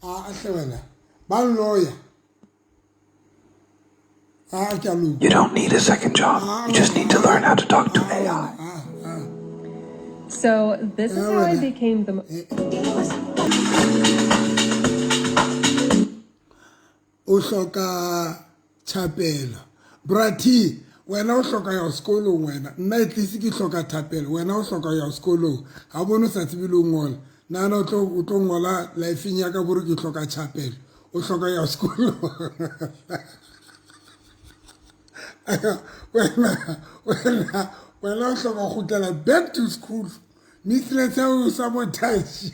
A hle wena ba nloya. A ke a loka. You don't need a second job. You just need to learn how to talk to AI. So this is how I became the O hloka thapelo. Bra T, wena o hloka ya sekolong wena. Nna at least ke hloka thapelo. Wena o hloka ya sekolong. Ga bone o sa tsebe le o ngola. Nana o tlo o tlo ngola lifeng ya ka bore ke hloka thapelo. O hloka ya sekolong. Wena wena wena o hloka go kgutlela back to school. Mistress o sabotage.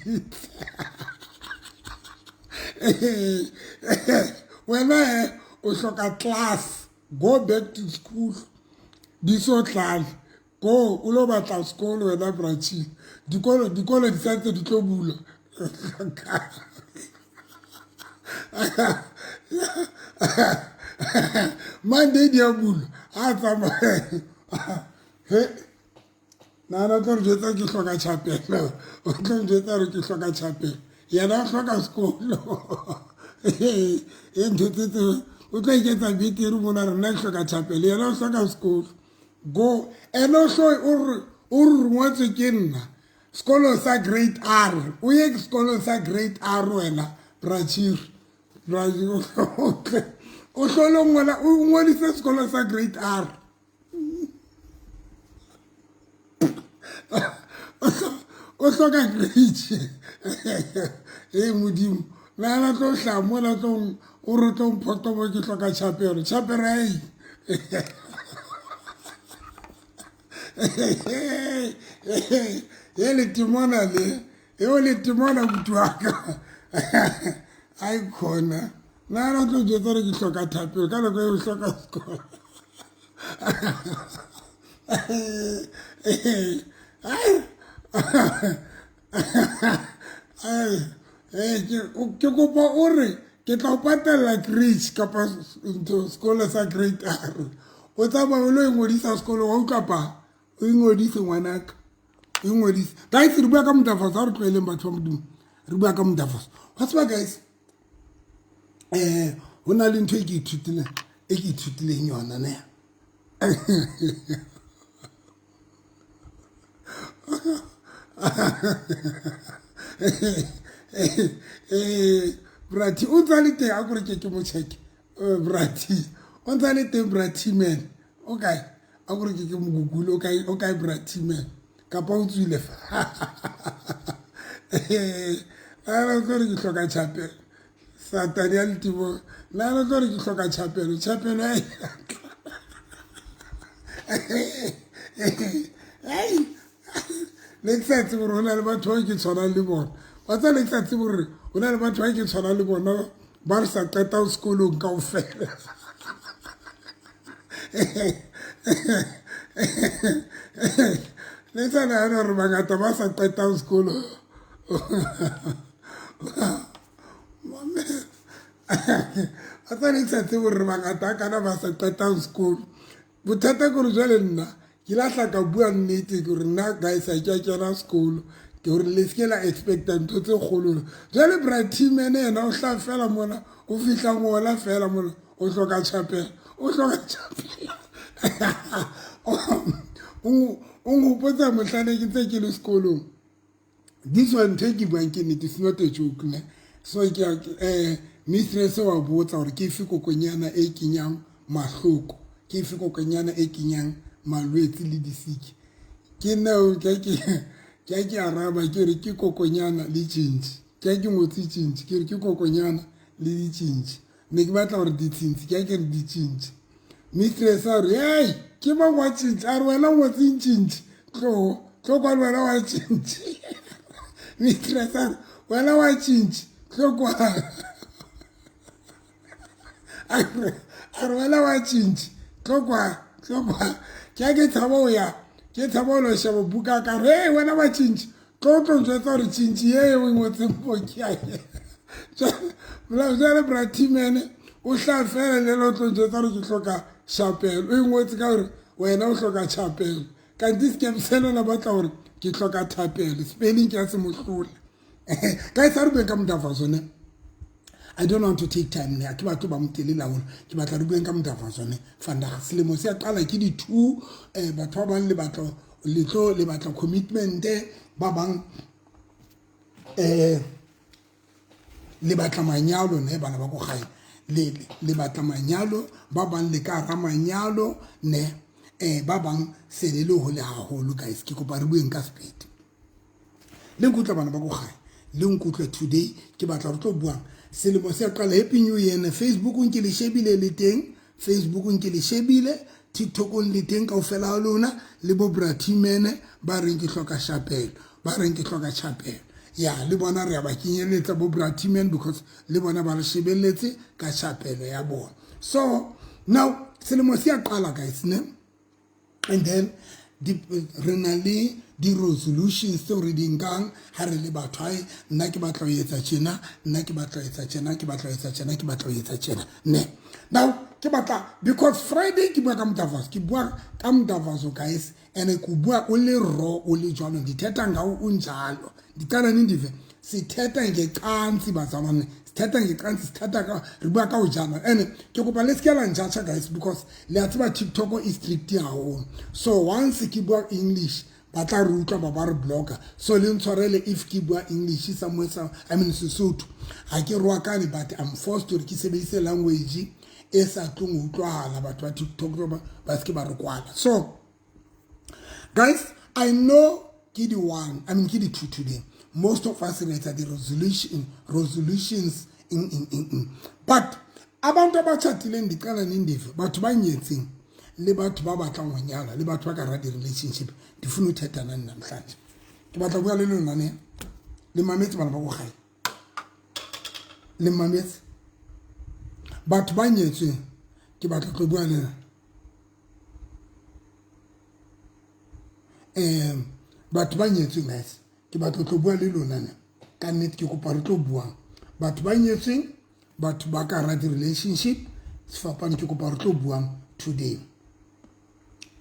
Wena he o hloka class. Go back to school. Di so tlale. Go o lo batla sekolo wena brachi. Dikolo dikolo di santse di tlo bulwa. Monday di a bulwa. A tsamaya. He nana o tlo re jwetsa ke hloka tšhapelo o tlo njwetsa gore ke hloka tšhapelo yena o hloka sekolo e ntho tse tse o tlo iketsa betere mona re nna ke hloka tšhapelo yena o hloka sekolo go ene o hlo o re o re rongwetswe ke nna sekolo sa grade R o ye sekolo sa grade R wena brachiri o hlole ngola o ngwadise sekolo sa grade R o hloka grade e modimo nana tlo hlaa mola tlo o re tlo mphotomo ke hloka tšhapelo tšhapelo ya eng ye letimona le eo letimona buti waka ai khona nana tlo jetsa re ke hloka thapelo ka nako e o hloka sekolo Ke kopa o re ke tla o patella creche kapa ntho sekolo sa grade R o tsamaya o lo ingodisa sekolo wa utlwa pa o ingodise ngwanaka o ingodise guys re bua ka modafaso ga re tloeleng batho ba modimo re bua ka modafaso wa tseba guys um go na le ntho e ke ithutileng e ke ithutileng yona ne brati o ntse a le teng a kore ke ke mo check brati o ntse a le teng brati man o kae a kore ke ke mo google o kae o kae brati man kapa o tswile fa a tlo re ke hloka chapelo satane ya letimo nna re tlo re ke hloka tšhapelo tšhapelo ne ke sa tsebe gore go na le batho ba ke tshwanang le bona wa tsa ne ke sa tsebe gore go na le batho ba ke tshwanang le bona ba re sa qeta sekolong kao fela ne ke sa nagane gore bangata ba sa qetang sekolong a tsa ne ke sa tsebe gore bangata a kana ba sa qetang sekolo bothata kore jale nna ke lahla ka bua nnete kore nna guys a ke a kena sekolo ke gore le seke la expecta ntho tse kgolo jale bratimene yena o hla fela mona o fihla ngola fela mona o hloka tšhapelo o hloka tšhapelo o nkgopotsa motlhane ke tse ke le sekolong This one ntho e ke buang ke nnete, it's not a joke ne. So ke mistress wa botsa gore ke efe kokonyana e kenyang mahloko, ke efe kokonyana e kenyang malwetse le disiki. Ke nna ke ke ke ke araba ke re ke kokonyana le tšintši. Ke ke ngotse tšintši, ke re ke kokonyana le ditšintši. Ne ke batla gore ditshintshi, ke ke re ditšintši. Mistress a re, "Hey, ke mang wa tšintši?" A re, "Wena o ngotseng tšintši. Tlo, tlo kwa le wena wa tšintši." Mistress a re, "Wena wa tšintši. Tlo kwa." A re, "Wena wa tšintši. Tlo kwa, tlo kwa." Ke ke tshaba ho ya, ke tshaba ho lo sheba buka ka re, "Hey, wena wa tšintši. Tlo tlo njwetsa gore tšintši ye o e ngotseng mo ke ya jale bratimene o hla fela le lo tlo njwetsa gore ke hloka chapelo o e ngotse ka gore wena o hloka chapelo kanti sekepselo la batla gore ke hloka thapelo spelling ke ya se mohlola ka e sa re beng ka modafaso ne I don't want to take time ne, ha ke batle ba motelele haholo. Ke batla re bueng ka modavatso ne. Vandag selemo se a qala ke di-two. Batho ba bang le batla le tlo le batla commitment, ba bang le batla manyalo ne, bana ba ko gae le batla manyalo, ba bang le ka hara manyalo ne, ba bang se le le hole haholo. Guys, ke kopa re bueng ka speed. Le nkutlwa bana ba ko gae, le nkutlwe. Today ke batla re tlo buang selemo se qala. Happy New Year ne. Facebookong ke le shebile, le teng Facebookong, ke le shebile TikTokong, le teng kaofela ha lona, le bo bratimene ba reng ke hloka shapelo, ba reng ke hloka chapelo ya le bona, re a ba kenyeletsa bo bratimen because le bona ba re shebelletse ka chapelo ya bona. So now selemo se a qala, guys, ne, and then re na le di-resolutions tseo re di nkang ha re le batho. Hae, nna ke batla ho etsa tjena, nna ke batla ho etsa tjena, ke batla ho etsa tjena, ke batla ho etsa tjena ne. Now ke batla, because Friday ke bua ka motavaso, ke bua ka motavaso, guys, and ke bua o le raw, o le jwalo, ndithetha ngawo unjalo. Ndicela nindive. Sithetha ngecansi, bazalwane, sithetha ngecansi, sithetha ka, re bua ka ho jana. And ke kopa le seke la njudge, guys, because le a tseba TikTok e strict haholo. So once ke bua English, ba tla re utlwa, ba ba re blocka. So le ntshwarele if ke bua English somewhere, some, I mean Sesotho. Ha ke roakane, but I'm forced hore ke sebedise language e sa tlong ho utlwahala, batho ba TikTok ba seke ba re kwala. So guys, I know ke di one, I mean ke di two today. Most of us re etsa di-resolution, resolutions in, but abantu abatshatileyo, ndicela nindive, batho ba nyetseng le batho ba batlang ho nyala le batho ba ka hara di-relationship, ndifuna uthetha nani namhlanje. Ke batla bua le lona ne. Le mametse, bana ba ko gae, le mametse, batho ba nyetsweng, ke batla tlo bua le batho ba nyetsweng. Guys, ke batla tlo bua le lona ne. Ka nnete ke kopa re tlo buang, batho ba nyetsweng, batho ba ka hara di-relationship, sefapano, ke kopa re tlo buang today.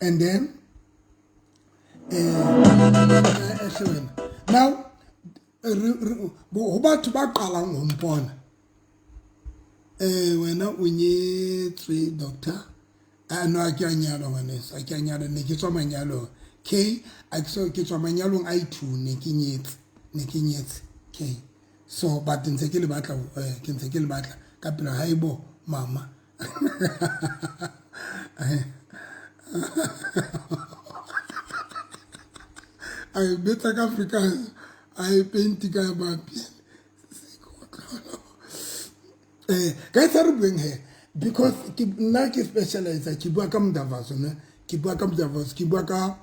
And then wena now ho batho ba qalang ho mpona, wena o nyetswe, doctor? A no, a ke a nyalwa, ngwaneso, a ke a nyalwa. Ne ke tswa manyalong k a ke so ke tswa manyalong a i-two. Ne ke nyetse, ne ke nyetse k. So but ntse ke le batla, ke ntse ke le batla ka pela. Haibo mama, a e betsa ka Afrikaans, a e penti ka mapi ka e sa re bueng he, because ke nna ke specialize, ke bua ka modavaso ne, ke bua ka modavaso, ke bua ka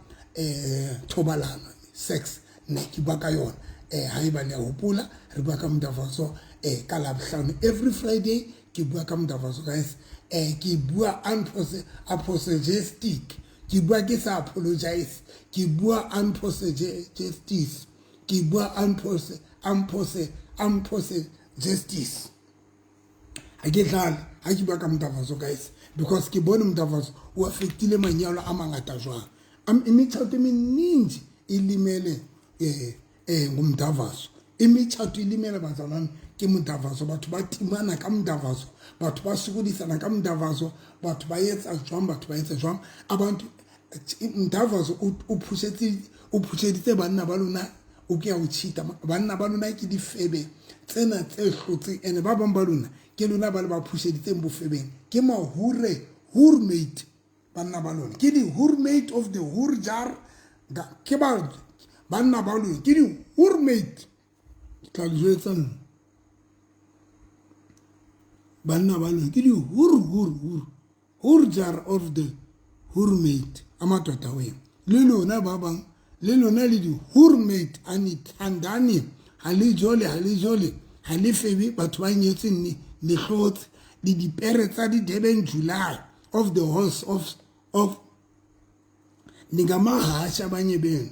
thobalano, sex ne, ke bua ka yona. Haeba le a hopola, re bua ka modavaso ka Labohlano, every Friday ke bua ka modavaso, guys. Ke bua unapologetic, ke bua ke sa apologize, ke bua unapologetic, ke bua unapologetic. Ha ke dlale ha ke bua ka modavaso, guys, because ke bone modavaso o affectile manyalo a mangata jwang. Imitshato eminingi ilimele ngumdavaso. Imitshato ilimele, bazalwane, ke modavaso. Batho ba timana ka modavaso, batho ba sokodisana ka modavaso, batho ba etsa jwang, batho ba etsa jwang. Abantu, mdavaso o phusheditse banna ba lona, o ke ya o cheata. Banna ba lona ke difebe tsena tse hlotseng, ene ba bang ba lona ke lona ba le ba phusheditseng bofebeng. Ke mahure, hurmate, banna ba lona ke di-hurmate of the hurjar. Ke ba banna ba lona ke di-hurmate. Ke tla le jwetsa nna, banna ba lona ke di-hur hur hur hurjar of the hurmate. Amadoda wena le lona, ba bang le lona le di-hurmate. A nithandane, ha le jole, ha le jole, ha le febe. Batho ba nyetseng ne le hlotse le dipere tsa di-Durban July of the horse of ningamahhashi. Abanye benu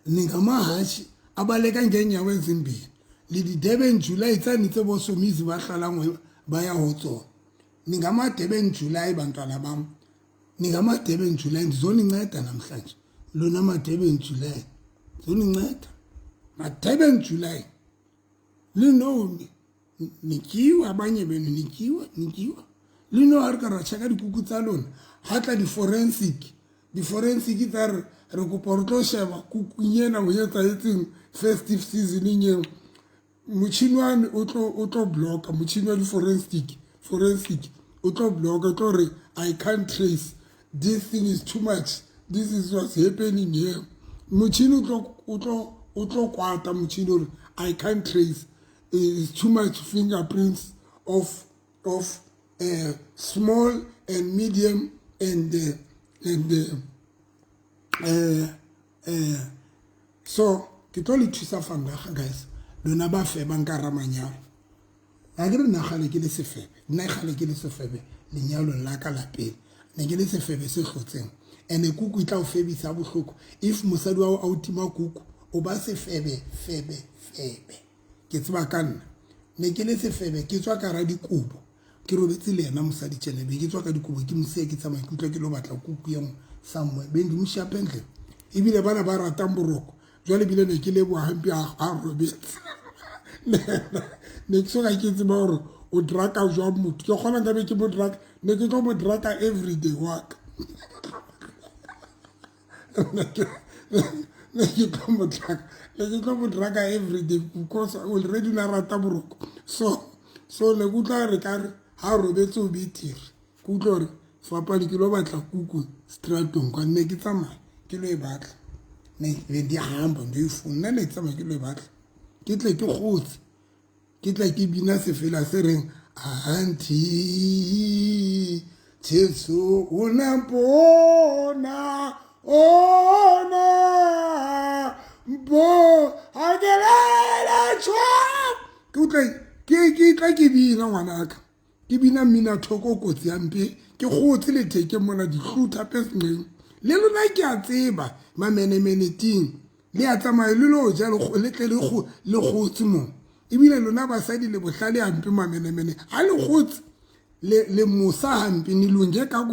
ningamahhashi abaleka ngeenyawo ezimbili. Le di-Durban July tsane tse bosomizi ba hlalang ba ya ho tsona. Ningama-Durban July, bantwana bam, ningama-Durban July. Ndizoninceda namhlanje lona ma-Durban July, ndizoninceda ma-Durban July. Linoni. Nityiwe abanye benu, nityiwe, nityiwe. Le no ha re ka ra checka dikuku tsa lona, ha tla di-forensic, di-forensic tsa re re kopa re tlo sheba kukung ena ho etsahetseng festive season eo. Motjhini wane o tlo blocka, motjhini wa di-forensic, forensic o tlo blocka, o tlo re, "I can't trace this thing, is too much. This is what's happening here." Motjhini o tlo kwata, motjhini o re, "I can't trace, it's too much fingerprints of small and medium and." So ke tlo le thusa vandag, guys, lona ba febang ka ramanyalo. A ke re nna gale ke le sefebe, nna gale ke le sefebe lenyalong la ka la pele, ne ke le sefebe se hlotseng. And kuku e tla o febisa bohloko. If mosadi wa a o tima kuku, o ba sefebe, febe, febe. Ke tseba ka nna, ne ke le sefebe, ke tswa ka ra dikobo, ke robetse le yena mosadi tjene, be ke tswa ka dikobo, ke mosiya, ke tsamaya, ke utlwa ke lo batla kuku ye nngwe somewhere, be ndi mo phentle. Ebile bana ba ratang boroko jwale, ebile ne ke leboha hampe a robetse, ne ke soka ke tseba gore o draka jwang motho. Ke kgona nkabe ke mo draka, ne ke tlo mo draka everyday waka, ne ke tlo mo draka, ne ke tlo mo draka everyday because already na rata boroko. So ne ke utlwa re ka re ha robetse o betere, ke utlwa gore fapane ke lo batla kuku stratong kwa, ne ke tsamaya ke lo e batla, ne be ndihamba ndiyoyifuna. Nna ne ke tsamaya ke lo e batla, ke tle ke kgotse, ke tle ke bina sefela se reng, "Auntie Jesu unampona ona mpo akelela tshwa." Ke utlwe ke tla ke bina, ngwanaka, ke bina mmina thoko kotsi ya mpe, ke kgotse letheke mona dihlutha pesenqeng. Le lona ke a tseba mamenemene ting, le a tsamaya le lo ja, le tle le kgotse mo. Ebile lona basadi le bohlale hampe, mamenemene ha le kgotse le mosa hampe, ne lunge ka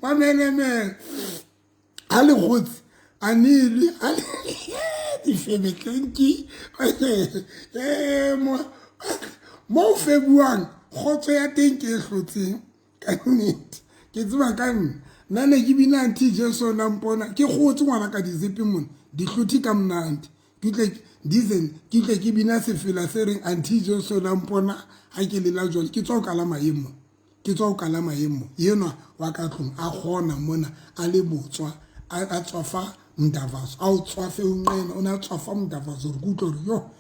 mamenemene ha le kgotse a nilwe difebe tlenki mo o febuang, kgotso ya teng ke e hlotseng ka nnete. Ke tseba ka nna, nna ne ke bina "Auntie Jesu nampona", ke kgotse ngwana ka dizipi mona, dihlothi ka monate, ke tle dizen, ke tle ke bina sefela se reng, "Auntie Jesu nampona." Ha ke lela jwale, ke tswa o kalama emo, ke tswa o kalama emo enwa wa ka tlong, a kgona mona a le botswa, a tswafa mdavaso, a o tswafe o nqena, o ne a tswafa mdavaso gore ke utlwa gore yo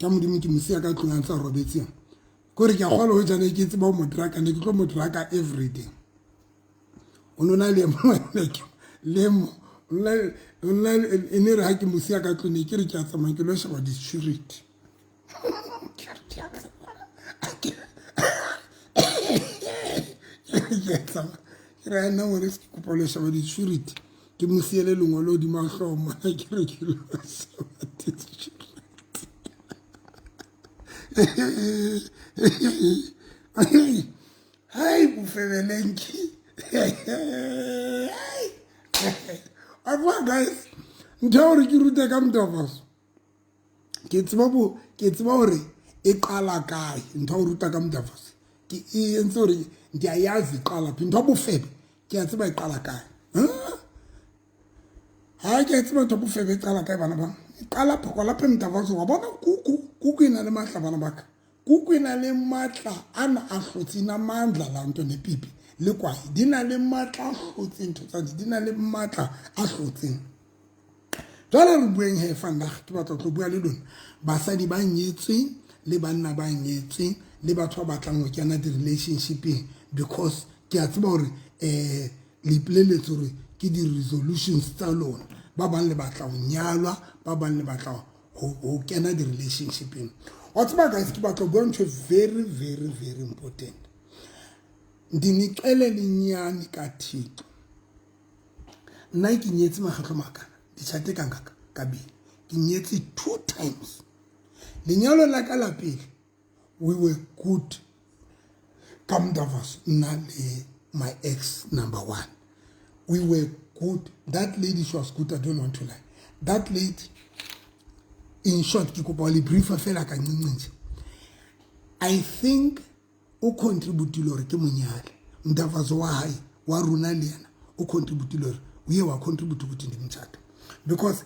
ka modimo ke mosia ka tlong a ntse a robetseng, kore ke a kgona ho jana ke tseba ho mo draka, ne ke tlo mo draka everyday. O no na le mo le mo e ne re ha ke mosia ka tlong, ne ke re ke a tsamaya ke lo sheba di-security, ke re nna ngwane se ke kopa lo sheba di-security, ke mo siele lengolo hodima hlooho mona, ke re ke lo sheba di-security. Hai, bofebelenki a bua, guys, ntho ya gore ke rute ka mdavaso, ke tseba bo, ke tseba hore e qala kae. Ntho ya ho ruta ka mdavaso ke e entse hore ndiyayazi iqala phi ntho ya bofebe, ke a tseba e qala kae. Ha ke a tseba ntho ya bofebe e qala kae, bana ba, e qala phoko laphe mdavaso. Wa bona kuku, kuku e na le matla, bana ba ka, kuku e na le matla ana a hlotse na mandla la nto nepipi le kwae di na le matla a hlotseng, ntho tsa di na le matla a hlotseng. Jwale re bueng he vandag, ke batla ho tlo bua le lona basadi ba nyetsweng le banna ba nyetsweng le batho ba batlang ho kena di-relationshipeng, because ke a tseba hore le ipoleletse hore ke di-resolutions tsa lona, ba bang le batla ho nyalwa, ba bang le batla ho kena di-relationshipeng. Wa tseba guys, ke batla ho bua ntho very, very, very important. Ndinixelela inyani kaThixo, nna ke nyetse makgetlo makana, ditjhate kangaka kabili, ke nyetse two times. Lenyalo la ka la pele, we were good ka mdavaso, nna le my ex number one, we were good. That lady, she was good, I don't want to lie. That lady, In short, ke kopa le briefa fela kancinci nje. I think o contributile hore ke monyale mdavazo wa hae wa rona le yena o contributile hore uye wa contribute ukuthi ndimtshate, because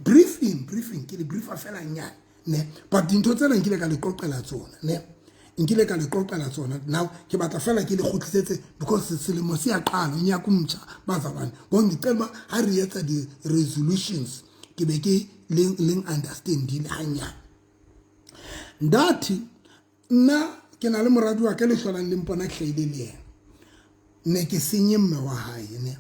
briefing ke le briefa fela nyane ne, but dintho tsena nkile ka le qoqela tsona ne, nkile ka le qoqela tsona. Now ke batla fela ke le kgutlisetse because selemo se ya qala, unyaka omtsha, bazalwane. Ngoku ndicela uba ha re etsa di-resolutions, ke be ke leng understandile hanyane. Ndathi nna ke na le moradi wa ka le hlolang le mpona ke hlahile le yena, ne ke senye mme wa hae ne.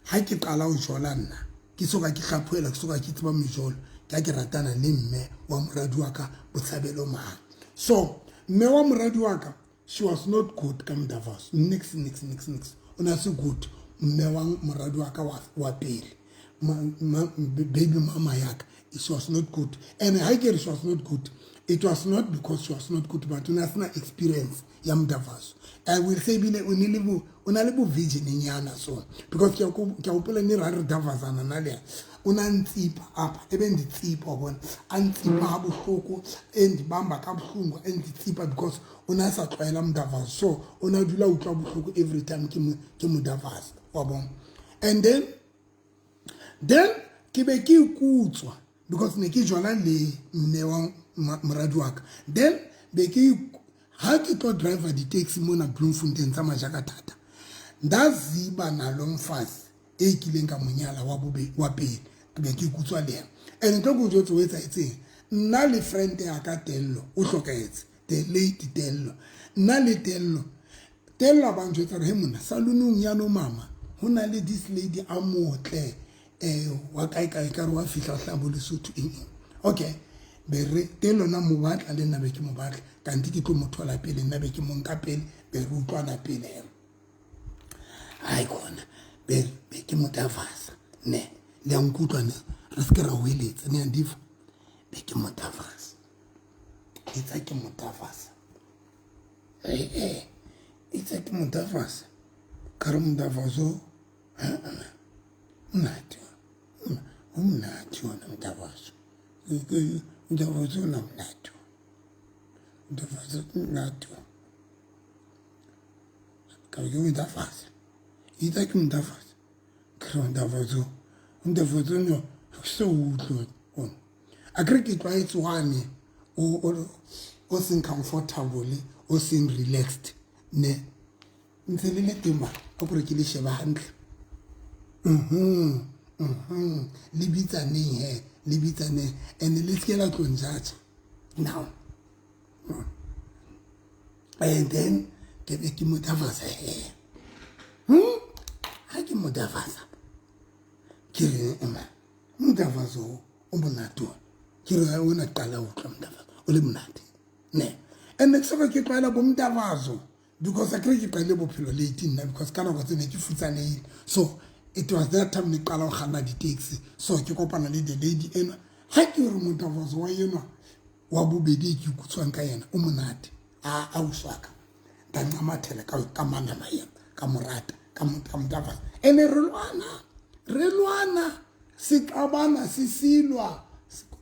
Ha ke qala ho jola, nna ke soka ke hlaphohela, ke soka ke tseba mejolo, ke ha ke ratana le mme wa moradi wa ka Botshabelo mane. So mme wa moradi wa ka, she was not good ka mdavaso, nix, nix, nix, nix. O ne a se good mme wa moradi wa ka wa pele, baby mama yaka. She was not good, and ha ke re she was not good, it was not because she was not good, but o ne a sena experience ya mdavaso, I will say. Ebile o na le bo virgin nyana so, because ke a hopola ne ra re davazana na le yena, o na ntsipa apha, ebenditsipa, wabona, antsipa kabuhlungu, endibamba kabuhlungu, enditsipa because o ne a sa tlwaela mdavazo. So o ne a dula utlwa bohloko every time ke mo davaza, wa bona. And then ke be ke ikutswa because ne ke jola le mme wa moradi wa ka. Then be ke ha ke tlo driver di-taxi mona Bloemfontein tsa majaka thata, ndaziba nalo mfazi e kileng ka monyala wa bobe wa pele, ke be ke ikutswa le yena. And ntlo ke o jwetse o etsahetseng, nna le friend ya ka Tello, o hlokahetse, the late Tello. Nna le Tello, Tello a ba njwetsa hore, "He monna, salonong ya no mama ho na le this lady a motle, wa kae kae, ka re wa fihla hlabo Lesotho, eng eng." Okay, be re Tello na mo batla, le nna be ke mo batla, kanti ke tlo mo thola pele, nna be ke mo nka pele, be re utlwana pele. Hayi khona, be ke mo davasa ne, le ya nkutlwa ne, re se ke ra hoeletsa ne, andiva. Be ke mo davasa, etsa ke mo davasa, ee, itse ke mo davasa, ka re mdavaso monate, o monate ona mdavaso, mdavaso ona monate, mdavaso monate. Ka ke mo davasa, itse ke mo davasa, ke re mdavaso, mdavaso no se utlwe ona. A kere ke tlwaetse wane o seng comfortable, o seng relaxed ne, ntse le le teng ba a kore ke le sheba hantle. Le bitsaneng he, le bitsaneng, and le seke la tlo njudge now. And then ke be ke mo davasa he. Ha ke mo davasa, ke re ema mdavaso o monate ona, ke re o na qala ho utlwa mdavaso o le monate ne. And ne ke soka ke tlwaela bo mdavaso because a kere ke qadile bophelo late nna, because ka nako tse ne ke futsanehile. So it was that time ne qala ho kganna di-taxi, so ke kopana le the lady enwa. Ha ke re motavaso wa enwa wa bobedi e ke ikutswang ka yena o monate, a uswaka nda ncamathela ka manama yena, ka morata, ka motavasa. Ene re lwana, re lwana, sexabana, sisilwa,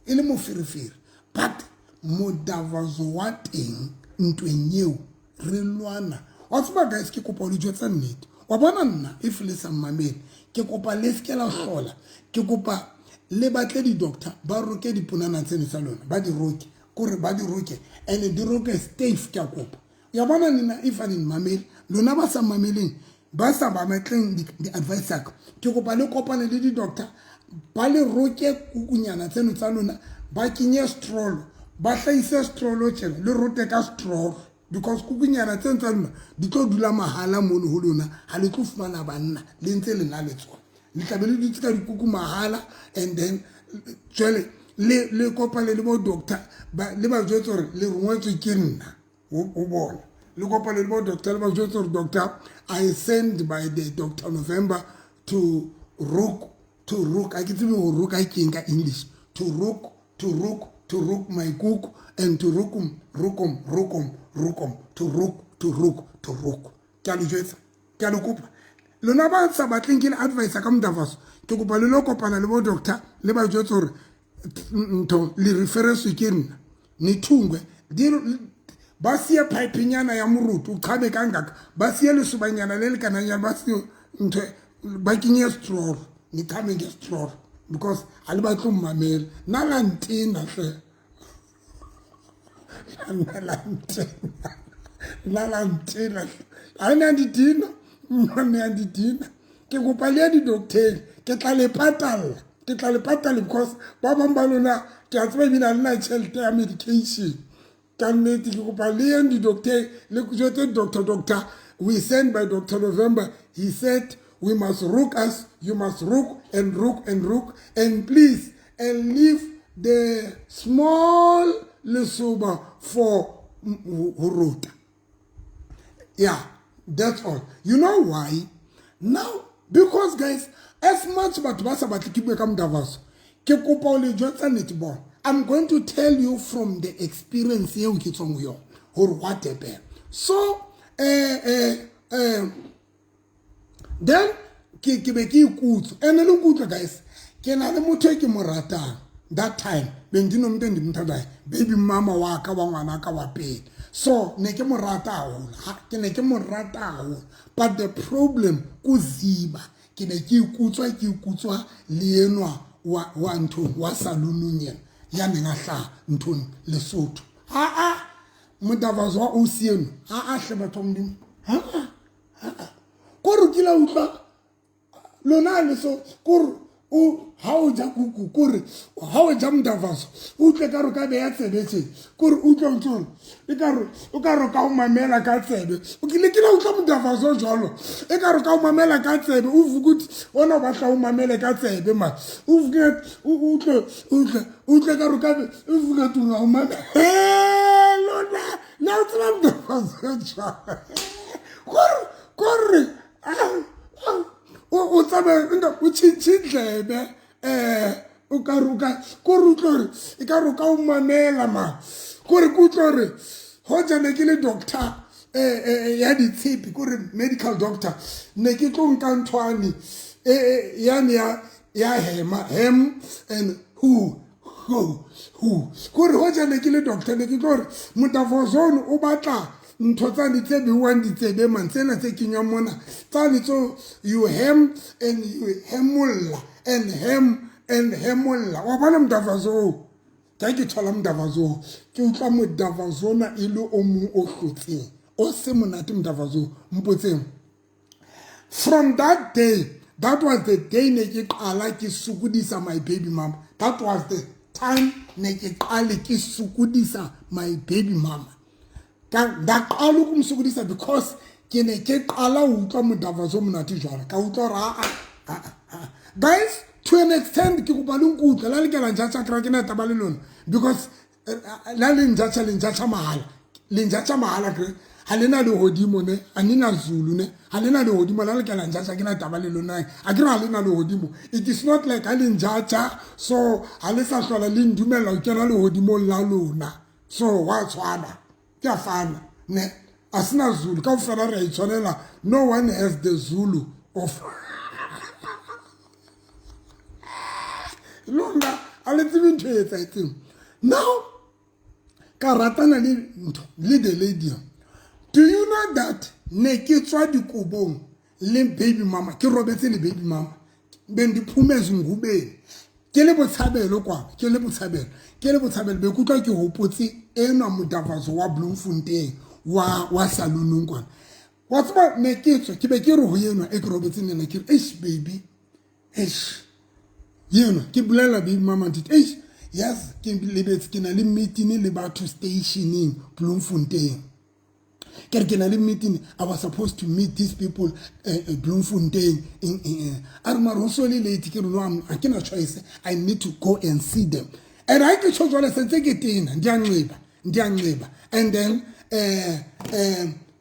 e le moferefere, but modavazo wa teng ntweng eo re lwana, wa tseba. Guys, ke kopa ho le jwetsa nnete, wa bona nna if le sa mmamele, ke kopa le seke la hlola, ke kopa le batle di-doctor ba roke diponana tseno tsa lona, ba di roke, kore ba di roke and di roke safe. Ke a kopa ya bona nna, if a le mmamele, lona ba sa mameleng, ba sa ba matleng di-advice tsaka, ke kopa le kopane le di-doctor, ba le roke kukunyana tseno tsa lona, ba kenye strolo, ba hlahise strolo tjena, le rote ka strolo, because kukunyana tseno tsa lona di tlo dula mahala mono ho lona. Ha le tlo fumana banna le ntse le na le tsona, le tlabe le dutse ka dikuku mahala. And then jwale le kopane le bo doctor, le ba jwetse hore le rongwetswe ke nna ho bona. Le kopane le bo doctor, le ba jwetse hore, "Doctor, I send by the Doctor November to rook, to rook." A ke tsebe ho roka ke eng ka English. To rook, to rook, to rook my cook and to rokum, rokum, rokum, rokum, to rook, to rook, to rook. Ke a le jwetsa, ke a le kopa, lona ba sa batleng ke le advice ka modavaso, ke kopa le lo kopana le bo doctor, le ba jwetse hore Ntho le referetswe ke nna nethungwe ba siye pipenyana ya moruti o qhabe kangaka, ba siye lesobanyana le lekananyana, ba siye ntho, ba kenye straw, nichame nge-straw because ha le batle ho mmamela. Nna la ntena hle, nna la ntena, nna la ntena hle. Ha ne ndidina, nne ndidina. Ke kopa le ya di-doctor, ke tla le patalla, ke tla le patalla because ba bang ba lona ke a tseba ebile ha le na tjhelete ya medication. Ka nnete ke kopa le yeng di-doctor, le jwetse doctor, doctor we sent by Dr November, he said we must rook us, you must rook and rook and rook, and please and leave the small lesoba for ho rota. Yeah, that's all. You know why now? Because guys, as much batho ba sa batle ke bue ka modavaso, ke kopa o le jwetsa nnete bona. I'm going to tell you from the experience eo ke tswang ho yona hore what happened. So then ke be ke ikutlwa ene le nkutlwa guys, ke na le motho e ke mo ratang. That time bendinomuntu endimthandayo, baby mama wa ka wa ngwana ka wa pele. So ne ke mo rata haholo, ke ne ke mo rata haholo, but the problem kuziba ke ne ke ikutswa, ke ikutswa le enwa wa nthong wa salonong yena ya neng a hlaha nthong Lesotho. Aa modavazo wa osi eno a a hle batho ba Modimo, aa kore kile utlwa lona le so kore o ha o ja kuku, kore ha o ja modavazo o utlwe ka re ka beya tsebe tje, kore utlwe ntse e ka re o ka re ka o mamela ka tsebe. O kile ke la utlwa modavazo jwalo, e ka re ka o mamela ka tsebe, o vukuthi ona o batla o mamele ka tsebe ma o vuke o utlwe utlwe utlwe ka re ka be o vuke tunga o mamela lona le o tseba modavazo jwalo, kore kore o tsamaye o tšhintšhe ndlebe o ka re o ka kore utlwe gore e ka re o ka o mamela ma kore ke utlwe gore hoja ne ke le doctor ya ditshepe, kore medical doctor, ne ke tlo nka nthwane yane ya hema hem and hu hu hu, kore hoja ne ke le doctor ne ke tlo gore motafozone o batla ntho tsane tse beuwang ditsebe man, tsena tse kenywang mona tsane tso you hem and you hemolla and hem and hemolla. Wa bona modavazo oo ka ke thola modavazo oo, ke utlwa modavazo ona e le o mong o hlotseng o se monate modavazo mpotseng. From that day, that was the day ne ke qala ke sokodisa my baby mama. That was the time ne ke qale ke sokodisa my baby mama. Ndaqala ukumsokodisa because ke ne ke qala ho utlwa modavazo o monate jwalo, ka utlwa hore aa guys, to an extent ke kopa le nkutlwa la lekela njatša kra ke na taba le lona because la le njatša, le njatša mahala, le njatša mahala kre ha le na lehodimo ne a ni na zulu ne ha le na lehodimo la lekela njatša ke na taba le lona a ke re ha le na lehodimo. It is not like ha le njatša so ha le sa hlola le ndumella ho kena lehodimong la lona, so wa tshwana ke a fana ne a sena zulu kaofela re a itshwanela. No one has the zulu of lona, a le tsebe ntho e etsahetseng now. Ka ratana le ntho le the lady. Do you know that ne ke tswa dikobong le baby mama, ke robetse le baby mama, bendiphume ezingubeni ke le Botshabelo kwa, ke le Botshabelo, ke le Botshabelo, be ke utlwa ke hopotse enwa modavazo wa Bloemfontein wa salonong kwana. Wa tseba ne ke tswa ke be ke re ho enwa e ke robetseng le ena, ke re eish baby, eish yena ke bolela baby mama ntite eish yes ke lebetse ke na le meeting le batho stationeng Bloemfontein, ke re ke na le meeting, I was supposed to meet these people Bloemfontein in a re mara ho so le late, ke re no ha ke na choice, I need to go and see them. And ha ke tjho jwale sentse ke tena ndiyanxiba ndiyanxiba and then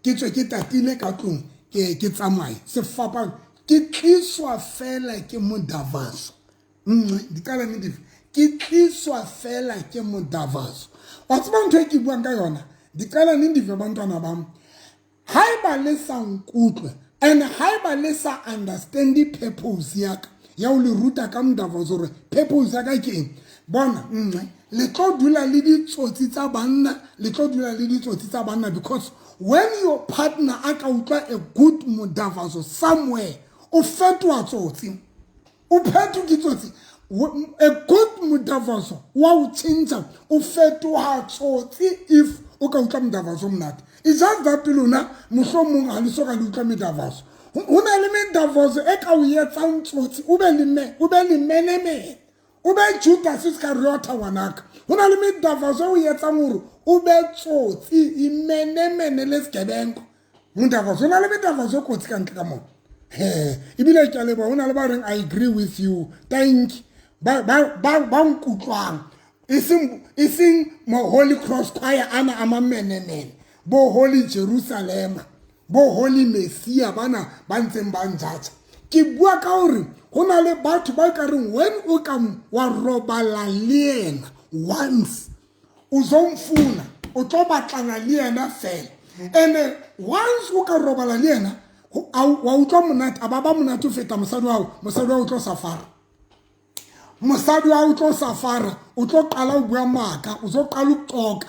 ke tswe ke tatile ka tlung ke tsamaye sefapano ke tliswa fela ke modavaso ndicela nindive ke tliswa fela ke modavaso. Wa tseba ntho e ke buang ka yona, ndicela nindive bantwana bam, haeba le sa nkutlwe and haeba le sa understand purpose ya ka ya ho le ruta ka modavaso hore purpose ya ka ke eng. Bona nne le tlo dula le ditsotsi tsa banna, le tlo dula le ditsotsi tsa banna, because when your partner a ka utlwa a good modavaso somewhere, o fetoha tsotsi, o phetho ke tsotsi. A good modavaso wa o tšhentšha, o fetoha tsotsi if o ka utlwa modavaso o monate. It's just that lona mohlomong ha le so ka le utlwa medavaso. Ho na le medavaso e ka o etsang tsotsi, o be le o be le menemene, o be Judas Iscariota, ngwanaka. Ho na le medavaso e o etsang hore o be tsotsi, imenemene le sekebengo. Modavaso, ho na le medavaso e kotsi ka ntle ka moo. He, ebile ke a leboha, ho na le ba reng, "I agree with you." Thank ba nkutlwang, eseng mo Holy Cross Choir ana a mamenemene, bo Holy Jerusalema, bo Holy Messia, bana ba ntseng ba njatja. Ke bua ka hore ho na le batho ba ka reng when o ka wa robala le yena once, uzomfuna, o tlo batlana le yena fela. And once o ka robala le yena, wa utlwa monate, a ba ba monate ho feta mosadi wa hao, mosadi wa hao o tlo safara, mosadi wa o tlo safara, o tlo qala o bua maaka, o tlo qala ukuxoka.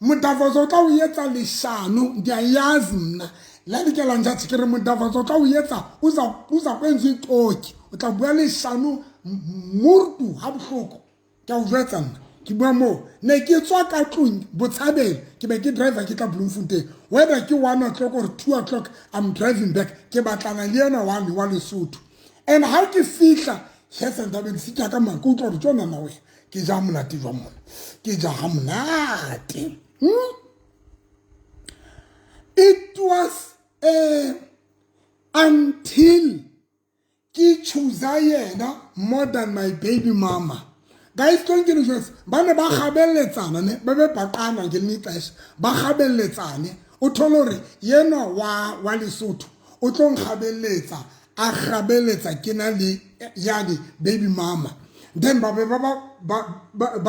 Modavaso o tla o etsa leshano. Ndiyayazi mna la dikela njathi ke re modavaso o tla o etsa, uza kwenza ixoki, o tla bua leshano murtu ha bohloko. Ke a o jwetsa, nna ke bua moo ne ke tswa ka tlong Botshabelo, ke be ke driver, ke tla Bloemfontein, whether ke 1 o'clock or 2 o'clock, I'm driving back, ke batlana le ena wane wa Lesotho. And ha ke fihla hesentabeng sitya ka mang, ke utlwa gore tsona na wena, ke ja monate jwa mona, ke ja ga monate. It was until ke choose yena more than my baby mama. Guys, tlo nke le jwetse, ba ne ba gabeletsana, ne ba be baqana ngelinye ixesha, ba gabeletsane. O thole hore yenwa wa Lesotho o tlo nkgabeletsa, a gabeletsa ke na le yane baby mama, then ba be ba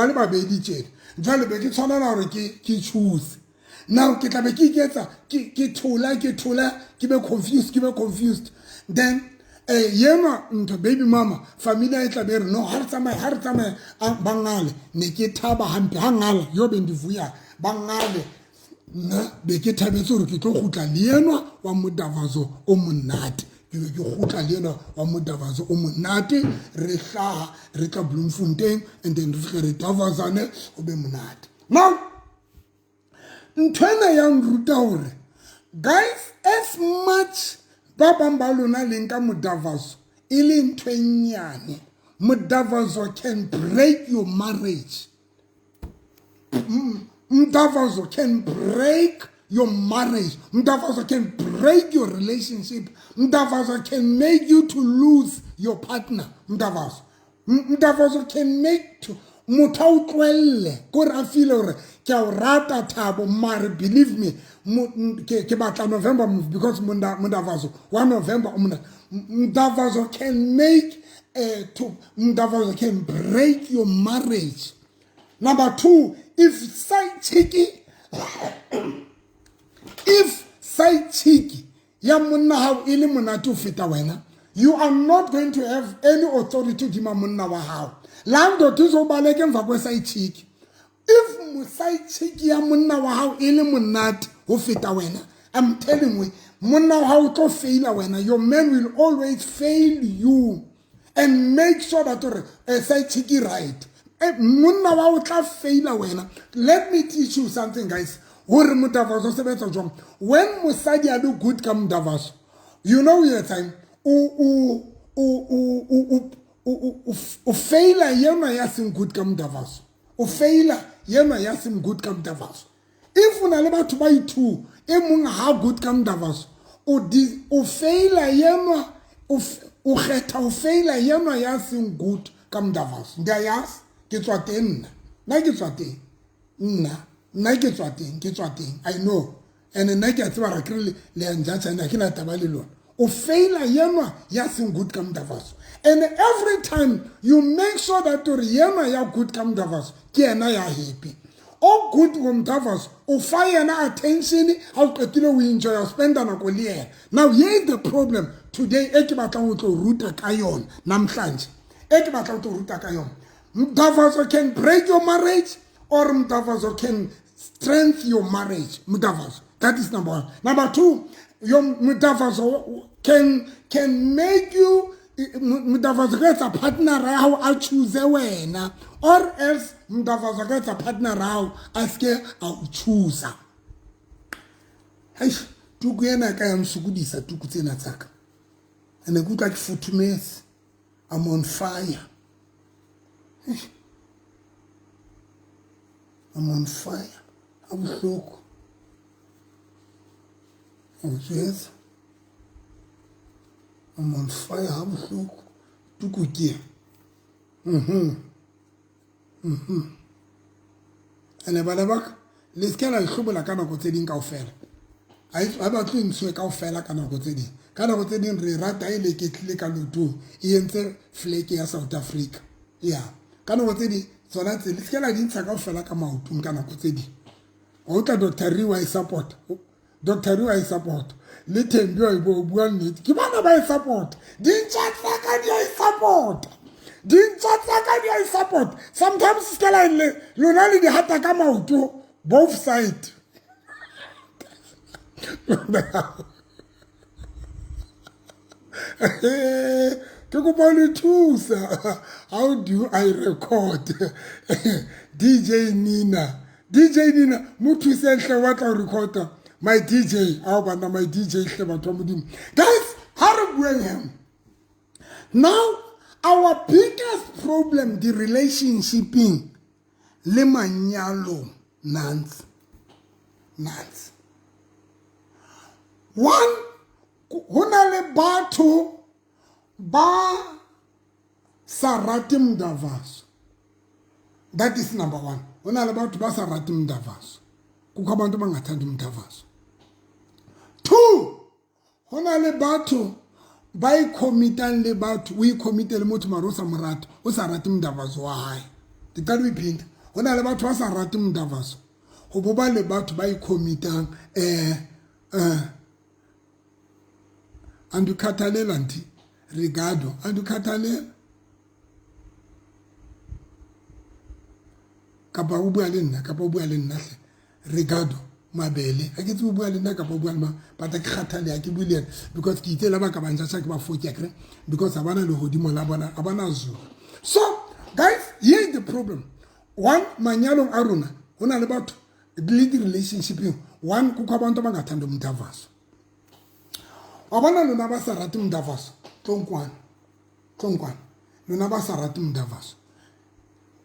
le babedi tjena. Jwale be ke tshwanela hore ke choose. Now ke tla be ke iketsa ke thola, ke thola, ke be confused, ke be confused. Then yenwa ntho baby mama, familia e tla be re, "No, ha re tsamaye, ha re tsamaye." Ba ngale, ne ke thaba hampe ha ngala yo be ndivuya ba ngale. Nna be ke thabetse hore ke tlo kgutla le enwa wa modavaso o monate. Ke be ke kgutla le enwa wa modavaso o monate, re hlaha, re tla Bloemfontein, and then re fihle re davazane, ho be monate. Now ntho ena ya nruta hore, guys, as much ba bang ba lona le nka modavaso e le ntho e nyane, modavaso can break your marriage. Mdavaso can break your marriage. Mdavaso can break your relationship. Mdavaso can make you to lose your partner. Mdavaso. Mdavaso can make to motho a utlwelle kore a feel hore ke a o rata, Thabo, mare believe me, ke batla November because modavaso wa November o mona. Mdavaso can make to mdavaso can break your marriage. Number two, if side chick ya monna hao e le monate ho feta wena, you are not going to have any authority hodima monna wa hao. Laa ndoda izobaleka emva kwe-side chick. If side chick ya monna wa hao e le monate ho feta wena, I'm telling you, monna wa hao o tlo faila wena. Your man will always fail you and make sure that gore side chick e right. Monna wa o tla faila wena. Let me teach you something, guys, hore modavaso o sebetsa jwang. When mosadi a le good ka modavaso, you know o etsang? O faila yena ya seng good ka modavaso, o faila yena ya seng good ka modavaso. If o na le batho ba i-two, e mong ha good ka modavaso, o faila yenwa, o kgetha o faila yenwa ya seng good ka modavaso. Ndiyayazi, ke tswa teng nna, nna ke tswa teng nna, nna ke tswa teng, ke tswa teng, I know. And nna ke a tseba ra kere le ya njatsa ene, ha ke na taba le lona. O faila yenwa ya seng good ka modavaso, and every time you make sure that gore yenwa ya good ka modavaso ke yena ya happy. O good ngomdavaso, o fa yena attention, ha o qetile o enjoy, o spenda nako le yena. Now here is the problem today e ke batlang ho tlo ruta ka yona namhlanje, e ke batlang ho tlo ruta ka yona. Mdavazo can break your marriage or mdavazo can strengthen your marriage. Mdavazo. That is number one. Number two, your mdavazo can make you mdavazo ka etsa partner ya hao a choose wena or else mdavazo ka etsa partner ya hao a seke a o choose. Eish, tuku ena ka ya nsokodisa tuku tsena tsaka. Ene ke utlwa ke futhumetse. I'm on fire. Eish. I'm on fire. Ha bohloko. O jwetsa. I'm on fire ha bohloko. Tuku ke. Ene bana ba ka le se ke la hlobola ka nako tse ding kaofela. Ha batle ntswe kaofela ka nako tse ding. Ka nako tse ding re rata e leketlile ka lotong e entse flag ya South Africa. Yeah. Ka nako tse ding tsona tse le se ke la di ntsha kaofela ka maotong ka nako tse ding. O tla Dr. Riwa e support. Dr. Riwa e support. Le Thembi wa e bua nnete. Ke bana ba e support. Dintja tsa ka di a e support. Dintja tsa ka di a e support. Sometimes se ke la le lona le di hata ka maoto both side. Ke kopa le thusa. How do I record? DJ Nina. DJ Nina, mo thuseng hle wa tla recorda. My DJ, ao bana my DJ hle batho ba Modimo. Guys, ha re bueng hem. Now, our biggest problem the relationshiping le manyalo nants. Nants. One, ho na le batho ba sa rate mdavaso. That is number one. Ho na le batho ba sa rate mdavaso. Kukho abantu bangathandi umdavaso. Two, ho na le batho ba ikhomitang le batho, o ikhomite le motho mara o sa mo rate, o sa rate mdavaso wa hae. Ke qala ho iphinda. Ho na le batho ba sa rate mdavaso. Ho bo ba le batho ba ikhomitang andikhathalela nthi Rigado andikhathalela kapa o bua le nna kapa o bua le nna hle Rigado mabele ha ke tsebe o bua le nna kapa o bua le mang but ke kgathale ha ke bue le yena because ke itse la ba ka ba njatsa ke ba foke akere because ha bana lehodimo la bona ha bana zulu. So guys, here is the problem. One, manyalong a rona ho na le batho le di-relationshipeng. One, kukho abantu abangathandi umdavaso. Wa bona lona ba sa rate umdavaso, tlonkwana tlonkwana lona ba sa rate umdavaso.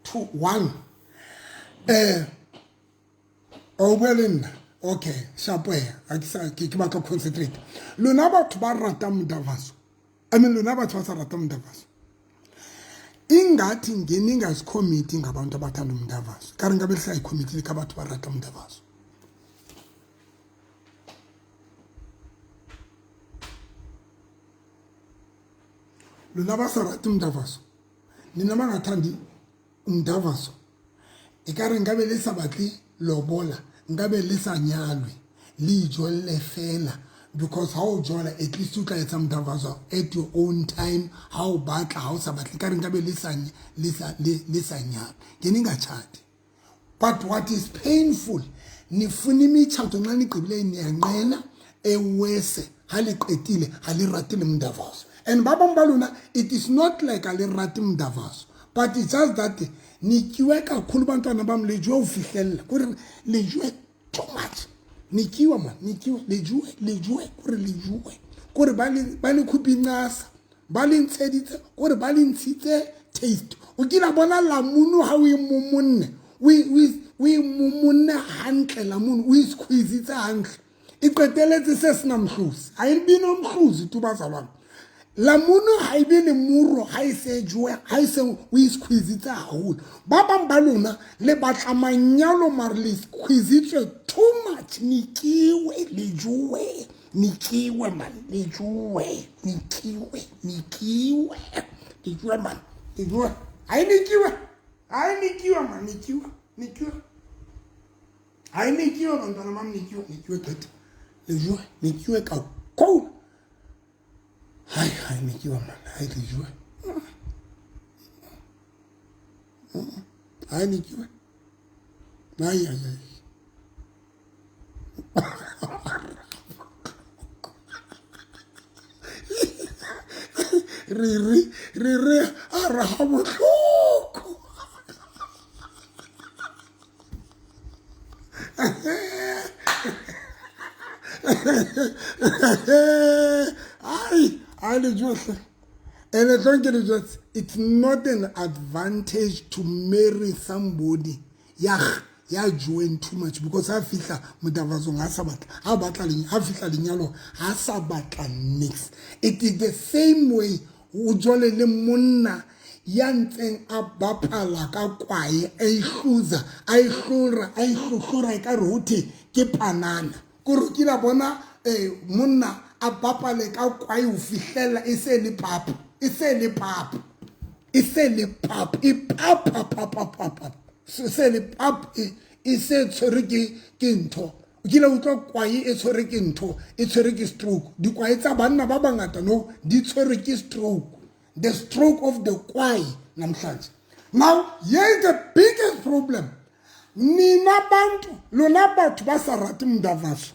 Two, one, o bua le nna okay sharp ha ke sa ke batla concentrate. Lona batho ba ratang mdavaso, I mean lona batho ba sa ratang mdavaso, ingathi ngeningazikhomiti ngabantu abathanda umdavaso. Ka re nkabe le sa ikhomiti ka batho ba ratang umdavaso. Lona ba sa rate umdavaso, nina bangathandi umdavaso, ekare nkabe le sa batle lobola, nkabe le sa nyalwe, le ijolle fela. Because ha o jola at least o tla etsa mdavaso at your own time, ha o batla ha o sa batle, ekare nkabe le sa nyalwe, ke ningatshati. But what is painful, nifuna imitshato nxa nigqibile niyanqena ewese ha le qetile ha le rate le mdavaso. And ba bang ba lona it is not like a le rate mdavaso, but it's just that nikiwe kakhulu bantwana bam le jwe ho fihlella kore le jwe too much. Nikiwa man, nikiwa le jwe kore le jwe kore ba le khupinqasa ba le ntsheditse kore ba le ntshitse taste. O kila bona lamunu ha o e momonne, o e momonne hantle lamunu, o e squeezitse hantle, e qeteletse se sena mhlosi. Ha e be no mhlosi tu bazalwane. Lamunu ha e be le muro ha e se joe, ha e se o e squeezitse haholo. Ba bang ba lona le batla manyalo mare le squeezitswe too much. Nikiwe le joe, nikiwe man, le joe, nikiwe, nikiwe, le joe man, le joe. Ha e nikiwe, ha e nikiwe man, nikiwe, nikiwe. Ha e nikiwe bantwana ba nikiwe, nikiwe qete. Le joe, nikiwe ka ko. Hai, hai, nikiwa man, hai le joe. Ha ne ke ai ai ai. Re re re re a re ha bohloko. Ai ai le johle. And tlo ke le jwetse, it's not an advantage to marry somebody ya ya join too much, because ha fihla modavazong ha sa batla, ha batla leng ha fihla lenyalo ha sa batla nix. It is the same way o jole le monna ya ntseng a bapala ka kwae, a ihluza, a ihlora, a ihlohlora e ka re ho thwe ke panana. Kore o kile bona monna a bapale ka kwae ho fihlella e se le papa, e se le papa, e se le papa, e papa papa papa, se le papa, e se tshwere ke ntho. O kile utlwa kwae e tshwere ke ntho, e tshwere ke stroke. Dikwae tsa banna ba bangata no di tshwere ke stroke, the stroke of the kwae namhlanje. Now here is the biggest problem. Nina bantu, lona batho ba sa rate mdavaso.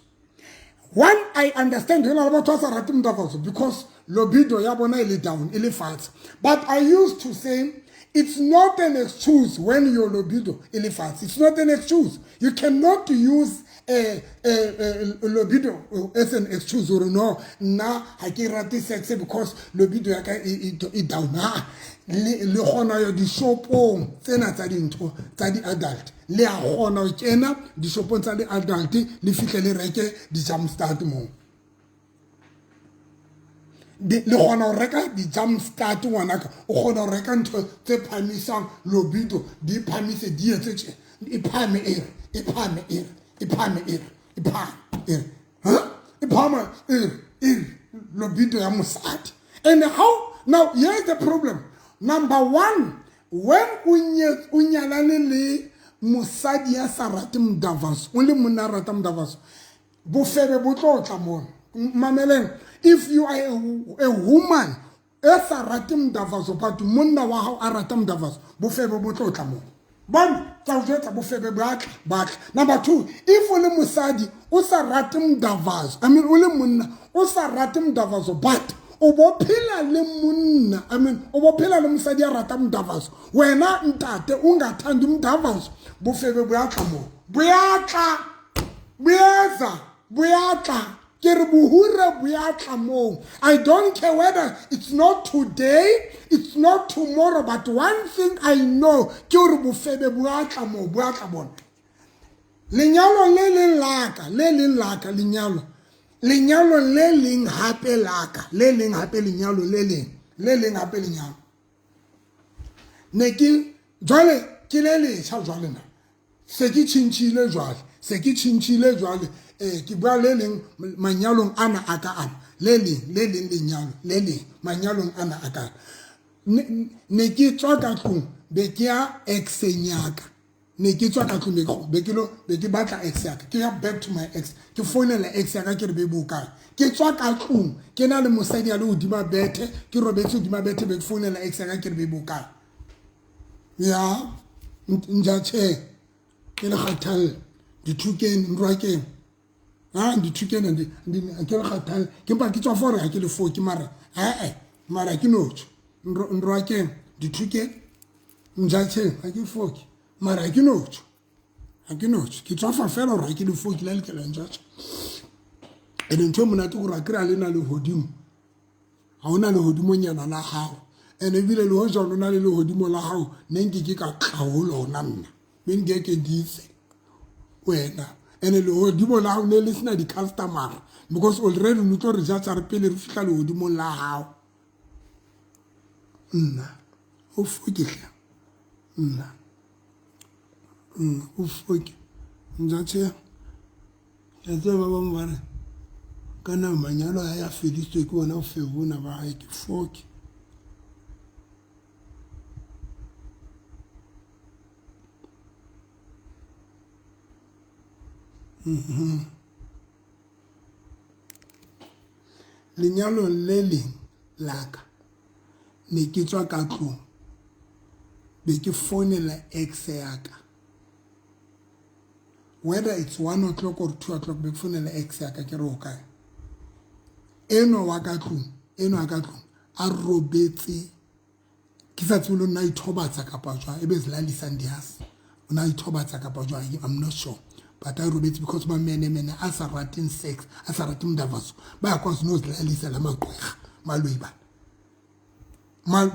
One, I understand hona le batho ba sa rate mdavaso because libido ya bona e le down, e le fatshe. But I used to say it's not an excuse when your libido e le fatshe. It's not an excuse. You cannot use a libido as an excuse or no, nna ha ke rate sex because libido ya ka e down. Ha le kgona yo dishopong tsena tsa dintho tsa di-adult, le a kgona ho kena dishopong tsa di-adult le fihle le reke di-jump start moo. Le kgona ho reka di-jump start, ngwanaka. O kgona ho reka ntho tse phahamisang libido, di phahamise, di etse tje, e phahame e re, e phahame e re, e phahame e re, e phahame e re, ha e phahama e re, e re libido ya mosadi. And how now, here is the problem. Number one, when o nyalane le mosadi ya sa rate mdavaso, o le monna a rata mdavaso, bofebe bo tlo tla mona. Mameleng, if you are a woman e sa rate mdavaso but monna wa hao a rata mdavaso, bofebe bo tlo tla mona. Bona, ka o jwetsa, bofebe ba tla, ba tla. Number two, if o le mosadi o sa rate mdavaso, I mean o le monna o sa rate mdavaso but o bo phela le monna, I mean o bo phela le mosadi a rata mdavaso, wena ntate o ngathandi umdavaso, bofebe bo ya tla moo, bo ya tla, bo eza, bo ya tla. Ke re bohure bo ya tla moo. I don't care whether it's not today, it's not tomorrow, but one thing I know ke hore bofebe bo ya tla moo, bo ya tla bona. Lenyalo le leng laka, le leng laka lenyalo, lenyalo le leng hape laka, le leng hape lenyalo, le leng, le leng hape lenyalo. Ne ke jwale ke le letjha jwale na, se ke tjhentjhile jwale, se ke tjhentjhile jwale. Ke bua le leng manyalong ana a ka ana, le leng, le leng lenyalo, le leng manyalong ana a ka. Ne ke tswa ka tlung, be ke ya ex-eng ya ka. Ne ke tswa ka tlung, be ke lo, be ke batla ex ya ka. Ke ya back to my ex. Ke founela ex ya ka, ke re be bo kae. Ke tswa ka tlung, ke na le mosadi a le hodima bethe, ke robetse hodima bethe, be ke founela ex ya ka, ke re be bo kae. Ya, nja tjhe, ke le kgathalle, dithukeng, nrwakeng. Ha, dithukeng, ke le kgathalle. Ke mpa ke tswa for ha ke le four, ke mara, eh, mara ke no tjho. Nrwakeng, dithukeng, nja tjhe, ha ke foke. Mara ha ke no tjho. Ha ke no tjho. Ke tswafa fela hore ha ke le foke, le lekela nja tjho. Ene ntho e monate ke hore ha ke re ha le na lehodimo, ha hona lehodimonyana la hao. Ene ebile le hoja o na le lehodimo la hao, ne nke ke ka tla ho lona nna. Be nke ke ditse wena. Ene lehodimo la hao ne le sena di-customer, because already o tlo re jatsa re pele re fihla lehodimong la hao. Nna o foke hle. Nna. Nna o foke. Nja tjhe. Ke tseba ba bang ba re kana manyalo a ya fedisitswe ke bona bofebe bona ba hae, ke foke. Lenyalong le leng la ka, ne ke tswa ka tlung, Be ke founela ex ya ka, whether it's 1 o'clock or 2 o'clock, be ke founela ex ya ka, ke re, "O kae?" Eno wa ka tlung, eno wa ka tlung a robetse, ke sa tsebe le nna ithobatsa kapa jwang, ebe zilalisa ndiyazi o na ithobatsa kapa jwang, I'm not sure, but a robetse because bamenemene a sa rateng sex, a sa rateng mdavaso, bayakwazi nozilalisa la magqwirha. Maloi bana,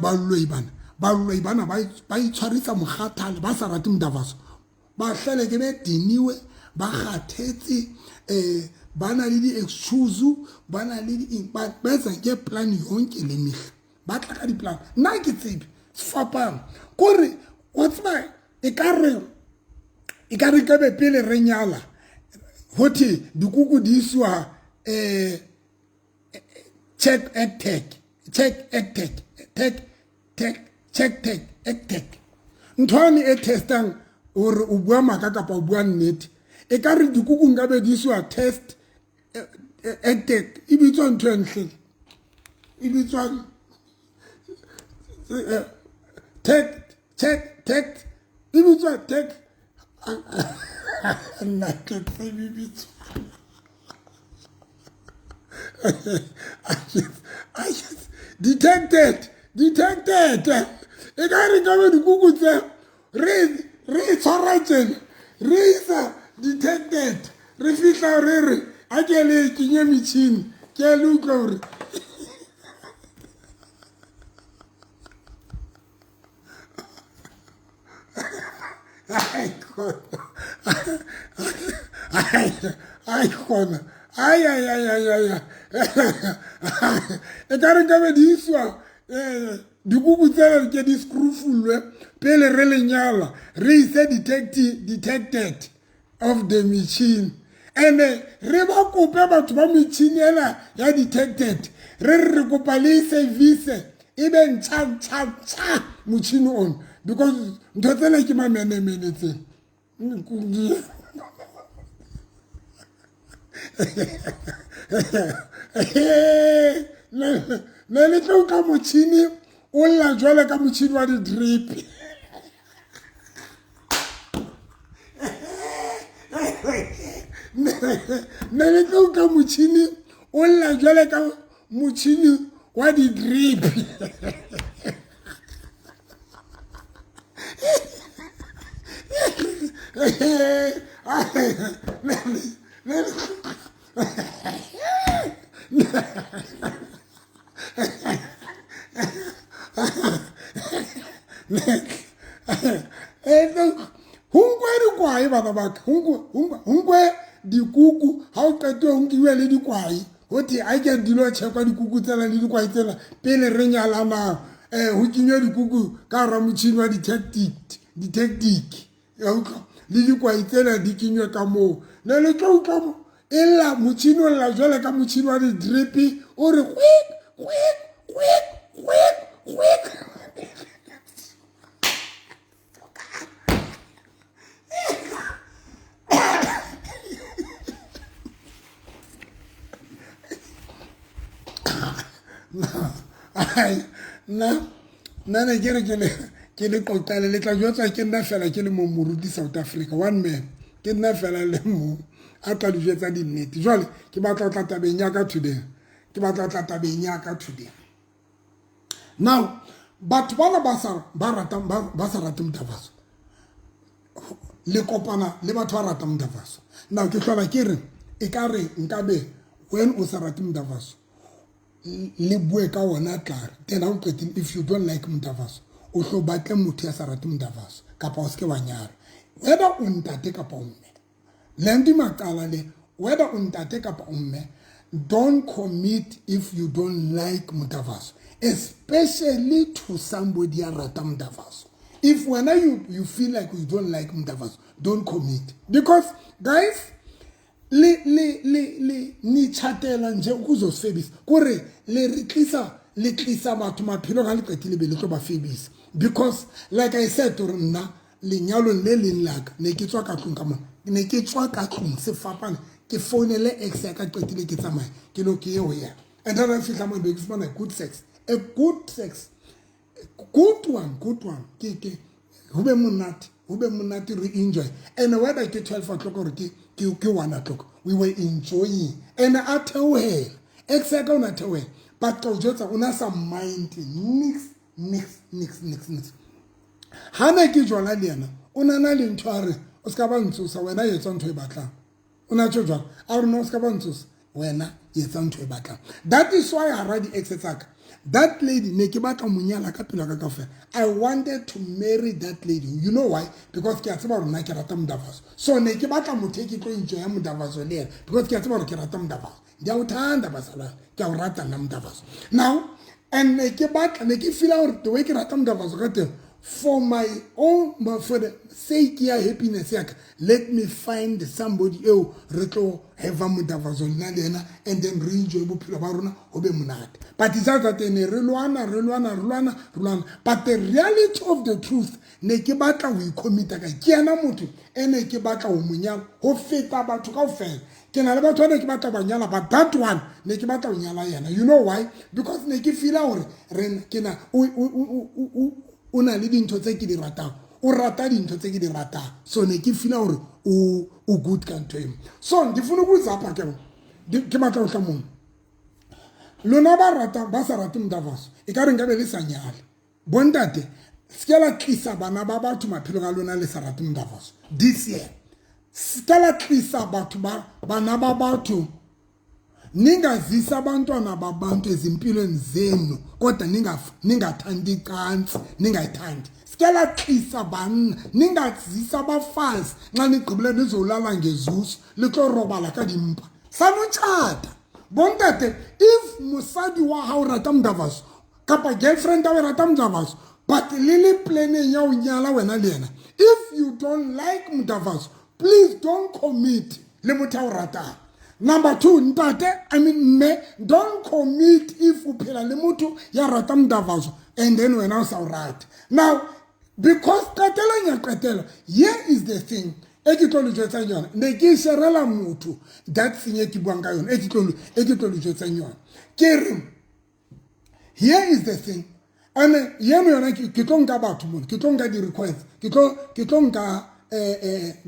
baloi bana, baloi bana ba itshwarisa mokgathale, ba sa rate mdavaso, ba hleleke bediniwe, ba kgathetse, ba na le di-excuse, ba na le di ba etsa ke plan yonke le mehla, ba tla ka di-plan. Nna ke tsebe sefapano kore wa tseba, e ka re kabe pele re nyala hothe dikuku di isiwa check tech, check tech, tech tech, check tech, tech, nthwane e testang hore o bua maka kapa o bua nnete. E ka re dikuku nka be di isiwa test tech, e bitswa ntho e ntle, e bitswang tech, check tech, e bitswa tech, nna ke tsebe bitswa. Detected, detected. E ka re ka be dikuku tse re tshwara tjena, re isa detected, re fihla re re, "A ke le kenye metjhini, ke le utlwa hore." Ai kgona, ai ai ai ai ai, e ka re nkabe di iswa dikuku tsela ke di screwfullwe pele re lenyala, re ise detected of the machine, and re ba kope batho ba metšhini ela ya detected, re re re kopa le service e be ntšha ntšha ntšha motšhini ono, because ntho tsena ke mamenemene tsena. Ne le tlo ka motšhini o lla jwale ka motšhini wa di-drip. Ne le tlo ka motšhini o lla jwale ka motšhini wa di-drip. Ho nkwe dikwae, bana ba ka, ho nkwe dikuku, ha o qete ho nkiwe le dikwae, ho the a ke dilo checkwa dikuku tsena le dikwae tsena pele re nyalanang, ho kenywe dikuku ka hara motjhini wa detectic ya utlwa, le dikwae tsena di kenywe ka moo. Ne le tlo utlwa mo e lla, motjhini o lla jwale ka motjhini wa di-drip, o re kwik kwik kwik kwik kwik. Nna ne ke re ke le qoqele, le tla jwetsa ke nna fela ke le mong moruti South Africa, one man, ke nna fela le mong a tla di jwetsa dinnete. Jwale ke batla ho tla tabeng ya ka today, ke batla ho tla tabeng ya ka today. Now batho bana ba sa ba ratang, ba sa rateng mothafatso, le kopana le batho ba ratang mothafatso. Now ke hlola ke re e ka re nkabe when o sa rate mothafatso, le bue ka ona tlare then ha o qetile. If you don't like mothafatso, o hlo batle motho ya sa rate mothafatso, kapa o seke wa nyala, whether o ntate kapa o mme. Le nto maqala le whether o ntate kapa o mme, don't commit if you don't like mothafatso, especially to somebody ya ratang mothafatso. If wena you feel like you don't like mothafatso, don't commit, because guys, le le le le nithatela nje ukuzosifebisa, kore le re tlisa, le tlisa batho maphelong, ha le qetile be le tlo ba febisa. Because like I said, gore nna lenyalong le leng laka ne ke tswa ka tlong ka mona, ne ke tswa ka tlong sefapane, ke founele ex ya ka, qetile ke tsamaye ke lo ke ye ho yena, and then I fihla mo, be ke fumana good sex, a good sex, good one, good one. Ke Ho be monate, ho be monate, re enjoy. And whether ke 12 o'clock or ke 1 o'clock, we were enjoying. And a theohela, ex ya ka o na theohela, but ka o jwetsa o na sa mind nix nix nix nix nix. Ha ne ke jwala le yena, o na na le ntho a re o ska ba ntsosa wena, etsa ntho e batlang. O na tjho jwalo, a re no, o ska ba ntsosa wena, etsa ntho e batlang. That is why hara di-ex tsaka, that lady ne ke batla mo nyala ka pelo ka kaofela. I wanted to marry that lady. You know why? Because ke a tseba hore nna ke rata modavaso. So ne ke batla motho e ke tlo enjoya modavaso le yena, because ke a tseba hore ke rata modavaso. Ndiyawuthanda bazalwane, ke a o rata nna modavaso. Now, and ne ke batla, ne ke feela hore the way ke rata modavaso ka teng, for my own, for the sake ya happiness ya ka, let me find somebody eo re tlo have modavaso nna le yena, and then re enjoy bophelo ba rona, ho be monate. But it's just that ne re lwana, re lwana, re lwana, re lwana. But the reality of the truth, ne ke batla ho icommita ka ke yena motho e ne ke batla ho mo nyala ho feta batho kaofela. Ke na le batho ba ne ke batla ba nyala, but that one ne ke batla ho nyala yena. You know why? Because ne ke feela hore re ke na o na le dintho tse ke di ratang, o rata dintho tse ke di ratang. So ne ke feela hore o good ka ntho eno. So ndifuna ukuza apha ke, ke batla ho tla mona. Lona ba ratang, ba sa rate modavaso, e ka re nkabe le sa nyale. Bontate, se ke la tlisa bana ba batho maphelong a lona le sa rate modavaso this year. Se ke la tlisa batho ba bana ba batho, ningazisa abantwana babantu ezimpilweni zenu, kodwa ningathandi icansi, ningayithandi. Se la tlisa banna, ningazisa abafazi nxa nigqibile nizolala ngezusu, le tlo robala ka dimpa. Sanotshata. Bontate, if mosadi wa hao rata modavaso kapa girlfriend ya rata modavaso, but le le planeng ya ho nyala wena le yena, if you don't like modavaso, please don't commit le motho a o ratang. Number two, ntate, I mean mme, don't commit if o phela le motho ya rata modavaso and then wena o sa o rate. Now, because qetelong ya qetelo, here is the thing e ke tlo le jwetsang yona. Ne ke sherela motho that thing e ke buang ka yona, e ke tlo le jwetsang yona. Ke re, here is the thing. And yeno yona ke tlo nka batho mona, ke tlo nka di-requests, ke tlo nka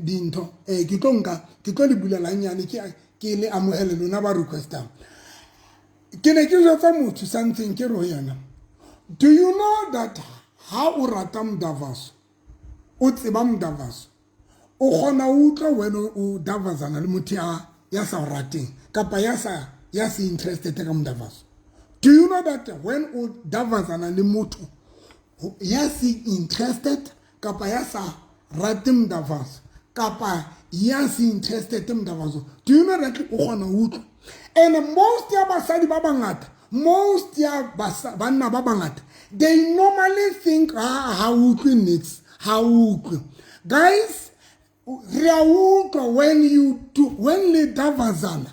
dintho, ke tlo nka, ke tlo le bulela nyane, ke le amohele lona ba requestang. Ke ne ke jwetsa motho something, ke re ho yena, do you know that ha o rata modavaso, o tseba modavaso, o kgona ho utlwa wena o davazana le motho ya sa o rateng kapa ya se interested ka modavaso? Do you know that when o davazana le motho ya se interested kapa ya sa rate modavaso kapa ya se interested modavaso, do you know that o kgona ho utlwa? And most ya basadi ba bangata, most ya banna ba bangata, they normally think ha utlwe nix, ha utlwe. Guys, re a utlwa when you do, when le davazana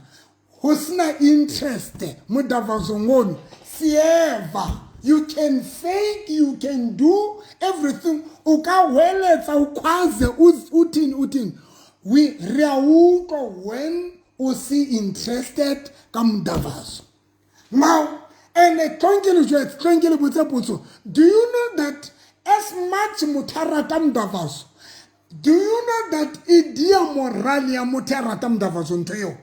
ho sena interest modavazong ono, sieva. You can fake, you can do everything. O ka hweletsa, o khwaze, uthini, uthini. We re a utlwa when o se interested ka modavaso. Now, and tlong ke le botse potso, do you know that as much motho a rata modavaso, do you know that e dia moral ya motho a rata modavaso ntho eo?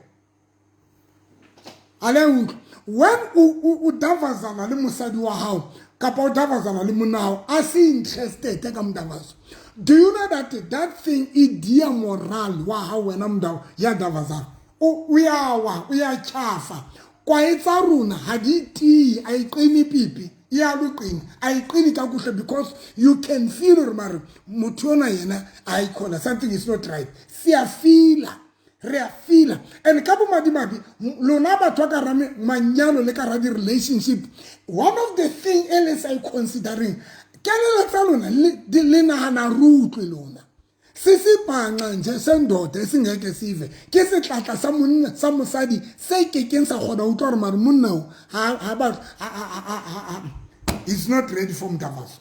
A le utlwa? When o davazana le mosadi wa hao kapa o davazana le monna hao a se interested ka modavaso, do you know that that thing e dia moral wa hao wena modao ya davazana? O ya wa, o ya tjhafa. Kwae tsa rona ha di tiye, a e qine pipi, e a lo qina, a e qine ka kuhle, because you can feel hore mare motho ona yena a e khona, something is not right. Se a feela, re a feela. And ka bomadimabe lona batho ba ka ra manyalo le ka ra di-relationship, one of the thing e le sa e considering, kelello tsa lona le nahana re utlwe lona. Se sepanxa nje sendoda esingeke sive, ke setlatla sa monna sa mosadi se kekeng sa kgona ho utlwa hore mare monna o ha ba, ha, he's not ready for modavaso.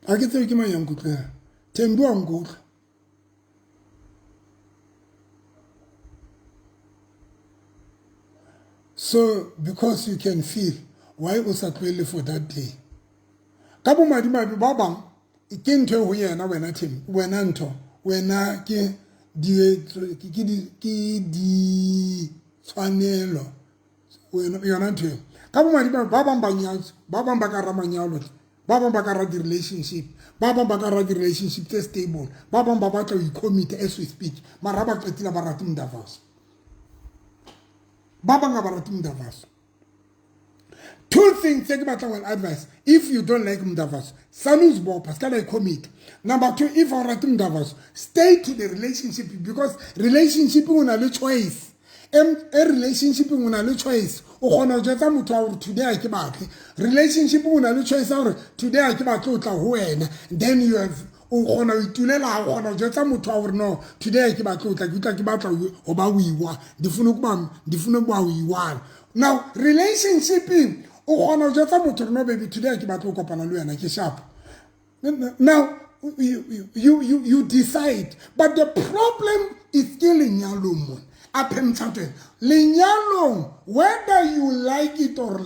Ha ke tsebe ke mang ya nkutlwang. Thembi wa nkutlwa. So because you can feel, Why o sa tlohelle for that day? Ka bomadimabe ba bang ke ntho e ho yena wena Themi, wena ntho, wena ke di ke di tshwanelo wena yona ntho eo. Ka bomadimabe ba bang ba nyatswe, ba bang ba ka ra manyalo, ba bang ba ka ra di-relationship, ba bang ba ka ra di-relationship tse stable, ba bang ba batla ho icommit as we speak, mara ba qetile ba rate mdavaso. Ba bang ha ba rate mdavaso. Two things tse ke batlang one advice. If you don't like mdavaso, sanuzibopha ska la icommit. Number two, if o rate mdavaso, stay to the relationship, because relationship o na le choice. E relationship o na le choice. O kgona ho jwetsa motho wa hore today ha ke batle. Relationship o na le choice ya hore today ha ke batle ho tla ho wena. Then you have o kgona ho itulela, o kgona ho jwetsa motho wa hore no, today ha ke batle ho tla, ke utlwa ke batla ho ba o ndifuna ukuba ndifuna ukuba uyi-one. Now relationship o kgona ho jwetsa motho hore no baby, today ha ke batle ho kopana le wena, ke sharp. Now you decide, but the problem is ke lenyalong mona apha emtshatweni, lenyalong, whether you like it or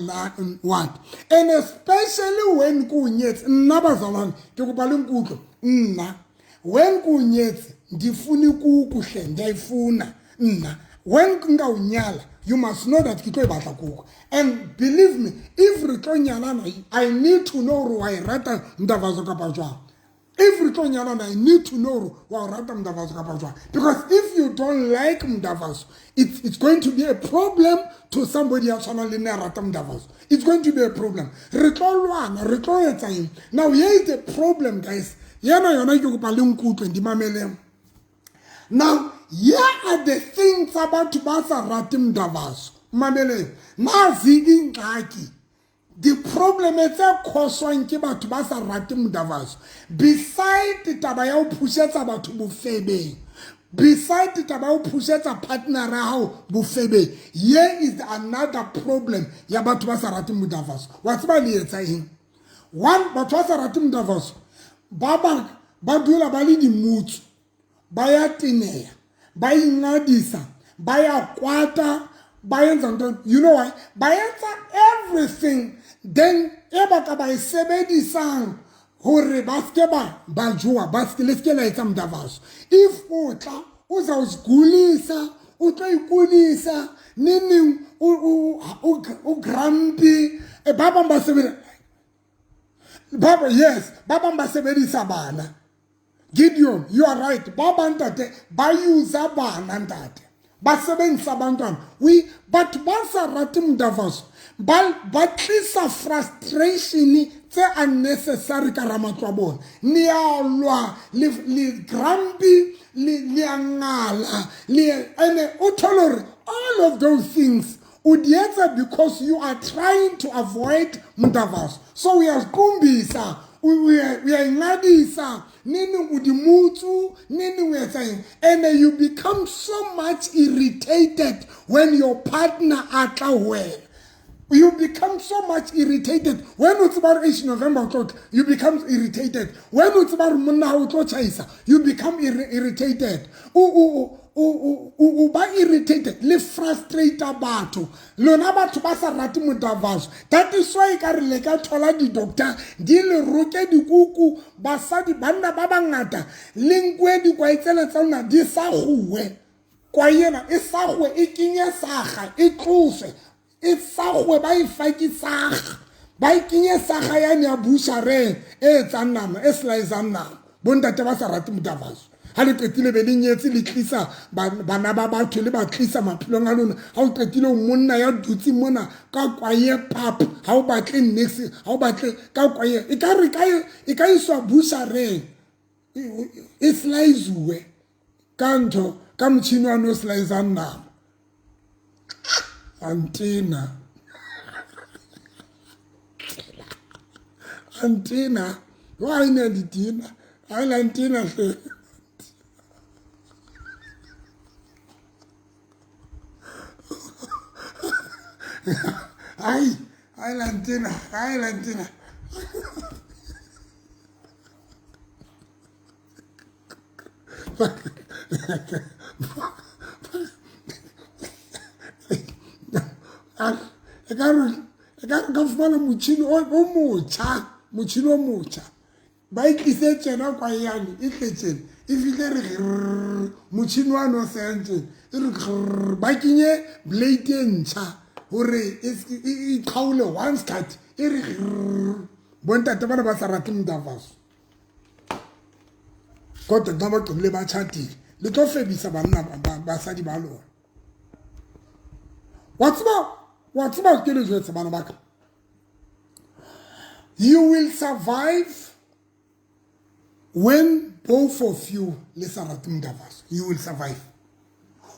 what, and especially when ke o nyetse. Nna bazalwane, ke kopa le nkutlwe. Nna when ke o nyetse, ndifuna ikuku hle, ndiyayifuna nna. When nka o nyala, you must know that ke tlo e batla kuku, and believe me, if re tlo nyalana, I need to know gore wa e rata mdavaso kapa jwang. If re tlo nyalana, I need to know gore wa o rata mdavaso kapa jwang, because if you don't like mdavaso, it's going to be a problem to somebody ya tshwanang le nna ya rata mdavaso. It's going to be a problem. Re tlo lwana, re tlo etsa eng. Now here is the problem, guys. Yena yona ke kopa le nkutlwe, ndimameleng. Now here are the things tsa batho ba sa rate mdavaso. Mameleng, nazi ingxaki, di-problem tse cause-wang ke batho ba sa rate mdavaso, beside taba ya ho phusetsa batho bofebeng, beside taba ya ho phusetsa partner ya hao bofebeng, here is another problem ya batho ba sa rate mdavaso. Wa tseba le etsa eng? One, batho ba sa rate mdavaso ba bang ba dula ba le dimutsu, ba ya teneya, ba ingadisa, ba ya kwata, ba etsa ntho, you know why? Ba etsa everything then e ba ka ba e sebedisang hore ba ske ba joa, ba ske le ske la etsa mdavaso. If o tla uzawuzigulisa, o tlo ikulisa neng, o grumpy. Ba bang ba sebedisa ba, yes, ba bang ba sebedisa bana. Gideon, you are right. Ba bang, ntate, ba use bana, ntate, ba sebedisa bantwana. We batho ba sa rate mdavaso ba tlisa frustration tse unnecessary ka ramatlo a bona. Ne a lwa le grumpy, le a ngala le, ene o thole hore all of those things o di etsa because you are trying to avoid mdavaso. So uyaziqumbisa, uyayingadisa nini, o di mutsu nini, o etsa eng, and you become so much irritated when your partner a tla ho wena. You become so much irritated when o tseba hore eish, November o tlo tla. You become irritated when o tseba hore monna hao o tlo tjhaisa. You become irritated. O ba irritated, le frustrate batho, lona batho ba sa rate modavaso. That is why ka re le ka thola di-doctor di le roke dikuku. Basadi, banna ba bangata, le nkuwe dikwae tsena tsa lona di sa guwe. Kwae ena e sa guwe, e kenye saga, e tloswe, e sa guwe, ba e fake saga, ba e kenye saga yane ya butchereng e etsang nama, e slicang nama. Bontate ba sa rate modavaso, ha le qetile be le nyetse, le tlisa bana ba batho, le ba tlisa maphelong a lona. Ha o qetile, o monna ya dutse mona ka kwaye pap, ha o batle nix, ha o batle ka kwaye, e ka re e ka iswa butchereng, e slice-uwe ka ntho, ka motšhini wa no slicang nama. Antina, antina wa ine ditina ha la ntina hle. Ai ai, la ntina, ai la ntina. E ka re ka fumana motšhini o motjha, motšhini o motjha, ba e tlise tjena kwa yane e tle tjena, e fihle re grrr, motšhini wane o seyang tjena e re grrr, ba kenye blade e ntšha gore e qhaole once cut e re grrr. Bontate bana ba sa rate mdavaso, kodwa xa ba gqibile ba tshatile, le tlo febisa banna basadi ba lona. Wa tseba, wa tseba ke le jwetse bana ba ka, you will survive when both of you le sa rate mdavaso. You will survive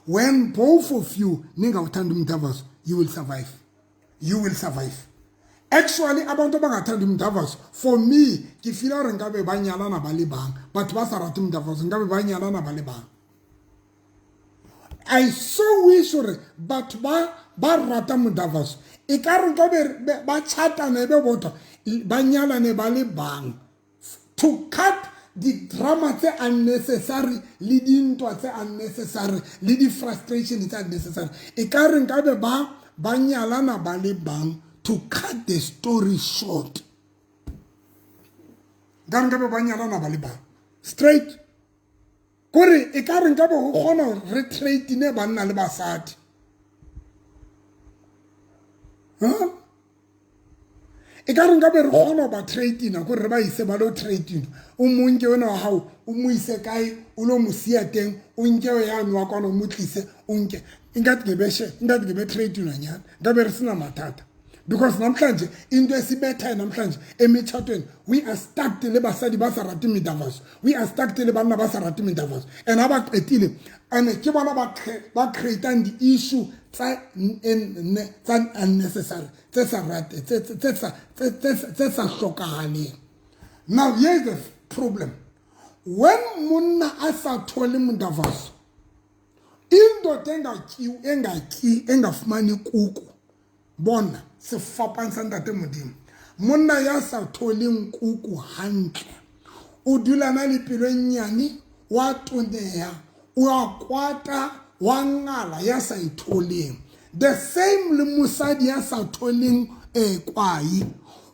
when both of you ningawuthandi umdavaso. You will survive, you will survive. Actually, abantu abangathandi umdavaso, for me ke feela gore nkabe ba nyalana ba le bang. Batho ba sa rate umdavaso, nkabe ba nyalana ba le bang. I so wish gore batho ba rata modavaso e ka re nkabe ba chatana e be botho, ba nyalane ba le bang, to cut di-drama tse unnecessary le dintwa tse unnecessary le di-frustration tse unnecessary. E ka re nkabe ba nyalana ba le bang to cut the story short. Nka re nkabe ba nyalana ba le bang straight, kore e ka re nkabe go kgona gore re traine banna le basadi. Huh? E ka re nkabe re kgona go ba traina, kore re ba ise ba lo traina. O monke wena wa gago, o mo ise kae, o lo mo sia teng, o nke yane wa kwana, o mo tlise, o nke ingathi ngebeshe, ingathi ngebetrainwa nyana, nkabe re sena mathata. Because namhlanje into esibethayo namhlanje emitshatweni, we are stuck le basadi ba sa rate medavaso, we are stuck le banna ba sa rate medavaso. And ha ba qetile and ke bona ba creatang di-issue tsa unnecessary, tse sa rate, tse sa hlokahaleng. Now here is the problem: when monna a sa thole modavaso, indoda engatyi, engafumani kuku, bona sefapang sa ntate Modimo, monna ya sa tholeng kuku hantle o dula na le pelo e nnyane, wa toneya, o a kwata, wa ngala, ya sa itholeng. The same le mosadi ya sa tholeng kwai,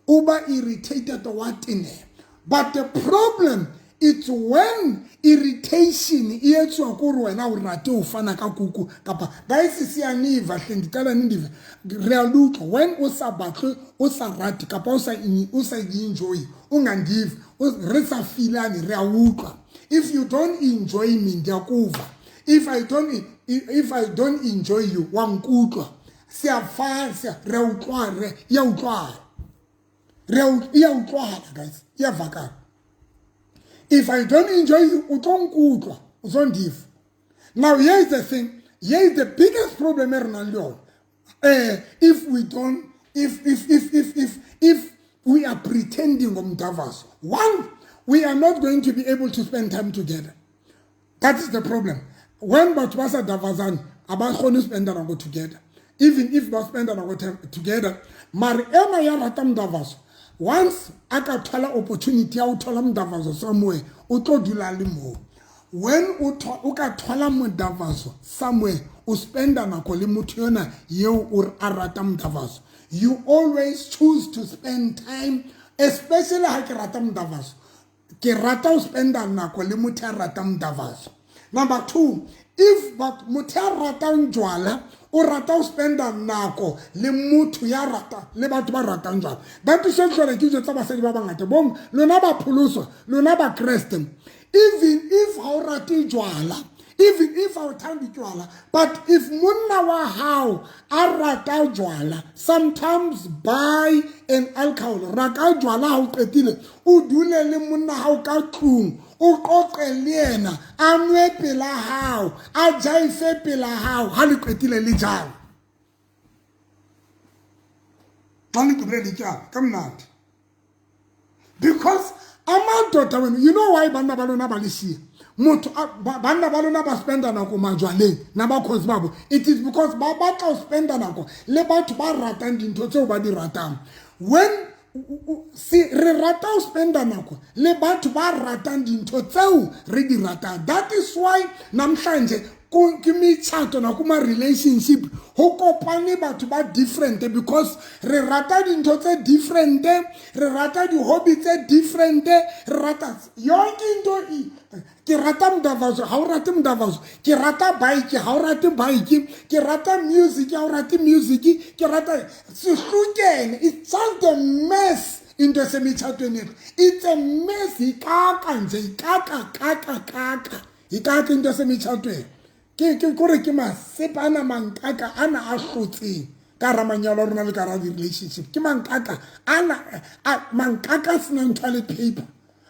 o ba irritated, wa teneya. But the problem, it's when irritation e etswa ke gore wena o rate ho fana ka kuku kapa guys siyaniva hle, ndicela nindive, re a le utlwa. When o sa batle, o sa rate kapa o sa enjoy, ungandivi, re sa feelane, re a utlwa. If you don't enjoy me, ndiyakuva. If I don't enjoy you, wa nkutlwa, siyafana, re a utlwa, re ya utlwana, re ya utlwana guys, iyavakala. If I don't enjoy you, o tlo nkutlwa, o tlo ndiva. Now here is the thing, here is the biggest problem e re nang le yona. If we don't if if if if if if we are pretending ngomdavaso, one, we are not going to be able to spend time together. That is the problem. When batho ba sa davazane, a ba kgone ho spenda nako together. Even if ba spenda nako together, mare ena ya rata mdavaso, once a ka thola opportunity ya ho thola mdavaso somewhere, o tlo dula le moo. When o ka thola modavaso somewhere, o spenda nako le motho yona yeo o re a rata modavaso. You always choose to spend time, especially ha ke rata modavaso, ke rata ho spenda nako le motho ya ratang modavaso. Number two, if but motho ya ratang jwala, o rata ho spenda nako le motho ya rata, le batho ba ratang jwala. That is hlole ke jwetsa basadi ba bangata, bong lona ba pholoswa, lona ba Kreste, even if ha o rate jwala, even if ha o thande jwala, but if monna wa hao a rata jwala, sometimes buy an alcohol, raka jwala, ha o qetile o dule le monna hao ka tlung, o qoqe le yena, a nwe pela hao, a jaife pela hao. Ha le qetile le jalo, xa le qetile le jalo ka monate. Because amadoda wena, you know why banna ba lona ba le siya? Motho banna ba lona ba spenda nako majwaleng nabakhozi babo. It is because ba batla ho spenda nako le batho ba ratang dintho tseo ba di ratang. When si re rata ho spenda nako le batho ba ratang dintho tseo re di ratang, that is why namhlanje Ke metšhato na kuma relationship ho kopane batho ba different because re rata dintho tse different, re rata di-hobby tse different, re rata yonke into. Ke rata mdavazo, ha o rate mdavazo. Ke rata bike, ha o rate bike. Ke rata music, ha o rate music. Ke rata sehlukene. It's just a mess into esemitshatweni yethu. It's a mess. Ikaka nje, ikaka kaka kaka, ikaka into esemitshatweni. Ke kore ke masepa ana, mankaka ana a hlotseng ka hara manyalo a rona le ka hara di-relationship. Ke mankaka ana, mankaka a senang toilet paper,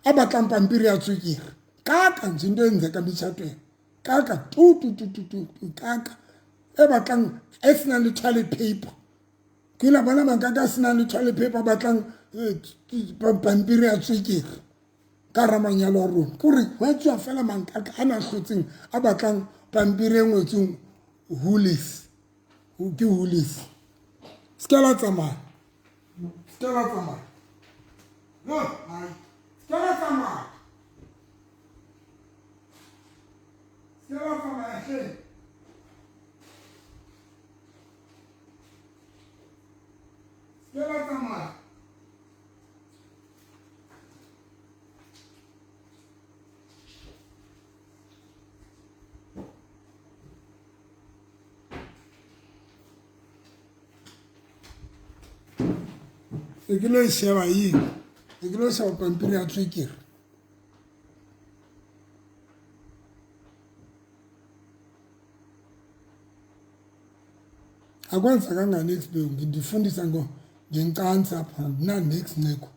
a batlang pampiri ya tswekere. Kaka nje into enzeka mitshatweni, kaka tu tu tu tu tu, kaka e batlang e senang le toilet paper. Ke la bona mankaka a senang le toilet paper, batlang pampiri ya tswekere ka hara manyalo a rona. Kore ho etsuwa fela mankaka ana a hlotseng, a batlang pampiri e ngotsweng Hoolies. Ke Hoolies. Se ke la tsamaya, se ke la tsamaya, no, hai, se ke la tsamaya, se ke la tsamaya hle, se ke la tsamaya. E ke lo e sheba eng? E ke lo sheba pampiri ya tswekere. Akwenzakanga niks, ndifundisa ngencansi apha, andina niks nceko.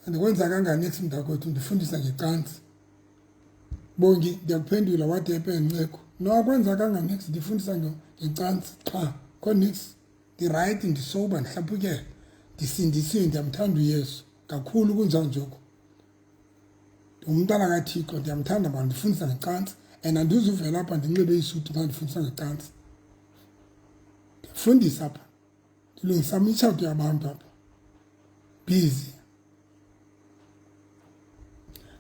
Andikwenzakanga niks mntakwethu, ndifundisa ngecansi. Bongi, ndiyakuphendula what happened nceko. No, akwenzakanga niks, ndifundisa ngecansi qha, kho niks. Ndi-right, ndisoba, ndihlaphukele, ndisindisiwe, ndiyamthanda uYesu kakhulu kunjanjoko. Ndingumntana kaThixo, ndiyamthanda ba ndifundisa ngecansi and andizuvela apha ndinxibe isuti xa ndifundisa ngecansi. Ndiyafundisa apha, ndilungisa imitshato yabantu apha. Busy.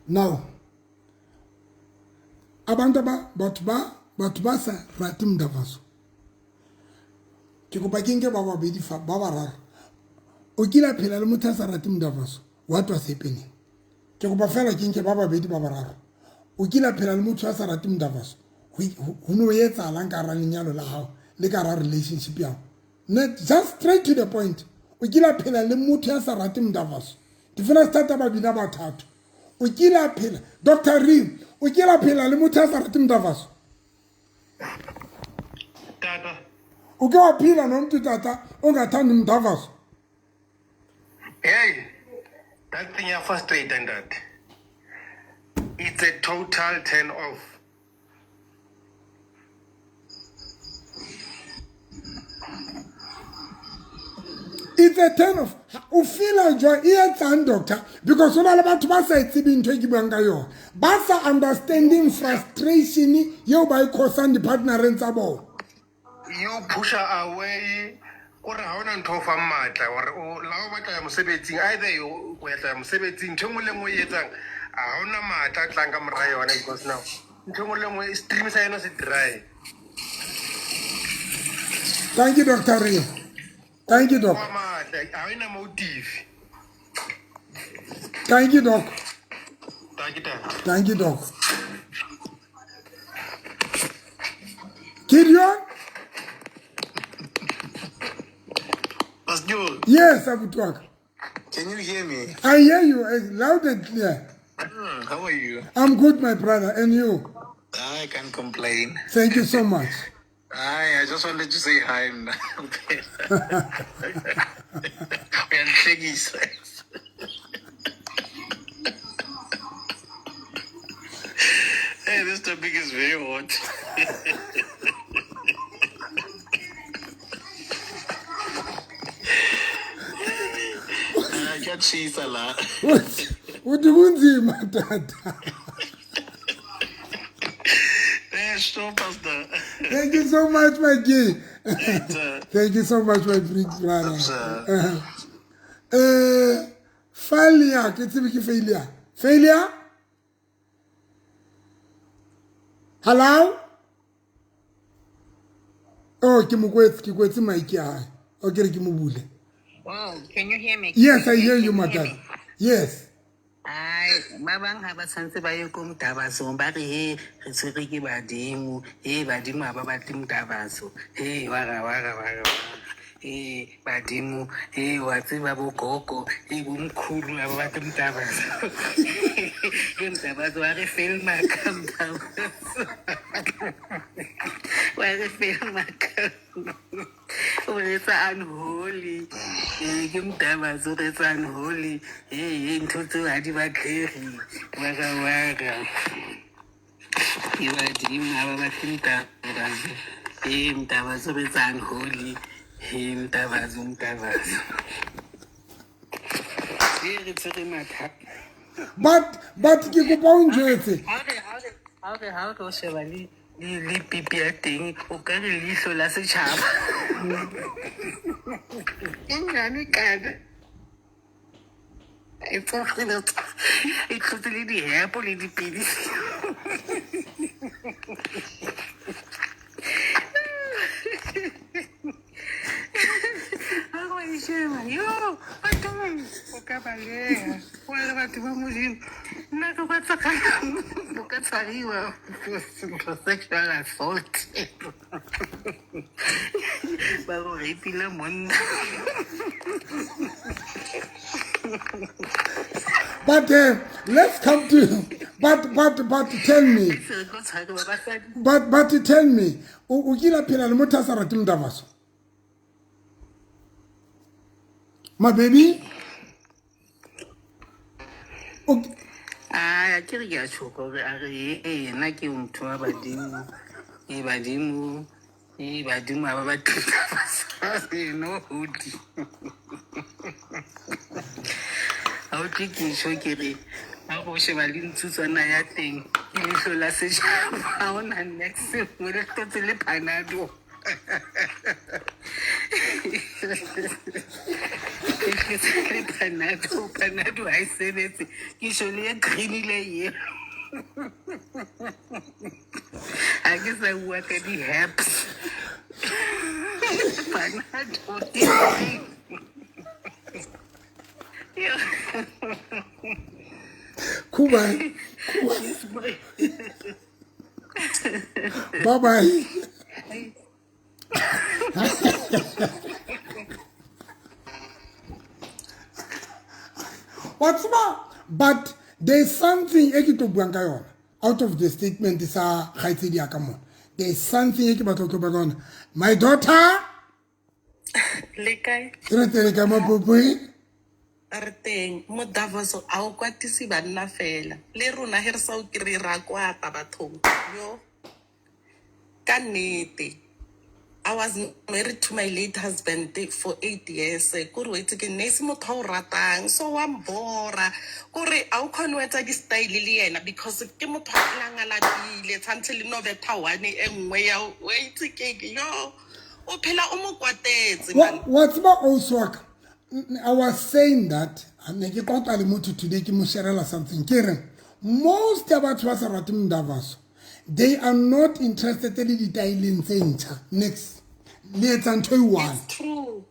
Now, abantu aba batho ba sa rate mdavazo. Ke kopa ke nke ba babedi fa ba bararo. O kile a phela le motho a sa rate mdavazo. What was happening? Ke kopa fela ke nke ba babedi ba bararo. O kile a phela le motho a sa rate mdavazo. Ho no etsahalang ka hara lenyalo la hao le ka hara relationship ya hao? Ne, just straight to the point. O kile a phela le motho ya sa rate mdavazo. Ndifuna sithatha ababini abathathu. O kile a phela, Dr. Reem, o kile a phela le motho ya sa rate mdavazo. Tata. Uke waphila nomntu tata ongathandi mdavazo? Hey, that thing ya frustrate and that. It's a total turn off. It's a turn off. O feela jwang e etsang, doctor? Because ho na le batho ba sa e tsebeng ntho e ke buang ka yona, ba sa understanding frustration eo ba e causang di-partnereng tsa bona. You push her away. O re ha ona ntho o fang matla hore o la o batla ya mosebetsing, either o ya tla ya mosebetsing, ntho e nngwe le nngwe e etsang ha ona matla a tlang ka mora yona, because now ntho e nngwe le nngwe stream sa yona se dry. Thank you, Dr. Rio. Thank you, doc. Wa matla ha ena motive. Thank you, doc. Thank you, tata. Thank you, doc. Gideon. Pastor, Yes, abuti waka. Can you hear me? I hear you loud and clear. How are you? I'm good, my brother. And you? I can't complain. Thank you so much. Hi, I just wanted to say hi. Uyandihlekisa. Hey, this topic is very hot. Ah, kuyatshisa la. Uthi kunzima tata. Eh, sure, Pastor. Thank you so much, my king. Thank you so much, my big brother. Sir. Failure, ke tsebe ke failure. Failure? Hello? Oh, ke mo kwetse, ke kwetse mic ya hae. O ke re ke mo bule. Oh, can you hear me? Yes, I hear you, Can you hear madam. me? Yes. Ai, ba bang ha ba tshwanetse ba ye ko motabasong ba re he re tshwere ke badimo, he badimo ha ba batle motabaso, he wara wara wara wara, he badimo, he wa tseba bo gogo, he bo mkhulu ha ba batle motabaso. He motabaso wa re filma ka motabaso. Wa re filma ka o re etsa unholy. Ee, ke motabaso o re etsa unholy. Ee, ntho tseo ha di batlege. Wara wara. Ke badimo ha ba batle motabaso. Ee, motabaso o re etsa unholy. He motabaso, motabaso. Ee, re tshwere mathata. But ke kopa o njwetse. Ha re o sheba le le pipi ya teng, o ka re leihlo la setjhaba. E nyane kana. E tsogile e tlotse le dihepo le dipidisi. Ha go e sheba, yo, batho o ka baleha. Wa re batho ba Modimo, nna ke kwa tsagala o ka tshwariwa for sexual assault. Ba go rapile monna. But let's come to but tell me. Se re tlo tshwariwa basadi. But tell me, o kile phela le motho a sa rate motabaso? My baby? Okay. Ai, a ke re ke a tshoka gore a re ee nna ke motho wa badimo, ee badimo, ee badimo ha ba batle basadi no hodi. Ha o tle ke tjho ke re ha go sheba le ntsutswana ya teng ke leihlo la setjhaba, ha hona niks mo le tlotse le Panado. E tlotse le Panado, Panado ha e sebetse, ke tjho le e green le yellow. Ha ke sa bua ka di-herbs. Panado ke green. Yo. Kuba. Bye bye. What's more? But there's something e ke tlo buang ka yona out of the statement sa kgaitsedi ya ka mona. There's something e ke batla ho tlo bua ka yona. My daughter, Le kae? re tele ka mapopoi. Re teng. Mo Davos a o kwatise banna fela. Le rona he re sa o kry ra kwata bathong. Yo. Ka nnete. I was married to my late husband for 8 years. Kore wa itse ke nne e se motho a o ratang. So wa mbora. Kore a o kgone ho etsa di-style le yena because ke motho a phelang a lapile. Tshwantse le no betha one e nngwe ya wa itse ke yo. O phela o mo kwatetse man. Wa tseba ausi wa ka, I was saying that ne ke qoqa le motho today, ke mo sharela something. Ke re most ya batho ba sa rateng Mdavaso, they are not interested le ditaeleng tse ntjha. Next, le etsa ntho e one. It's true.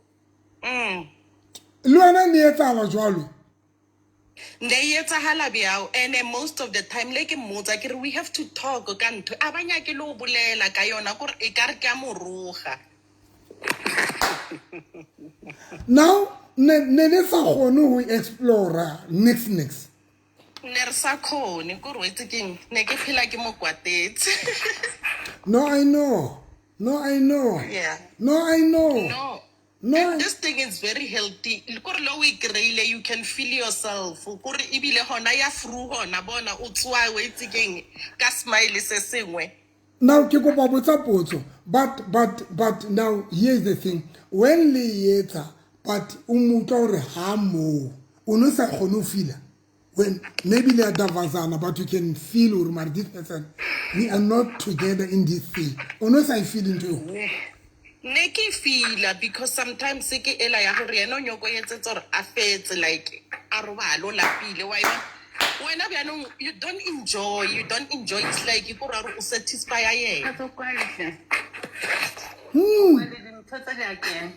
Le wena ne etsahala jwalo? Ne e etsahala bjao, and most of the time le ke mmotsa ke re we have to talk ka ntho, a ba nyake le ho bolela ka yona, kore e ka re ke a moroga. Now ne le sa kgone ho explora nix nix. Ne re sa kgone, kore wa itse keng, ne ke phela ke mo kwatetse. No, I know. No, I know. Yeah. No, I know. No. No. And this thing is very healthy. Kore le o e kry-ile, you can feel yourself. Kore ebile hona ya fru hona bona o tswa wa itse keng ka smile se sengwe. Now ke kopa botsa potso, but now here's the thing. When le etsa, but o mo utlwa hore ha moo, o no sa kgone ho feela. When maybe le a davazana, but you can feel hore mara this person, we are not together in this thing. O no sa e feel ntho eo? Ne ke feela because sometimes ke ela ya hore yena o nyoko etsetsa hore a fetse, like a robale o lapile wa e bona. Wena bjanong you don't enjoy, you don't enjoy. It's like ke gore o satisfy yena. Jwale dintho tse di a kena.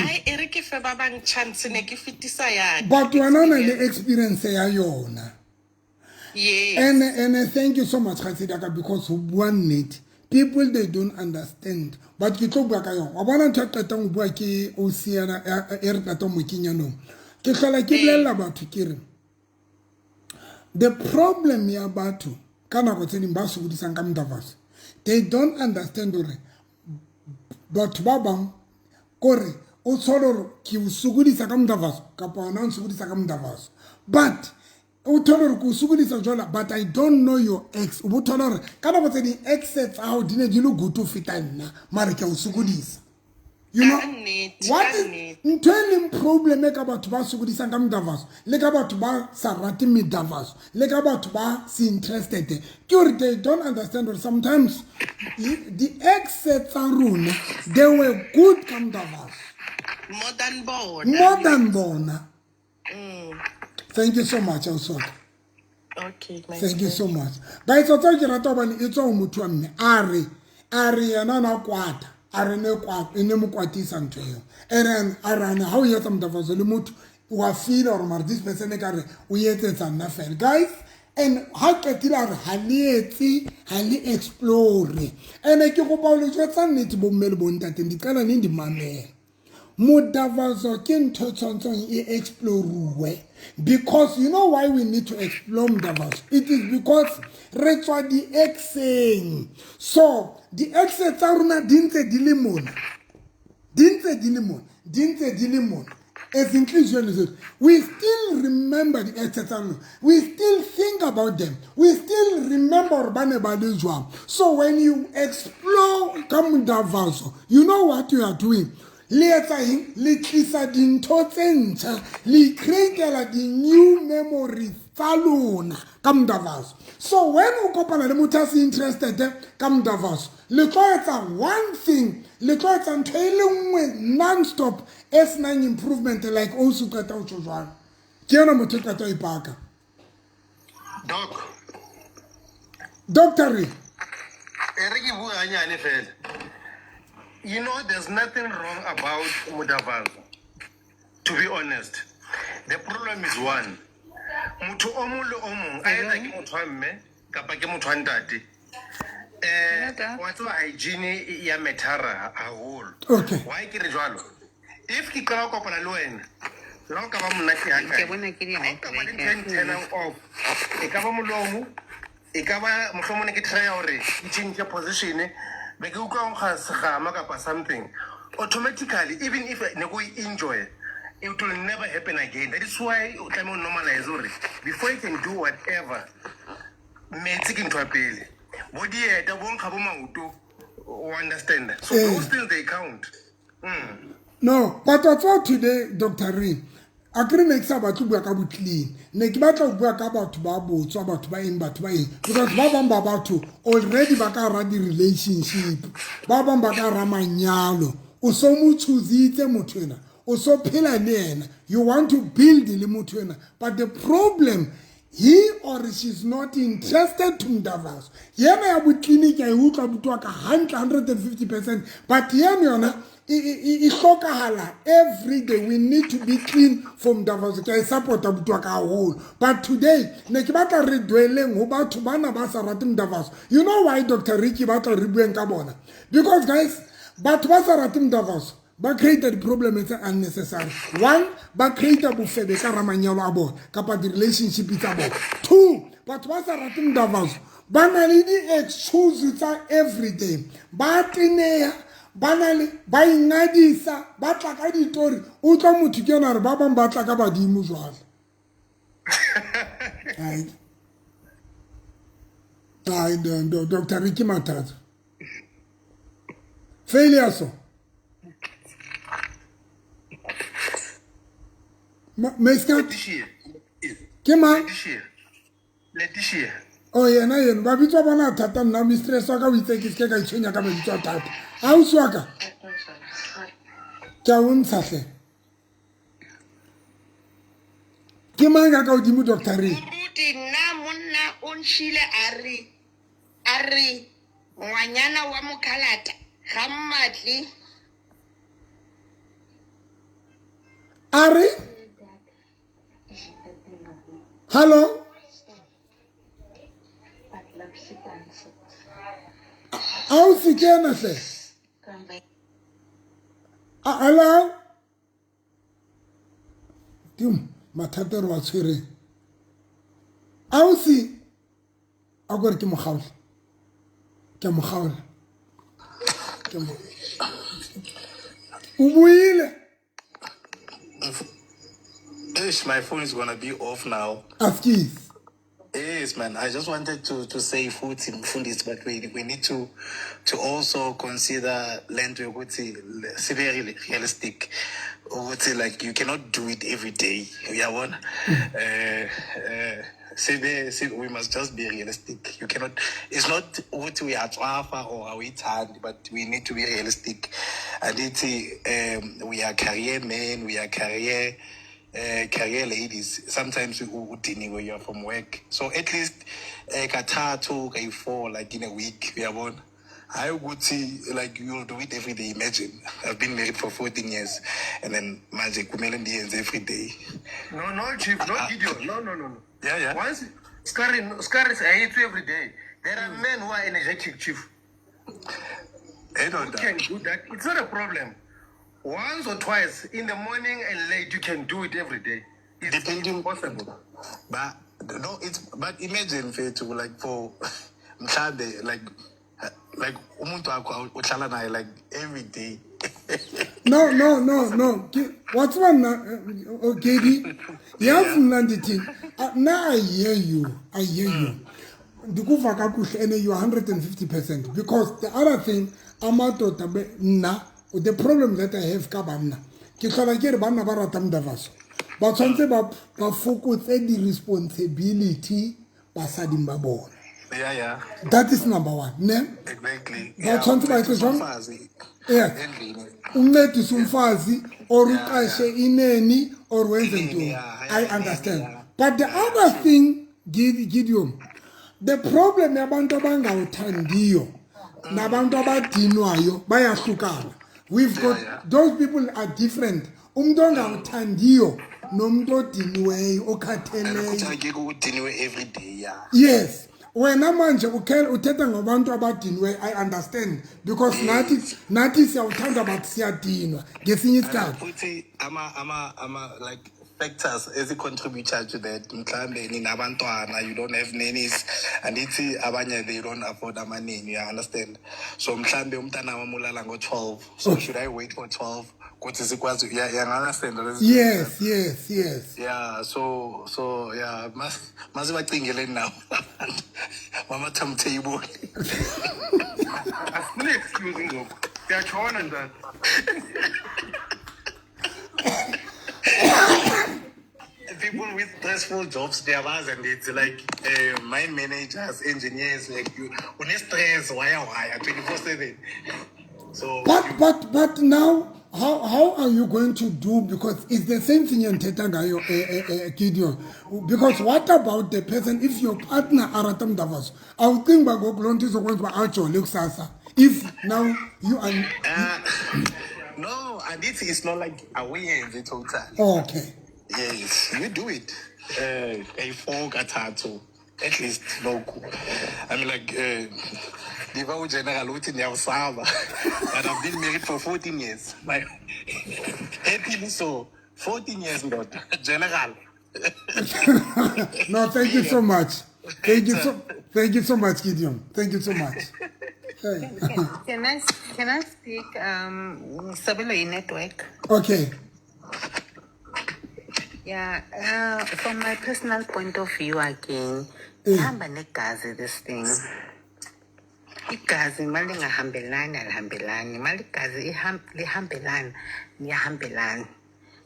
Ai, e re ke fe ba bang chance, ne ke fetisa ya But wena o na le experience ya yona. Yes. And thank you so much, kgaitsedaka, because ho bua nnete, people, they don't understand. But ke tlo bua ka yona. Wa bona ntho e qetang ho bua ke oc yana e re qetang mo kenyanong, ke hlola ke bolella batho, ke re the problem ya batho ka nako tse ding ba sokodisang ka modavatso, they don't understand hore batho ba bang kore o tshole hore ke o sokodisa ka modavatso kapa wena o nsokodisa ka modavatso, but o thole hore ke o sokodisa jwala, but I don't know your ex. O bo thola hore ka nako tse ding ex tsa hao di ne di le good ho feta nna, mare ke a o sokodisa, you know. Ka nnete, What ka is nnete. Ntho e leng problem e ka batho ba sokodisang ka medavaso, le ka batho ba sa rate medavaso, le ka batho ba se interested, ke hore they don't understand hore sometimes di-ex tsa rona, they were good ka medavaso more than bona. More than bona. Thank you so much, ausi. Okay, my Thank you so much, guys. Wa tseba ke rata hobane e tswa ho motho wa mme. A re yena na kwata, a re ne kwata e ne mo kwatisa ntho eo. And then a re ane ha o etsa modafatso le motho, wa feel hore mare this person e ka re o etsetsa nna fela, guys. And ha qetile a re ha le etse, ha le explore. And ke kopa ho le jwetsa nnete, bomme le bontateng, di qala neng di mamela. Modavazo ke ntho e tshwantseng e exploruwe, because you know why we need to explore modavazo? It is because re tswa di-exeng. So di-ex tsa rona di ntse di le mona, di ntse di le mona, di ntse di le mona ezinhliziyweni zethu. We still remember di-ex tsa rona, we still think about them, we still remember gore ba ne ba le jwang. So when you explore ka modavazo, you know what you are doing? Le etsa eng? Le tlisa dintho tse ntjha, le createla di-new memories tsa lona ka modavazo. So when o kopana le motho a se interested ka modavazo, le tlo etsa one thing, le tlo etsa ntho e le nngwe non-stop e senang improvement, like o se qeta o tjho jwalo. Ke yona motho e qeta o ipaka. Doc. Doctor re. E re ke bua hanyane fela. You know, there's nothing wrong about modavazo, to be honest. The problem is one, motho o mong le o mong a etsa, ke motho wa mme kapa ke motho wa ntate, wa tseba hygiene ya mattera haholo. Why ke re jwalo? If ke qala ho kopana le wena, le ha o ka ba monate ha kae, Ke bona ke di ha o ka ba le ntho e n-turnang off, e ka ba molomo, e ka ba mohlomong ne ke try hore ke change position, be ke utlwa nkga segama kapa something, automatically, even if ne ko enjoy, it will never happen again. That is why o tlameha o normalize hore before you can do whatever, metsi ke ntho ya pele, bo dieta, bo nkga bo maoto, o understand? So those things, they count. No, but wa tseba today, Dr Ring, a kere ne ke sa batle ho bua ka bo-clean, ne ke batla ho bua ka batho ba botswa, batho ba eng, batho ba eng, because ba bang ba batho already ba ka hara di-relationship, ba bang ba ka hara manyalo. O so mo choositse motho ena, o so phela le ena, you want to build le motho ena, but the problem, he or she's not interested to mdavaso. Yena ya boclinic ya e utlwa botwa ka hantle 150%, but yena yona e hlokahala every day. We need to be clean for mdavaso. Ke a e support-a botwa ka haholo, but today ne ke batla re dweleng ho batho bana ba sa rate mdavaso. You know why, Dr Ricky, batla re bueng ka bona? Because guys, batho ba sa rate mdavaso ba create di-problem tse unnecessary. One, ba create bofebe ka ra manyalo a bona kapa di-relationship tsa bona. Two, batho ba sa rate mdavaso ba na le di-excuse tsa everyday, ba teneya, ba na le ba ingadisa, ba tla ka ditori. Utlwa motho ke yona re ba bang ba tla ka badimo jwale. Ai ai, Dr Ricky, mathata failure. So Meska Letitia. Ke mang? Letitia. Letitia. O yena yeno ba bitswa bona thata. Nna mistress wa ka o itse ke seke ka itshwenya ka mabitso a thata. Ausi wa ka, ke a o ntsha hle. Ke mang ka ka godimo, Doctor Re? Moruti, nna monna o nshile, a re Ngwanyana wa mokhalata ga mmatle. A re hallo, a o se kena hle. Hello, tim mathata re wa tshwereng. Ausi, a kore ke mogaola, ke mogaola, ke mo o buile. Eish, my phone is gonna be off now. Askies. Yes, man. I just wanted to say futhi mfundisi, but we need to also consider lento yokuthi sibe realistic. Ukuthi like you cannot do it every day. Uyabona? Sibe we must just be realistic. You cannot, it's not ukuthi we are tswafa or awuyithandi, but we need to be realistic. And it's we are career men, we are career ladies. Sometimes udiniwe, you are from work, so at least kathathu, kayi-four, like in a week, uyabona? Hayi ukuthi like you'll do it every day. Imagine, I've been married for 14 years and then manje kumele ndiyenze every day. No, chief, no, Gideon. No, no, no, no. Yeah. Once Scary, Scary, I hate you every day. There are men who are energetic, chief. Hey, no, Who can do that. It's not a problem. Once or twice in the morning and late, you can do it every day. It's Depending- possible. But no, it's but imagine mfethu, like for mhlambe like umuntu wakho uhlala naye like every day. No. What's one, okay, yazi mna ndithini? Mna I hear you, I hear you, ndikuva kakuhle and you are 150%, because the other thing, amadoda mna the problem that I have ka banna, ke tlhola ke re banna ba rata modavaso, ba tshwanetse ba fokotse di-responsibility basading ba bona. That is number one, ne? Exactly. Ba tshwanetse ba etse jwang? Umfazi endlini. Uncedise umfazi or uqashe ineni or wenze Ineni, ntoni. Yeah, I understand. But the other thing, Gideon, the problem yabantu abangawuthandiyo nabantu abadinwayo bayahlukana. We've got those people are different. Umuntu ongawuthandiyo nomuntu odiniweyo, okhatheleyo. Kuthi akekho udiniwe every day, yeah. Yes, wena manje uthetha ngabantu abadiniweyo. I understand, because nathi siyawuthanda but siyadinwa ngesinye isikhathi. Futhi ama like factors ezi-contributor to that, mhlambe ninabantwana, you don't have nannies, andithi abanye they don't afford amaneni, you understand? So mhlambe umntana wami ulala ngo-12, so should I wait for 12 ukuthi sikwazi, yeah, understand? Yes. Yeah, so yeah, masibacingeleni nabo abantu mama-timetable. Asine excuse ngoku. Siyatshona njani? People with stressful jobs, ndiyabazi, and it's like mine managers, engineers, like you une-stress waya waya 24/7, so But now how are you going to do, because it's the same thing endithetha ngayo, Gideon, because what about the person, if your partner arata mdavaso, awucingi uba ngoku loo nto izokwenza uba ajole kusasa if now you are No, and it's not like awuyenzi totally. Yes, you do it a-four, kathathu at least lokhu. I mean, like ndiva ugeneral uthi ndiyawusaba, but I've been married for 14 years, my happily so, 14 years, ndoda, general. No, thank you so much. Thank you so much, Gideon. Thank you so much. Hey. Can I speak? Sabelo network. Okay. Yeah, from my personal point of view again, ihamba negazi this thing. Igazi malingahambelani alihambelani, maligazi lihambelana liyahambelana.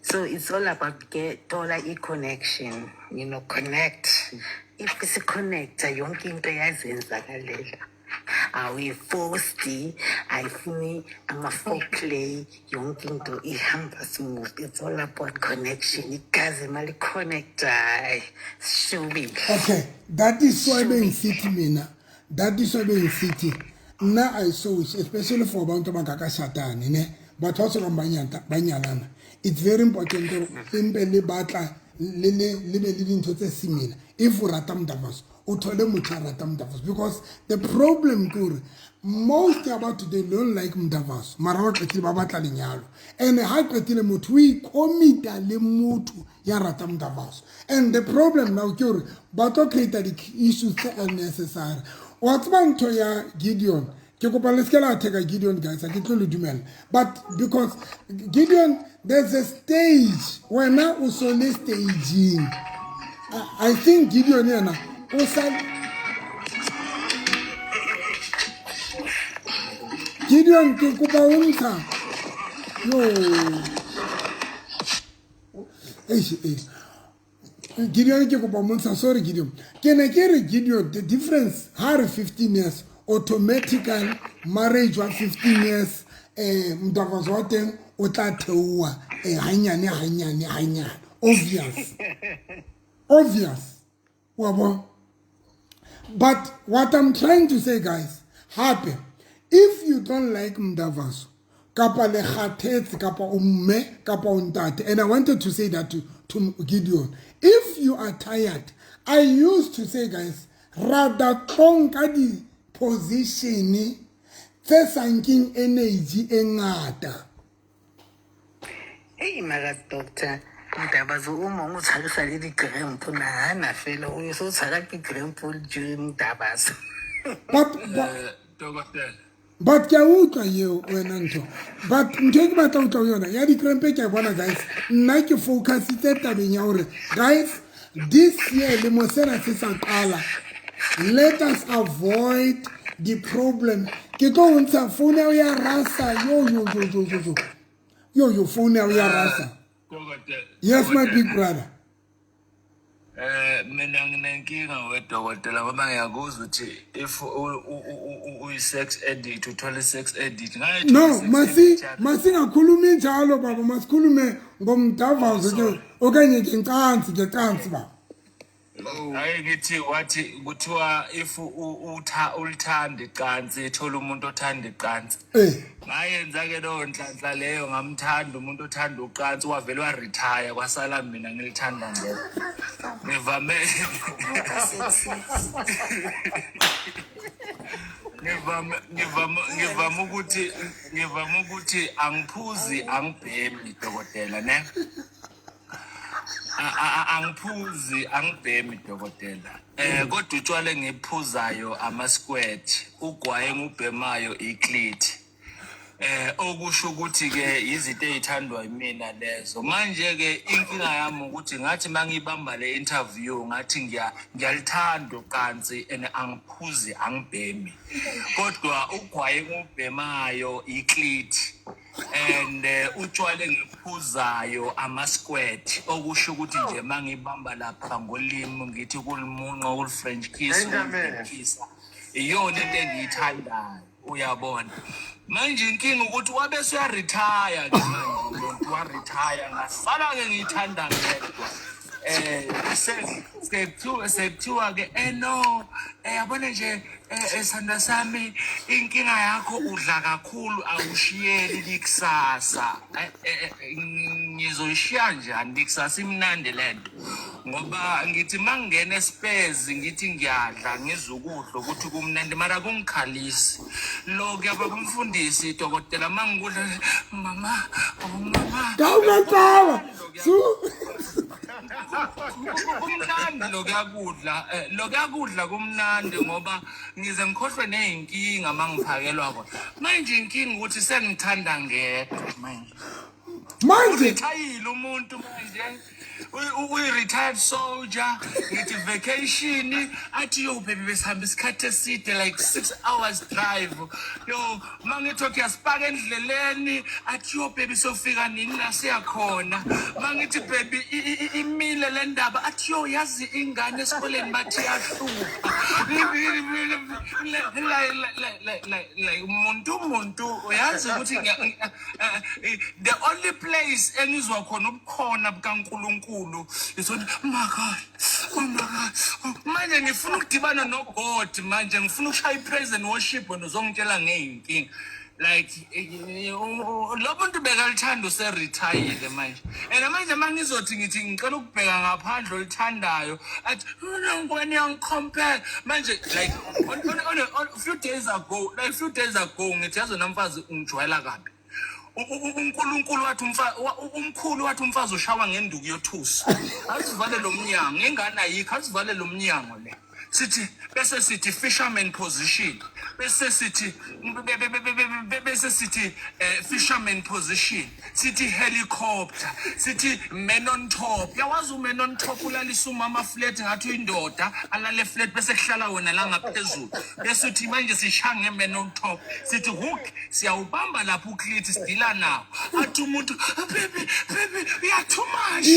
So it's all about get thola i-connection, connect. If si-connecta yonke into iyazenzakalela. Awuyifosti, ayifuni ama-foreplay, yonke into ihamba smooth. It's all about connection. Igazi mali-connecta, hayi, sishubile. Okay, that is why bengisithi mina, that is why bengisithi Nna I so wish, especially for abantu abangakashadani ne, batho ba sokang ba nyalana, it's very important gore empe le batla le le be le dintho tse similar. If o rata mdavaso, o thole motho a rata mdavaso, because the problem ke gore most ya batho, they don't like mdavaso, mara ba qetile ba batla lenyalo. And ha qetile motho o icommita le motho ya rata mdavaso, and the problem now ke gore ba tlo create di-issues tse unnecessary. Wa tseba ntho ya Gideon, ke kopa le seke la theka Gideon, guys, a ke tlo le dumela. But because Gideon, there's a stage, wena o so le staging. I think Gideon yena o sa Gideon, ke kopa o ntsha yo. Eish, eish. Gideon, ke kopa montsha. Sorry, Gideon. Ke ne ke re, Gideon, the difference ha re 15 years, automatically marriage wa 15 years, mdavazo wa teng o tla theoha hanyane hanyane hanyane, obvious, obvious, wa bona. But what I'm trying to say, guys, hape if you don't like mdavazo, kapa le kgathetse, kapa o mme, kapa o ntate, and I wanted to say that to Gideon, if you are tired, I used to say, guys, rather tlong ka di-position tse sa nkeng energy e ngata. Ei, mara doctor, modabazo o mongwe o tshwarisa le di-cramp. Nagana fela, o se o tshwara ke cramp during modabazo. But Dokotela. But ke a utlwa eo wena ntho, but ntho e ke batla utlwa ho yona ya di-cramp, ke a bona, guys. Nna ke focusitse tabeng ya hore, guys, this year, lemo sena se sa qala, let us avoid the problem. Ke tlo o ntsha phone ya ya rasa. Yo yo yo yo yo yo yo yo, phone ya ya rasa. Dokotela. Yes, my big brother. Mina nginenkinga wedokotela, ngoba ngiyakuzwa ukuthi if uyi-sex addict, uthole i-sex addict. No, masi masingakhulumi njalo, baba. Masikhulume ngomdavazo ke, okanye ngecansi baba. Hayi, ngithi wathi kuthiwa if ulithanda icansi, thola umuntu othanda icansi. Ngayenza ke leyo nhlanhla leyo, ngamthanda umuntu othanda ucansi, wavele wa-retire, kwasala mina ngilithanda ngedwa. Ngivame ukuthi angiphuzi, angibhemi, dokotela, ne. Angiphuzi, angibhemi, dokotela, kodwa utshwala engiphuzayo ama-squirt, ugwayi engubhemayo i-clit, okusho ukuthi ke izinto ezithandwa yimina lezo. Manje ke inkinga yami ukuthi ngathi mangibamba le interview, ngathi ngiyalithanda ucansi and angiphuzi, angibhemi, kodwa ugwayi engubhemayo i-clit and utshwala engiphuzayo ama-squirt, okusho ukuthi nje mangibamba lapha ngolimi, ngithi kulimunqa, kuli-french kiss. Benjamin. Kiss iyona into engiyithandayo, uyabona. Manje inkinga ukuthi wabe usuya-retire ke manje umuntu, wa-retire, ngasala-ke ngiyithanda ngedwa. Sekuthiwa ke no, yabona nje, sandla sami, inkinga yakho udla kakhulu, awushiyeli likusasa. Ngizoyishiya njani likusasa, imnandi lento? Ngoba ngithi mangingena esipezi, ngithi ngiyadla, ngizwe ukudla ukuthi kumnandi, mara kungikhalisi lo kuyaba kumfundisi, dokotela, mangikudla, mama, oh mama. Kawungatsala su. Kumnandi lokuyakudla, lokuyakudla kumnandi, ngoba ngize ngikhohlwe ney'nkinga uma ngiphakelwa kona. Manje inkinga ukuthi sengithanda ngedwa manje. Manje Urithayile umuntu manje, uyi-retired soldier. Ngithi vacation, athi, "Yo baby, besihamba isikhathi eside, like 6 hours drive." Yo, ma ngithi okay, asipake endleleni, athi, "Yo baby, sofika nini la siyakhona?" Ma ngithi, "Baby, imile le ndaba," athi, "Yo, yazi ingane esikoleni bathi yahlupha." Like umuntu uyazi ukuthi the only place engizwa khona ubukhona bukaNkulunkulu. uNkulunkulu izothi, "My God, oh my God." Oh, manje ngifuna ukudibana noGod, manje ngifuna ukushaya i-praise and worship, wena uzongitshela ngey'nkinga. Like lo muntu bekalithanda, userithayile manje, and manje uma ngizothi ngithi ngicela ukubheka ngaphandle olithandayo, athi wena uyangicompare manje. Like on few days ago, like few days ago, ngithi, "Yazi wena mfazi, ungijwayela kabi." UNkulunkulu wathi umkhulu wathi umfazi ushawa ngenduku yothusa. Asivale lo mnyango, ingane ayikho, asivale lo mnyango le. Sithi bese sithi fisherman position, bese sithi fisherman position, sithi helicopter, sithi man on top. Yawazi uman on top ulalisa umama flat, ngathi uyindoda, alale flat, bese kuhlala wena la ngaphezulu, bese uthi manje sishaya nge-man on top, sithi hook, siyawubamba lapho uklithi, sidila nawo. Athi umuntu, "Ah, baby, baby, you are too much."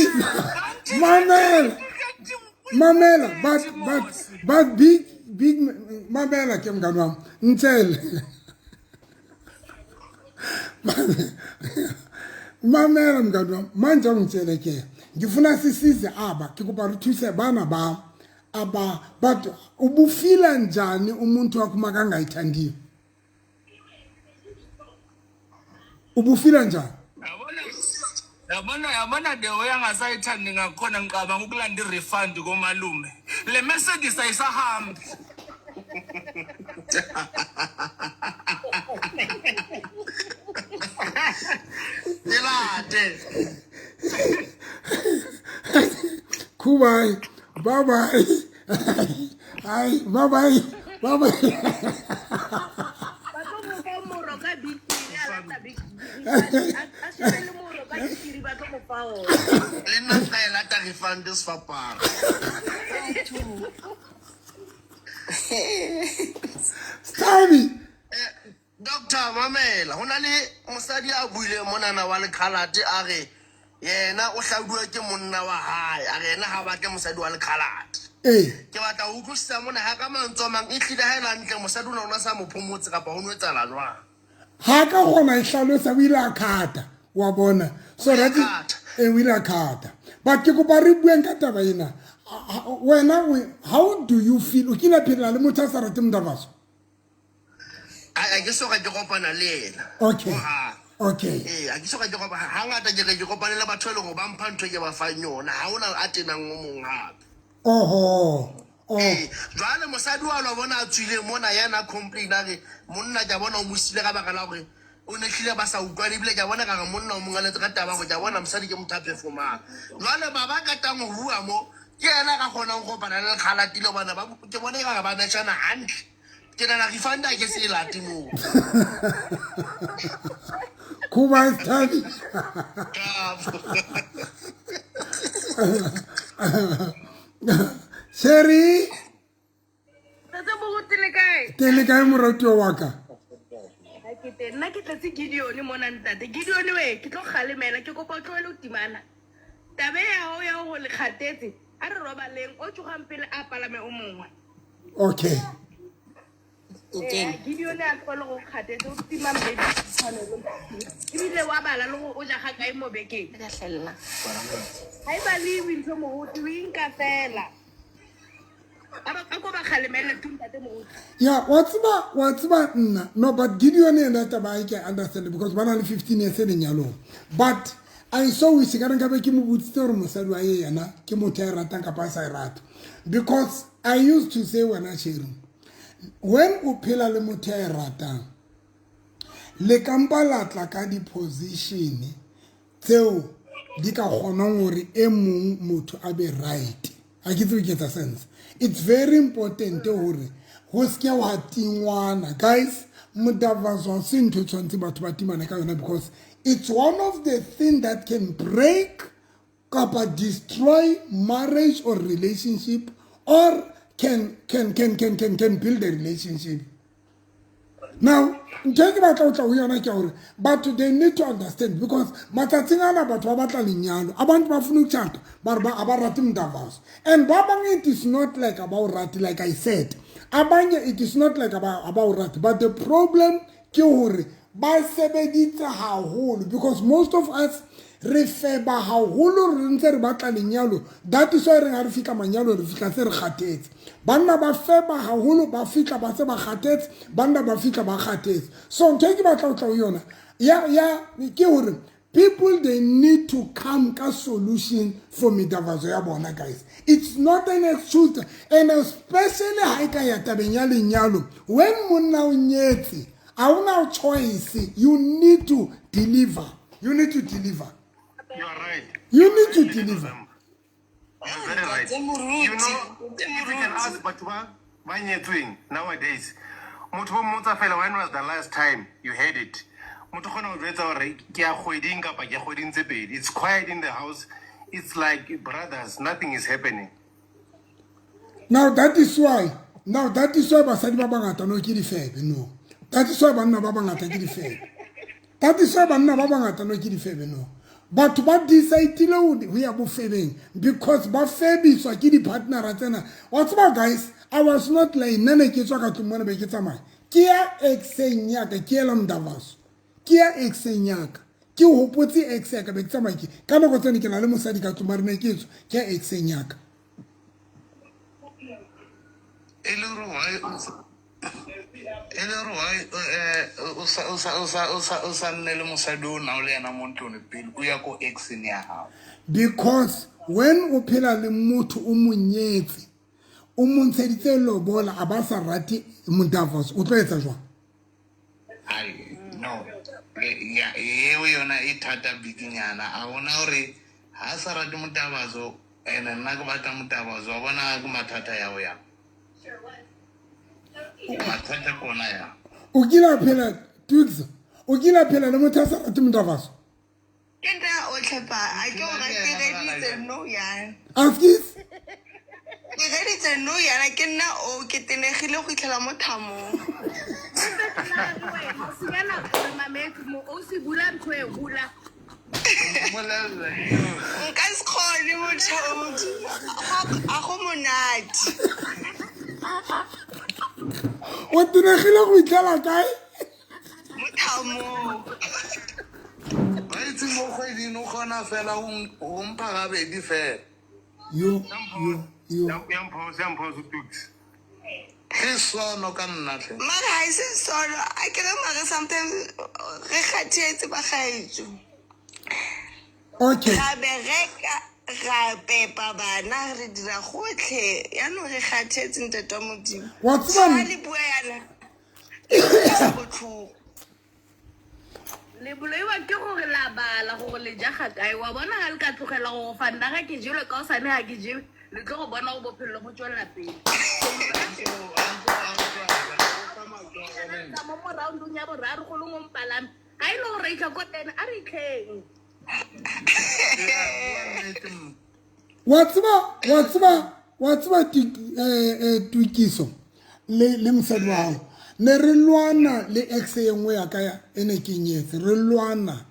Mamela. Mamela, but big big, mamela ke mngani wami, ngitshele. Mamela mngani wami, manje ungitshele ke, ngifuna sisize aba, ke kopa re thuse bana ba aba, but ubufila njani umuntu wakho makangayithandiyo? Ubufila njani? Yabona, yabona, the way angasayithandi ngakhona, ngicabanga ukulanda i-refund komalume. Le Mercedes ayisahambi. Elate. Kubai, bye bye. Hayi, bye bye. Bye bye. Ba tlo mo fa moro ka bikiri, a lata bikiri, a shebe le moro ka bikiri, ba tlo mo fa ona. Le nna nka e lata refund sefapano. Stabi. Doctor, mamela, ho na le mosadi a buileng monana wa lekhalate, a re yena o hladuwe ke monna wa hae, a re yena ha batle mosadi wa lekhalate. Ke batla ho utlwisisa mona ha ka mantswe a mang, e hlile ha e le hantle mosadi ona o na sa mo phomotse kapa ho no etsahala jwang? Ha ka kgona e hlalosa, o ile a khata, wa bona. So O ile a that khatha. O ile a khata. But ke kopa re bueng ka taba ena. Wena how do you feel? O kile phela le motho a sa rate mntavaso? A ke soka ke kopana le yena. Hohang. Ee, a ke soka ke kopana. Hangata ke re ke kopane le batho e leng hore ba mpha ntho e ke ba fang yona. Ha hona a tenang o mong hape. Oho. Oh. Ee, jwale mosadi wa lwa bona a tswile mona, yena a complain a re monna ke a bona o mo siile ka baka la hore o ne hlile ba sa utlwane, ebile ke a bona ka re monna o mo ngaletse ka taba ya hore ke a bona mosadi ke motho a performang. Jwale baba a katang ho bua mo ke yena a ka kgonang ho kopana le lekgalatile hobane ba ke bona ekare ba matchana hantle. Ke nahana refund a ke se e late moo. Kuba Stabi. Sherry. Ntate Moruti, le kae? Ke le kae, moratuwa wa ka? Ha ke teng. Nna ke tletse Gideon mona, ntate. Gideon we, ke tlo kgalemela, ke kopa o tlohele ho timana. Taba e ya hao ya hore le kgatetse, a re robaleng, o tsogang pele a palame o mongwe. Okay. Ee, Gideon a tlohele go kgatetse, o tima mme tshwanelo. Ebile wa bala le gore o ja ga kae mo bekeng. Ha e baliwe ntho, moruti, o inka fela. A ko ba kgalemele tu, ntate moruti. Ya, wa tseba, wa tseba nna. No, but Gideon ena taba e ke understand because ba na le 15 years e lenyalong. But I so wish ka re nkabe ke mo botsitse gore mosadi wa ye yena ke motho a e ratang kapa a sa e rata. Because I used to say, wena Sherry, when o phela le motho a e ratang, le kampa la tla ka di-position tseo di ka kgonang hore e mong motho a be right. Ha ke tsebe ke etsa sense. It's very important hore ho se ke wa tingwana. Guys, modavaso ha se ntho e tshwanetse batho ba timane ka yona because it's one of the thing that can break kapa destroy marriage or relationship or can build a relationship. Now, ntho e ke batla ho tla ho yona ke hore batho, they need to understand because matsatsing ana batho ba batla lenyalo, abantu ba funa ukutshata, ba re ba rate mntavaso, and ba bang it is not like about rate, like I said, abanye it is not like about rate, but the problem ke hore ba sebeditse haholo because most of us Re feba haholo re ntse re batla lenyalo. That is why re ha re fihla manyalo re fihla se re kgathetse. Banna ba feba haholo ba fihla ba se ba kgathetse, banna ba fihla ba kgathetse. So ntho e ke batla ho tla ho yona ya ya ke hore people they need to come ka solution for medavazo ya bona guys. It's not an excuse, and especially ha e ka ya tabeng ya lenyalo, when monna o nyetse ha ona choice, you need to deliver. You need to deliver. You are right. You need to deliver. You're very right. You know, if you can ask batho ba nyetsweng nowadays, motho ba mmotsa fela, when was the last time you had it? Motho kgona ho jwetsa hore ke ya kgweding kapa ke kgweding tse pedi. It's quiet in the house. It's like brothers, nothing is happening. Now that is why, now that is why basadi ba bangata no ke difebe, no. That is why banna ba bangata ke difebe. That is why banna ba bangata no ke difebe, no. Batho ba decide-ile ho ya bofebeng because ba febiswa ke di-partnera tsena. Wa tseba guys, I was not lying. Nna ne ke tswa ka tlung mona be ke tsamaya. Ke ya ex-eng ya ka, ke ela Mdavaso. Ke ya ex-eng ya ka. Ke hopotse ex ya ka be ke tsamaya ke. Ka nako tsene ke na le mosadi ka tlung mare ne ke tswa, ke ya ex-eng ya ka. E le hore why o sa nne le mosadi o na o le yena mo ntlong pele o ya ko ex-eng ya hao? Because when o phela le motho o mo nyetse, o mo ntsheditse lobola, a ba sa rate Mdavaso, o tlo etsa jwang? Ai, no. Ya eo yona e thata bikinyana. A hona hore ha sa rate Mdavaso, ene nna ke batla Mdavaso, wa bona ke mathata ya ho ya. Mathata ke ona ya. O kile a phela Tuts, o kile a phela le motho a sa rate Mdavaso? Ke nna o tlhepa, a ke o rate no yana. Askis? Ke reditse no yana, ke nna o ke tenegile go itlhela mo thamong. Nka se kgone motho a go monate. O tenegile go itlhela kae? Mo thamong. Ba itse mo kgweding o kgona fela ho mpha gabedi fela. Yo, yo, yo. Ya mphoso Tuks. Ke sono ka nna tlhe. Mara ha e se sono, a ke re mare sometimes re kgathetse ba gaetso. Okay. Ra bereka, ra pepa bana, re dira gotlhe. Yaanong re kgathetse ntate wa Modimo. Wa tseba Ha le bua yana, ke botlhoko. Le bolaiwa ke gore la bala gore le ja ga kae. Wa bona ha le ka tlogela gore fanda ga ke jelwe ka osane ha ke jewe, le tlo go bona gore bophelo bo tswelela pele. Mo mo roundong ya boraro go le ngwe mpalame. Ha e le gore itlha ko teng, a re itlheng. Wa tseba Tukiso le mosadi wa hao. Ne re lwana le ex e nngwe ya ka e ne ke nyetse, re lwana.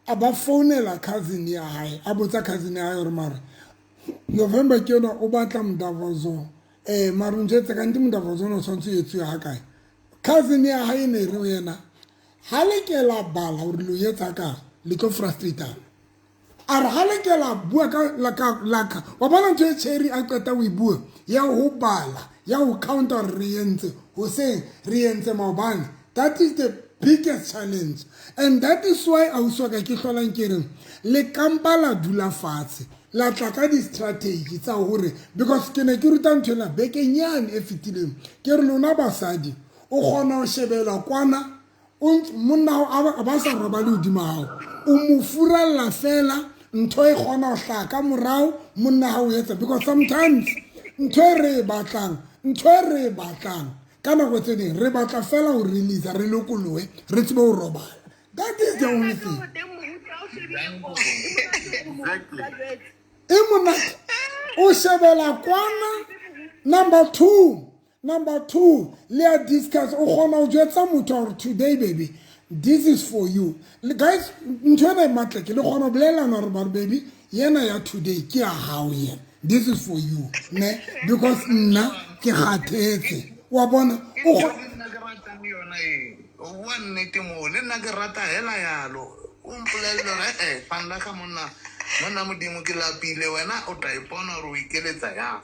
A ba founela cousin ya hae, a botsa cousin ya hae hore mare November ke yona o batla Mdavaso. Mare o ntjwetse ka nte Mdavaso o tshwanetse o etsuwe ha kae? Cousin ya hae ne re ho yena, ha le ke la bala hore lo etsa ka, le tlo frustrate-ana. A re ha le ke la bua ka la ka la ka. Wa bona ntho e Cherry a qeta ho e bua, ya ho bala, ya ho counter hore re entse hoseng, re entse maobane. That is the biggest challenge. And that is why ausi wa ka ke hlolang ke reng, le kampa la dula fatshe, la tla ka di-strategy tsa hore, because ke ne ke ruta ntho ena bekeng yane e fetileng. Ke re lona basadi, o kgona ho shebela kwana, monna hao a ba sa robale hodima hao, o mo furalla fela, ntho e kgona ho hlaha ka morao, monna hao o etsa. Because sometimes ntho e re e batlang, ntho e re e batlang ka nako tse ding re batla fela ho release, re lokolohe, re tsebe ho robala. That is the only thing. Exactly. E monate o shebela kwana. Number two, le a discuss, o kgona ho jwetsa motho hore today baby, this is for you. Le guys, ntho ena e matla ke le kgona ho bolellana hore bare baby, yena ya today ke ya hao yena. This is for you, ne? Because nna ke kgathetse. Wa bona? O Nna ke ratang yona e. O bua nnete moo, le nna ke rata hela yalo. O mpolelle gore ee fandaga monna monna modimo ke lapile wena o tla ipona gore o ikeletsa yang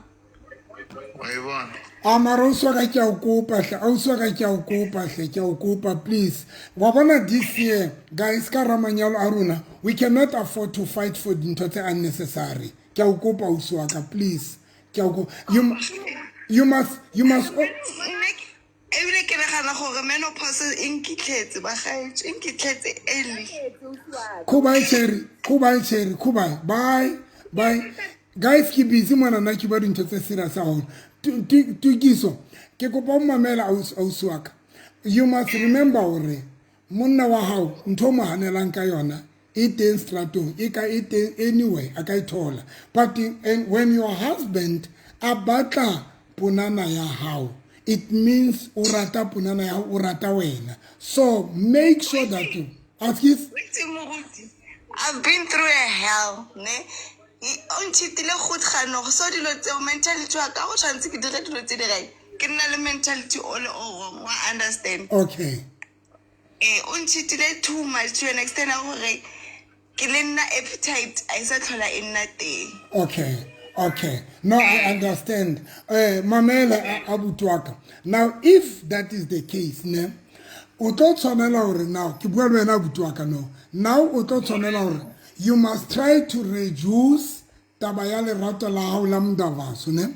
wa e bona. A mara ausi wa ka ke a o kopa hle, ausi wa ka ke a o kopa hle, ke a o kopa please. Wa bona this year guys ka ramanyalo a rona we cannot afford to fight for dintho tse unnecessary. Ke a o kopa ausi wa ka please. Ke a o kopa. You must Ebile ke nagana gore menopause e nkitlhetse bagaetsho, e nkitlhetse early. Khubai cherry, khubai cherry, khubai. Bye. Bye. Guys ke busy mona nna ke bua dintho tse serious haholo. Tukiso ke kopa o mamela ausi wa ka. You must remember hore monna wa hao ntho o mo hanelang ka yona e teng stratong e ka e teng anywhere a ka e thola, but and when your husband a batla ponana ya hao, it means o rata ponana ya hao, o rata wena, so make sure that you askis. Wait, moruti, I've been through a hell ne. O ntšhitile go gano so dilo tseo mentality wa ka go tshwanetse ke dire dilo tse di right, ke nna le mentality o le o wrong, wa understand? Okay. Ee, o ntšhitile too much to an extent ya gore ke le nna appetite a e sa tlhola e nna teng. Okay. No, I understand. Mamela abuti wa ka. Now, if that is the case, ne, o tlo tshwanela hore now, ke bua le wena abuti wa ka no. Now o tlo tshwanela hore you must try to reduce taba ya lerato la hao la mdavaso, ne?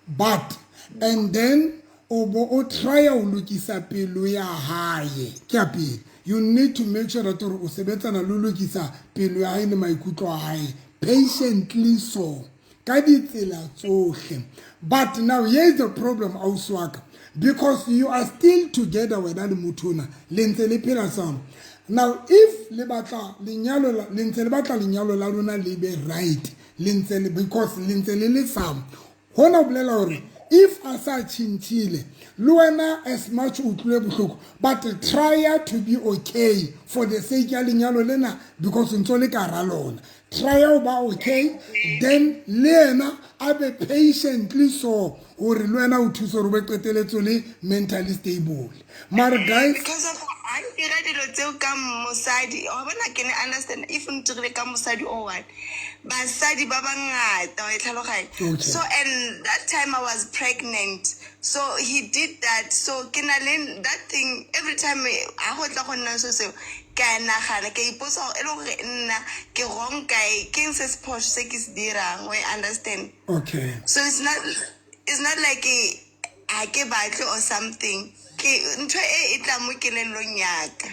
But and then o bo o try ho lokisa pelo ya hae. Ke ya pele. You need to make sure that o sebetsana le ho lokisa pelo ya hae le maikutlo a hae patiently, so ka ditsela tsohle. But now here is the problem, ausi wa ka, because you are still together wena le motho ona, le ntse le phela sama. Now if le batla lenyalo le ntse le batla lenyalo la lona le be right, le ntse le because le ntse le le sama, hona ho bolela hore if a sa tjhentjhile le wena as much o utlwile bohloko, but try to be okay for the sake ya lenyalo lena, because ntso le ka hara lona. Try ho ba okay, then le yena a be patiently so hore le wena o thuse hore o be qeteletse le mentally stable. Mara guys, because of a ntira dilo tseo ka mosadi wa bona, ke ne understand if ntirile ka mosadi o one, basadi ba bangata wa e tlhaloganya. Okay. So and that time I was pregnant, so he did that, so ke na le that thing every time a go tla go nna so seo ke a nagana, ke a ipotsa gore e le gore nna ke wrong kae, ke eng se se phoso se ke se dirang, wa e understand? Okay. So it's not like ha ke batle or something, ke ntho e e tlang mo kelellong yaka.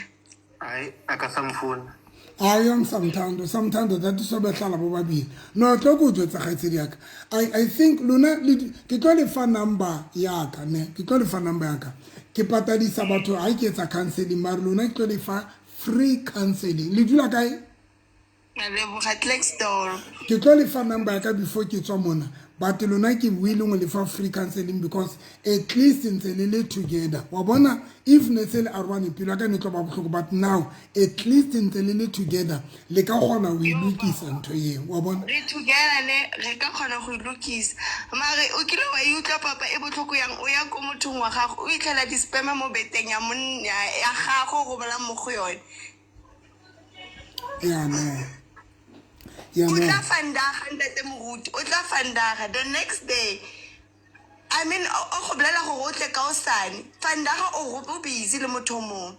Hayi, akasamfuni. Hayi, angisamthando samthando that sobehlala bobabili. No, tlo ko jwetsa kgaitsedi yaka, I think lona ke tlo le fa number yaka ne, ke tlo le fa number yaka. Ke patadisa batho ha ke etsa counseling, mare lona ke tlo le fa free counseling. Le dula kae? Ka leboga, Klerksdorp. Ke tlo le fa number ya ka before ke tswa mona, but lona ke willing ho le fa free counseling because at least ntse le le together, wa bona. If ne se le aroane, pelo ya ka ne tlo ba bohloko, but now at least ntse le le together, le ka kgona ho e lokisa ntho eo, wa bona. Re together ne, re ka kgona go e lokisa, mare o kile wa e utlwa papa e botlhoko yang o ya ko mothong wa gago o itlhela di-sperma mo beteng ya monna ya gago o robalang mo go yone. Ya no, ya O no. Tla fandaga ntate moruti, o tla fandaga the next day, I mean o go bolela gore o tle ka osane fandaga o busy le motho o mongwe.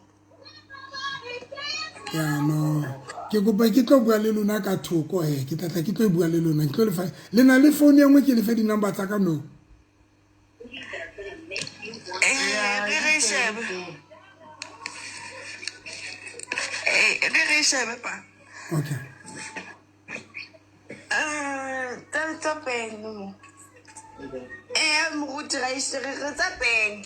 Ya no, ke kopa ke tlo bua le lona ka thoko he, ke tlatla ke tlo bua le lona, ke tlo lefa le na le phone e nngwe, ke lefe di-number tsa ka no. Re shebe, re shebe pa. Okay. Tsa pele mo ee moruti ga ise re tsa pele.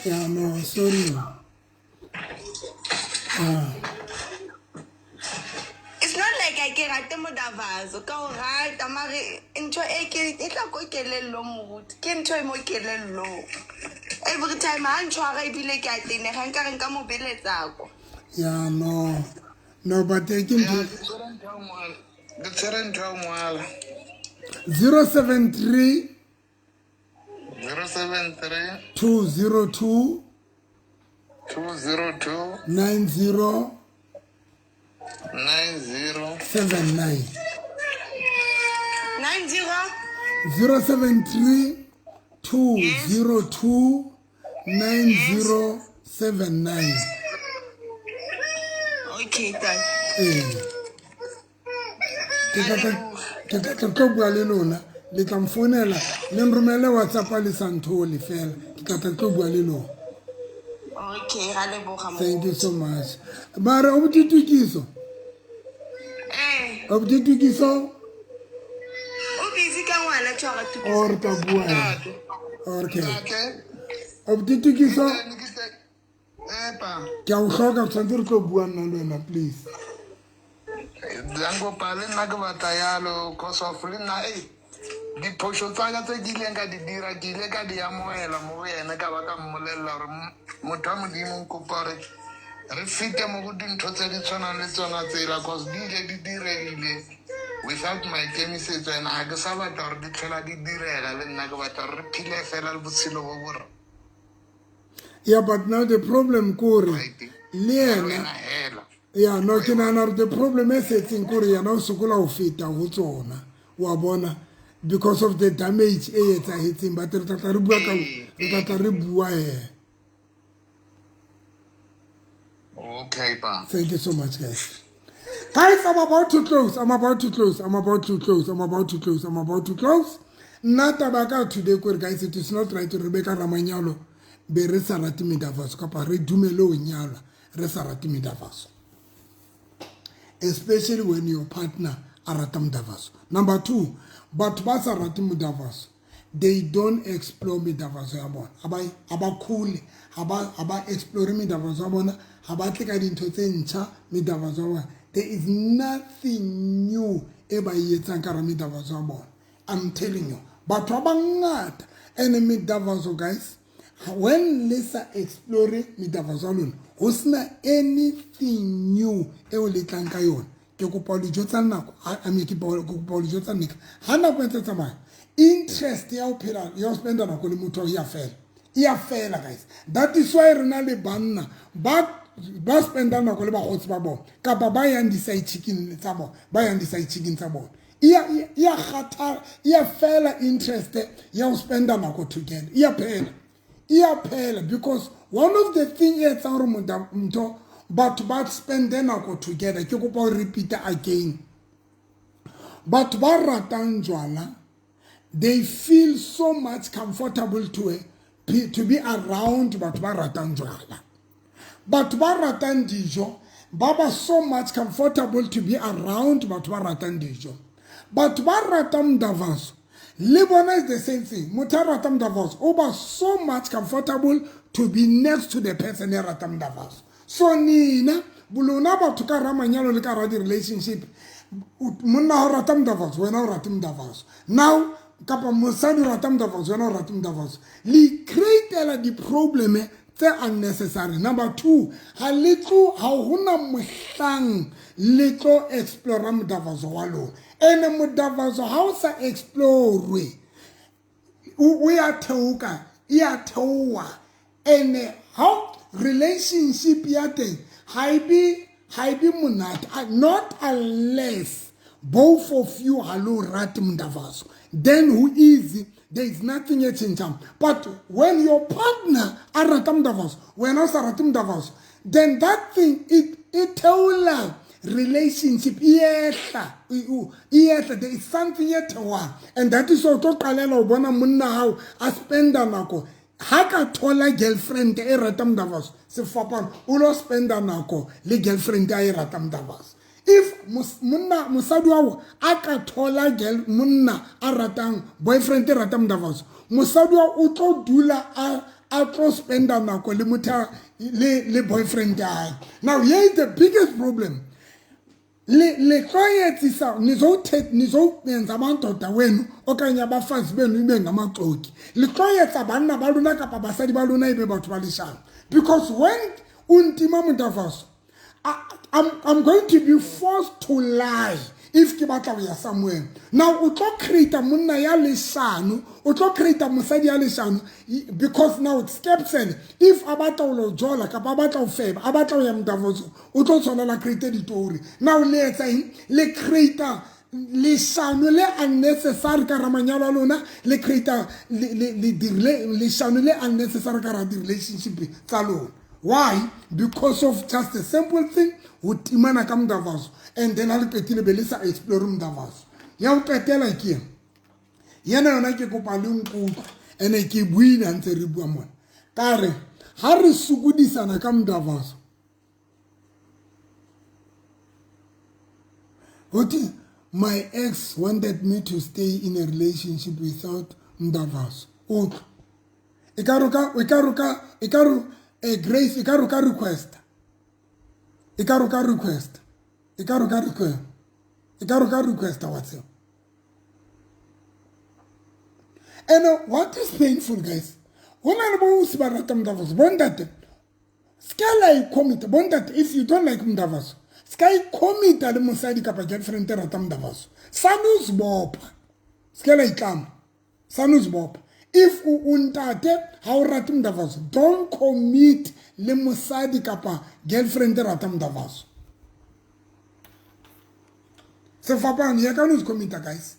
Ya no, sorry. Ah. It's not like a ke rate modavaso, ka o rata, mare ntho e ke e tla ko kelellong moruti, ke ntho e mo kelellong every time ha ntshwara, ebile ke a tenega nkare nka mo beletsako. Ya no, but ke ntho Ke tshwere ntho ya ngwala. 073 073 202. 202 90 90 79. 90 073 202 9079. Okay, thank. Ee, ke tla tla tlo bua le lona, le tla mfounela, le nromele WhatsApp, le sa nthole fela, ke tla tla tlo bua le lona. Okay, ra leboga mo. Thank you so much. Mara o botitukiso, o botitukiso. O busy ka ngwana tshwara tukiso. Or tla bua okay. O botitukiso, ke a o hloka, tshwanetse re tlo bua nna le wena, please. Dankopa le nna ke batla yalo, cause of le nna ei diphoso tsaka tse ke ileng ka di dira, ke ile ka di amoela mo go ene, ka ba ka mmolelela gore motho wa Modimo, nkopa gore re fete mo go dintho tse di tshwanang le tsona tsela, cause di ile di diregile without maikemisetso, and ga ke sa batla gore di tlhola di direga le nna, ke batla gore re phile fela le botshelo bo bo Yeah, but now the problem kore le yena hela. Yeah, no, ke nahana gore the problem e setseng kore yena o sokola ho feta ho tsona, wa bona, because of the damage e etsahetseng, but re tla tla re bua ka, re tla tla re bua he. Okay pa. Thank you so much, guys. Guys, I'm about to close. I'm about to close. I'm about to close. I'm about to close. I'm about to close. Nna taba ka today kore, guys, it is not right re be ka ramanyalo be re sa rate medavaso, kapa re dumele ho nyalwa re sa rate medavaso, especially when your partner a rata modavaso. Number two, batho ba sa rate modavaso, they don't explore medavaso ya bona, ha ba khule, ha ba explore medavaso ya bona, ha ba tle ka dintho tse ntjha medavaso ya bona. There is nothing new e ba e etsang ka hara medavaso ya bona. I'm telling you, batho ba bangata and medavaso, guys, when le sa explore medavaso ya lona, ho sena anything new eo le tlang ka yona, ke kopa dijo tsa nako, I mean, ke kopa dijo tsa nnete, ha nako e ntse tsamaya, interest ya ho phela, ya ho spenda nako le motho ya fela, e ya fela, guys. That is why re na le banna ba spenda nako le bakgotsi ba bona, kapa ba yang di-side chicken tsa bona, ba yang di-side chicken tsa bona. E ya kgathala, e ya fela interest ya ho spenda nako together, e ya phela, e ya phela, because one of the thing e etsang gore ntho batho ba spende nako together, ke kopa ho repeat again, batho ba ratang jwala, they feel so much comfortable to be around batho ba ratang jwala. Batho ba ratang dijo ba ba so much comfortable to be around batho ba ratang dijo. Batho ba ratang mdavaso le bona is the same thing. Motho a ratang mdavaso o ba so much comfortable to be next to the person e ratang mdavaso. So nina bolona batho ka ra manyalo le ka ra di-relationship, monna o rata mdavaso, wena o rate mdavaso now, kapa mosadi o rata mdavaso, wena o rate mdavaso, le createla di-problem tse unnecessary. Number two, ha le tlo, ha hona mohlang le tlo explora modavaso wa lona, ene modavaso ha o sa explorwe, o ya theoka, e ya theoha, ene ha relationship ya teng ha e be monate, not unless both of you ha lo rate modavaso, then who is there is nothing e tjhentjhang. But when your partner a rata modavaso, wena o sa rate modavaso, then that thing e theola relationship, e iyehla. There is something e theohang, and that is o tlo qalela ho bona monna hao a spenda nako, ha ka thola girlfriend e rata modavaso, sefapano, o lo spenda nako le girlfriend a e rata modavaso. If monna, mosadi wa a ka thola girl, monna a ratang, boyfriend e ratang modavaso, mosadi wa o tlo dula a tlo spenda nako le motho le boyfriend ya hae. Now here is the biggest problem. Le tlo etsisa, nizoyenza amadoda wenu okanye abafazi benu ibe ngamaxoki, le tlo etsa banna ba lona kapa basadi ba lona ebe batho ba leshano, because when o ntima modavaso, I'm going to be forced to lie. If ke batla ho ya somewhere. Now o tlo create monna ya leshano, o tlo create mosadi ya leshano because now skepsel if a batla ho lo jola kapa a batla ho feba, a batla ho ya mdavozo, o tlo tshwanela create ditori. Now le etsa eng? Le create leshano le unnecessary ka ra manyalo a lona, le create le dirile leshano le unnecessary ka ra di-relationship tsa lona. Why? Because of just a simple thing, ho timana ka mdavazo, and then ha le qetile be le sa explore mdavazo. Ya ho qetela ke ena. Yena yona ke kopa le nkutlwe, ene ke buile ha ntse re bua mona. Ka re, ha re sokodisana ka mdavazo, hothi my ex wanted me to stay in a relationship without mdavazo. Utlwa. E ka re Grace, e ka re ka request. E ka re ka request. E ka re ka request. E ka re ka request wa tseo. And what is painful, guys? Hona le bo se ba rata mdavazo. Bontate, ska la icommit. Bontate, if you don't like mdavazo, ska icommit le mosadi kapa girlfriend e rata mdavazo. Sanus bopa. Ska la itlama. Sanus bopa. If u ntate ha o rate mdavazo, don't commit le mosadi kapa girlfriend e rata mdavazo. Sefapano ya ka no commit, guys.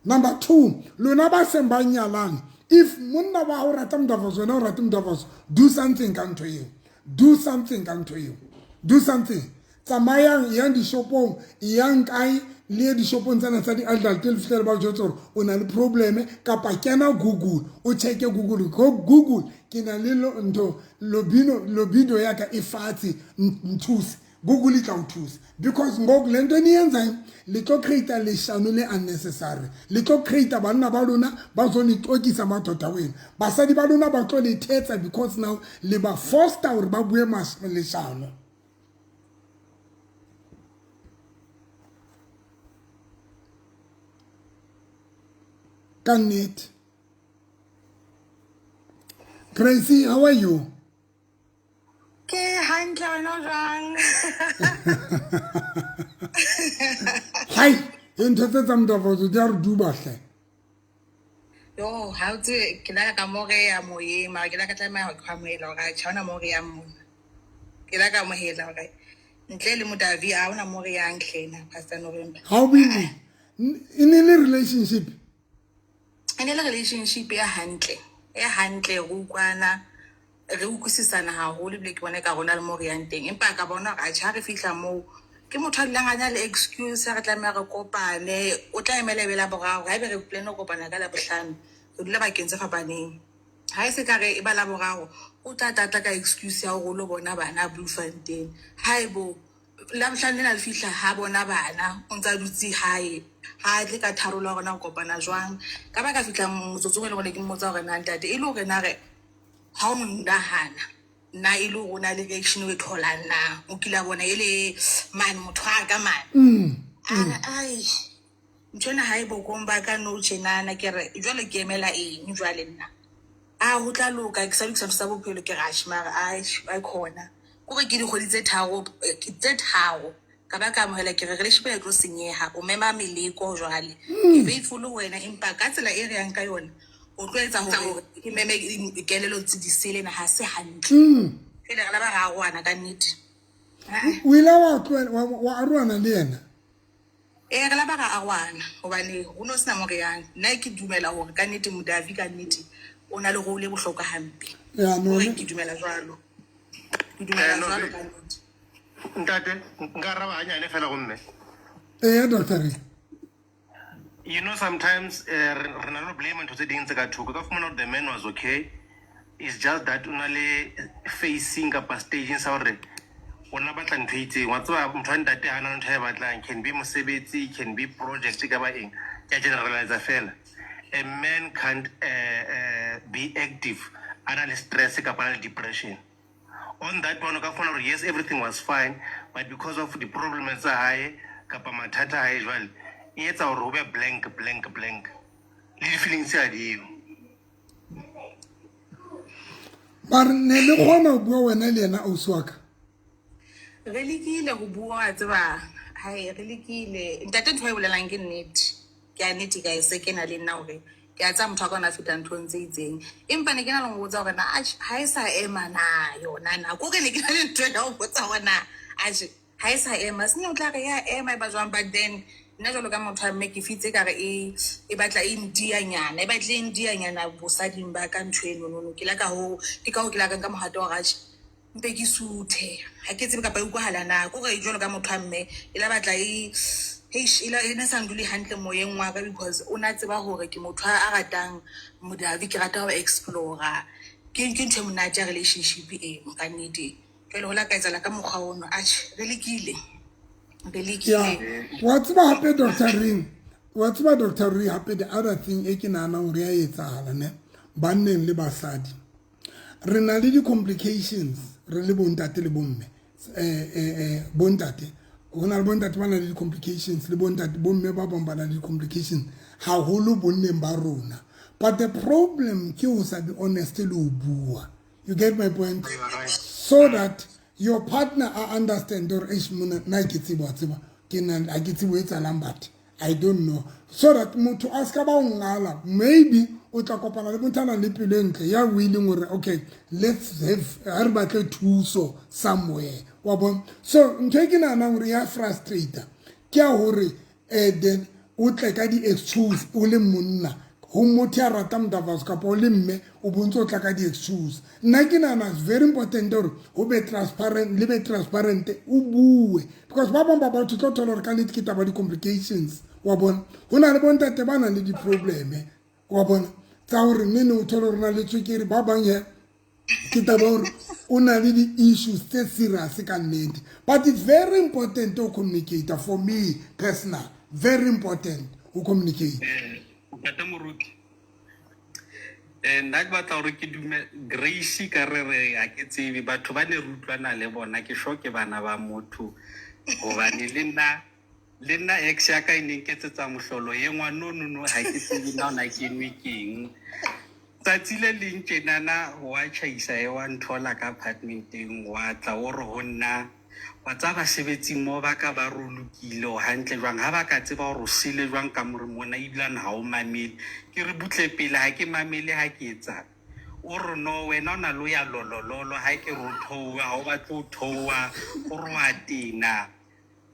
Number 2, lona ba seng ba nyalang, if monna wa o rata mdavazo, wena o rata mdavazo, do something ka ntho eo. Do something ka ntho eo. Do something. Tsamayang, yang dishopong, yang kae, le dishopong tsena tsa di-adult, le fihlele ba jwetse hore o na le probleme, kapa kena Google, o check-e Google. Go Google, ke na le ntho, lobido ya ka e fatshe, nthuse. Google e tla o thusa. Because ngoku le nto eniyenzayo, le tlo create leshano le unnecessary. Le tlo create banna ba lona ba zo le tlokisa madoda wena. Basadi ba lona ba tlo le thetsa because now le ba foster hore ba bue leshano. Ka nnete. Gracie, how are you? Ke hantle, wena o jwang? Hai, ntho tse tsa mdavazo di a re duba hle. Yo, ha o tsebe ke la ka mo re ya moyeng, mara ke la ka tlameha ho amohela hore atjhe, ha hona mo re yang mona. Ke la ka amohela hore ntle le Modavi ha hona mo re yang hlena, Pastor November. Ha o bile e ne le relationship? E ne le relationship ya hantle, e hantle, re utlwana, re utlwisisana haholo ebile ke bona ka rona le mo re yang teng. Empa ka bona hore atjhe, ha re fihla moo, ke motho a dulang a na le excuse, re tlameha re kopane, o tla emela ebe la boraro, haebe re plan ho kopana ka Labohlano, re dula bakeng tse fapaneng. Ha e se ka re e ba la boraro, o tla tla ka excuse ya hore o lo bona bana Bloemfontein. Haebo Labohlano lena le fihla ha bona bana, o ntsa dutse hae, ha tle ka tharolo ya rona ho kopana jwang. Ka ba ka fihla motsotsong e leng hore ke mmotsa hore na ntate, e le hore na re ha o nnahana na e le hore o na le reaction o e tholang na, o kile a bona e le mane motho a ka mane. A re, ai, ntho ena ha e bokong ba ka nou tjenana, ke re jwale ke emela eng jwale nna? A ho tla loka, ke sa lokisa ntho tsa bophelo, ke re atjhe, mara ai khona. Kore ke dikgwedi tse tharo, tse tharo ka ba ka amohela, ke re relationship e tlo senyeha, o mema meleko jwale. Ke faithful ho wena, empa ka tsela e re yang ka yona, o tlo etsa hore ke meme kelello tse di sele na ha se hantle. Pele re la ba ra arohana ka nnete. O ile wa tlohela, wa arohana le yena? Ee, re la ba ra arohana hobane ho no sena mo re yang. Nna ke dumela hore ka nnete Modavi ka nnete o na le role e bohlokwa hampe. Ya, no, Hore ke dumela jwalo. Ke dumela jwalo ka nnete. Ntate, nka araba hanyane fela go mme. Ee, Doctor Ray. You know, sometimes re na le blame ntho tse ding tse ka thoko. Ka fumana hore the man was okay. It's just that o na le facing kapa staging sa hore o na batla ntho e itseng. Wa tseba motho wa ntate ha na ntho e batlang, can be mosebetsi, can be project, ka ba eng. Ke a generalize fela. A man can't be active a na le stress kapa a na le depression. On that one, o ka fumana hore yes, everything was fine, but because of the problem tsa hae kapa mathata a hae jwale, e etsa hore ho be blank, blank, blank. Le di-feelings tse ha di yo. Mare ne le kgona ho bua wena le yena ausi wa ka? Re lekile ho bua, wa tseba, Hai, re lekile. Ntate ntho e bolelang ke nnete. Ke a nnete ka e se ke na le nna hore ke a tsaya motho a ka ona feta nthong tse itseng. Empa ne ke na le ho botsa hore na atjhe ha e sa ema na yona na. Ko re ne ke na le ntho ya ho botsa hore na atjhe ha e sa ema. Sene o tla re ya ema e ba jwang, but then nna jwalo ka motho wa mme ke fitse ka re e e batla e ntianyana, e batle e ntianyana bosading ba ka ntho eno nono. Ke la ka ho ke ka ho ke la ka nka mohato wa hore atjhe mpe ke suthe. Ha ke tsebe kapa e utlwahala na. Ko re jwalo ka motho wa mme e la batla e eish e la e ne sa ndule hantle moyeng wa ka because o na tseba hore ke motho a ratang modavi, ke rata ho explore-a. Ke ntho e monate ya relationship eno ka nnete. Jwale ho la ka etsahala ka mokgwa ono. Atjhe re lekile. Re Yeah. lekile. Wa tseba hape Dr. Ring. Wa tseba Dr. Ring hape the other thing e ke nahanang hore ya etsahala ne banneng le basadi. Re na le di-complications re le bontate le bomme. Bontate ho na le bontate ba na le di-complications le bontate bomme ba bang ba na le di-complications haholo bonneng ba rona. But the problem ke ho sa be honest le ho bua. You get my point? So that your partner a understand hore eish monna nna ke tsebe wa tseba ke na ha ke tsebe ho etsahalang but I don't know. So that motho a ska ba o ngala, maybe o tla kopana le motho a nang le pelo e ntle ya willing hore okay let's have ha re batle thuso somewhere wa bona. So ntho e ke nahanang hore ya frustrate ke ya hore then o tle ka di-excuse o le monna ho motho ya ratang modavaso kapa o le mme o bontse o tla ka di-excuse. Nna ke nahana it's very important hore ho be transparent, le be transparent o bue because ba bang ba batho tlo thola hore ka nnete ke taba di-complications wa bona. Ho na le bontate ba nang le di-problem wa bona tsa hore nne o thole hore na le tswekere, ba bang he ke taba hore o na le di-issues tse serious ka nnete. But it's very important to communicate. For me personal, very important ho communicate. Ntate Moruti, nna ke batla hore ke dume Grace ka re re ha ke tsebe batho ba ne re utlwana le bona, ke sure ke bana ba motho hobane le nna ex ya ka e ne nketsetsa mohlolo ye ngwa no no no ha ke tsebe na ona ke nwe keng. Tsatsi le leng tjenana wa tjhaisa e wa nthola ka apartmenteng, wa tla o re ho nna wa tsa basebetsi mo ba ka ba re o lokile o hantle jwang, ha ba ka tseba hore o sele jwang ka more mona ebilane ha o mamele. Ke re butle pele ha ke mamele ha ke etsang. O re no wena o na le ho ya lolololo ha ke re o theoha ha o batle ho theoha, o re wa tena.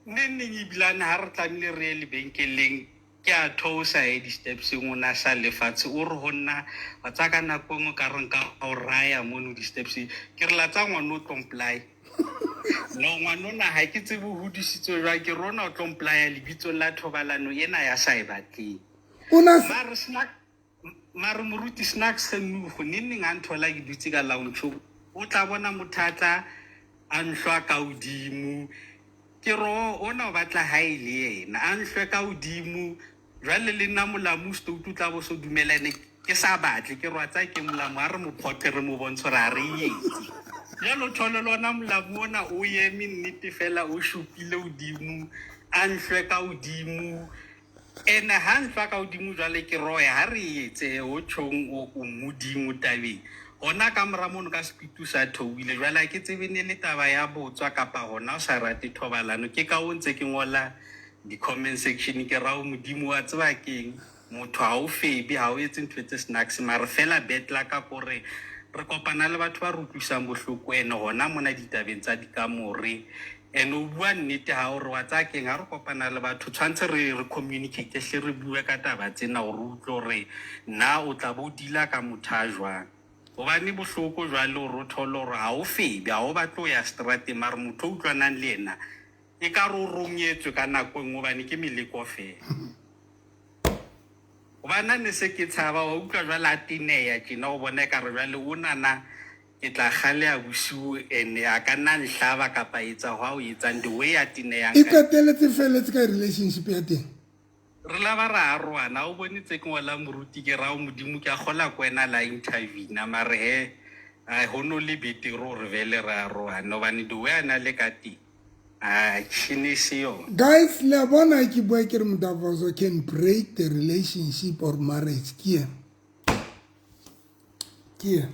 Neng neng ebilane ha re tlamehile re ye lebenkeleng ke a theosa e di-stepseng o na sa lefatshe o re ho nna wa tsaya ka nako engwe ka re nka o raya mono di-stepseng. Ke re latsa ngwana o tlo mpolaya. No ngwana ona ha ke tsebe o hodisitswe jwang, ke rona o tlo mpolaya lebitsong la thobalano ena ya sa e batleng. Mare snack mare moruti snack senugo neng neng a nthola ke dutse ka lounge o tla bona motho a tla a nhlwa ka hodimo. Ke ro ona o batla ha e le yena a nhlwe ka hodimo. Jwale le nna molamu stoutu tla bo so dumelane ke sa batle ke rwa tsa ke molamu ha re mo phoqe re mo bontshe hore ha re etse. Jwale o thole le ona molamu ona o eme nnete fela o shupile hodimo a nhlwe ka hodimo. Ene ha nhlwa ka hodimo jwale ke roya ha re etse o tjhong o modimo tabeng. Hona ka mora mono ka sepitu sa theohile jwale ha ke tsebe ne le taba ya botswa kapa hona o sa rate thobalano. Ke ka o ntse ke ngola di-comment section ke rao modimo wa tseba keng motho ha o febe ha o etse ntho tse snacks mare fela bad luck ka kore re kopana le batho ba re utlwisang bohloko ene hona mona ditabeng tsa dikamore. Ene o bua nnete ha o re wa tsaya keng ha re kopana le batho tshwantse re re communicate hle re bue ka taba tsena hore o utlwe hore na o tla bo deala ka motho a jwang. Hobane bohloko jwale hore o thole hore ha o febe ha o batle ho ya seterateng mare motho o utlwanang le yena e ka re o rongetswe ka nako e nngwe hobane ke meleko fela. Hobane ha ne se ke tshaba wa utlwa jwale a teneya tjena o bona ekare jwale o nana ke tla kgaleha bosiu ene a ka nna nhlaba kapa etsa hwa o etsang the way a teneyang E qetelletse felletse ka relationship ya teng. Re la ba ra arohana o bone tse ke ngolang moruti ke rao modimo ke a kgola ko wena la intervene mare he ai ho no le betere hore vele re arohane hobane the way a na le ka teng a tjhine se yona. Guys, le a bona ke bua ke re Mdavazo can break the relationship or marriage. Ke ena. Ke ena.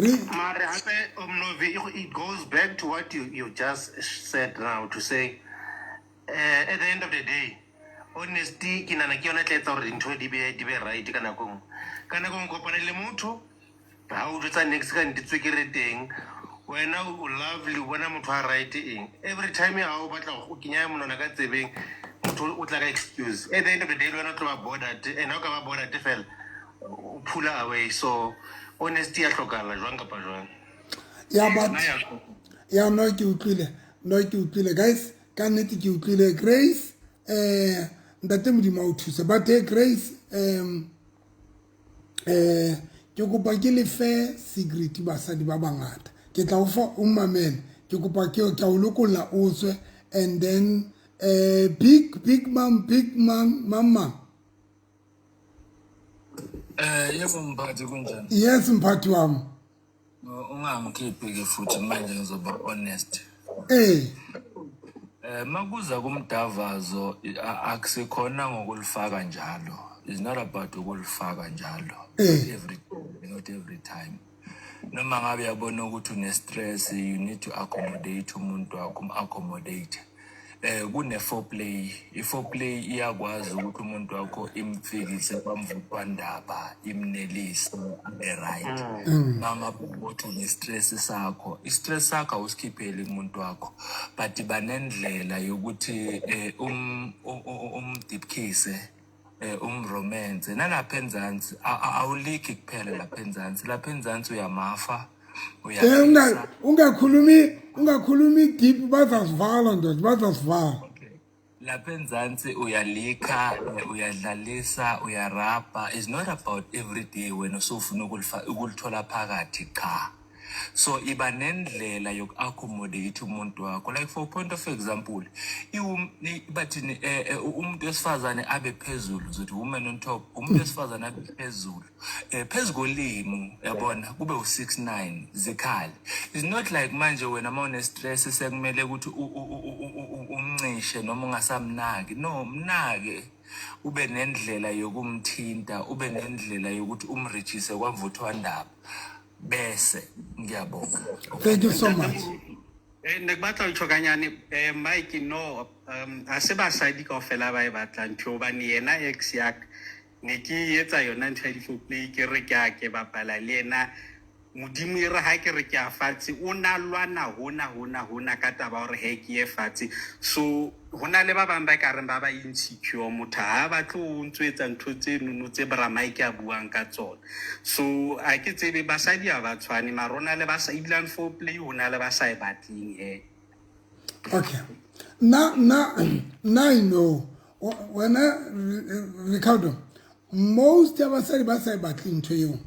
Mare hape Omnovi, it goes back to what you just said now to say, at the end of the day, honesty ke nana ke yona e tla etsa hore dintho di be right ka nako nngwe. Ka nako nngwe kopane le motho, ha o jwetsa next ka ntitswe ke re teng, wena o lovely, o bona motho a right eng. Every time ha o batla go kenya monwana ka tsebeng, motho o tla ka excuse. At the end of the day, le wena o tlo ba bothered, and ha o ka ba bothered fela, o pull away. So honesty ya hlokahala jwang kapa jwang. Ya, but ya, no, ke utlwile, no, ke utlwile, guys, ka nnete ke utlwile. Grace, ntate Modimo a o thuse, but hey, Grace, ke kopa ke lefe secret. Basadi ba bangata, ke tla o fa o mamele. Ke kopa ke a o lokolla o tswe, and then big mam, big mam, mama. Yebo mphathi, kunjani? Yes, mphathi wami. Ungangikhiphi ke futhi manje, ngizoba honest. Makuza kumdavazo, akusikhona ngokulifaka njalo. It's not about ukulifaka njalo. Not every time. Noma ngabe uyabona ukuthi une stress, you need to accommodate umuntu wakho, um-accommodate. Kune foreplay, i-foreplay iyakwazi ukuthi umuntu wakho imfikise kwamvuthwandaba, imnelise, abe right. Mangabe ukuthi une-stress sakho, i-stress sakho awusikhipheli kumuntu wakho, but banendlela yokuthi umdipkhise, umromance nalapha enzansi, awulikhi kuphela lapha enzansi, lapha enzansi uyamafa. Uyafisa. Ungakhulumi deep, bazasivala ndoda, bazasivala. Lapha enzansi uyalikha, uyadlalisa, uyarabha. It's not about every day wena usufuna ukulithola phakathi, cha. So iba nendlela yoku-accommodate umuntu wakho. Like, for point of example, bathini, umuntu wesifazane abe phezulu, zothi woman on top, umuntu wesifazane abe phezulu, phezu kolimi, yabona, kube u-69 zikhali. It's not like manje wena uma une-stress sekumele ukuthi umncishe noma ungasamnaki. No, mnake, ube nendlela yokumthinta, ube nendlela yokuthi umrijise kwamvuthwandaba. Bese ngiyabonga. Thank you so much. Ne ke batla ho tjho kanyane, Mike, no, ha se basadi kaofela ba e batlang ntho, hobane yena ex ya ka ne ke etsa yona ntho ya di-foreplay, ke re ke a ke bapala le yena. Modimo e re ha ke re ke a fatshe, o na lwana hona hona hona ka taba hore he ke ye fatshe. So ho na le ba bang ba ka reng ba ba insecure, motho ha batle o ntso etsa ntho tse nono tse bra Mike a buang ka tsona. So ha ke tsebe, basadi ha ba tshwane, mara ho na le ba sa ebilane foreplay, ho na le ba sa e batleng he. Okay, nna I know wena Ricardo, most ya basadi ba sa e batleng ntho eo,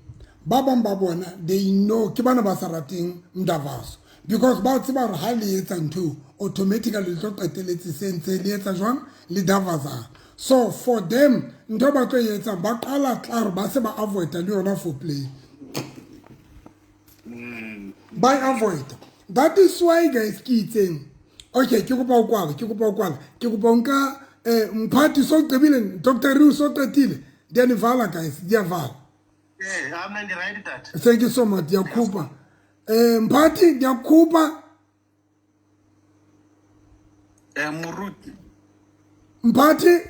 ba bang ba bona, they know ke bana ba sa rateng mdavaso, because ba tseba hore ha le etsa ntho eo, automatically le tlo qeteletse se ntse le etsa jwang, le davazana. So for them, ntho ba tlo e etsang, ba qala tlare ba se ba avoida le yona foreplay, ba e avoida. That is why, guys, ke itseng, okay, ke kopa ho kwala, ke kopa ho kwala, ke kopa ho nka mphathi so qebile, Dr Riu so qetile, ndiyanivala, guys, ndiyavala. I'm in the right that. Thank you so much. Ndiyakhupha, mphathi, ndiyakhupha. Moruti. Mphathi.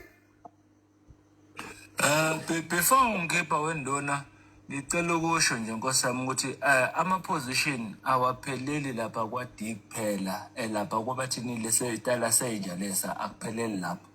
Before ngikhipha wendona, ngicela ukusho nje nkosi yami ukuthi ama position awapheleli lapha kwa D kuphela, lapha kwabathini lese senja lesa, akupheleli lapho,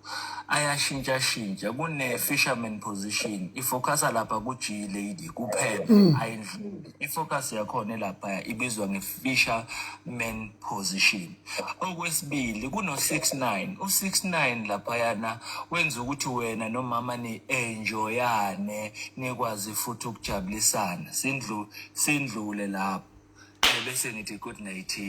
ayashintsha shintsha. Kune fisherman position, ifocusa lapha ku G lady kuphela, ayindluli. Ifocus yakhona lapha ibizwa nge-fisherman position. Okwesibili, kuno 69, u69 laphayana wenza ukuthi wena nomama ni-enjoyane, nikwazi futhi ukujabulisana. Sindlu sindlule lapho, bese ngithi good night.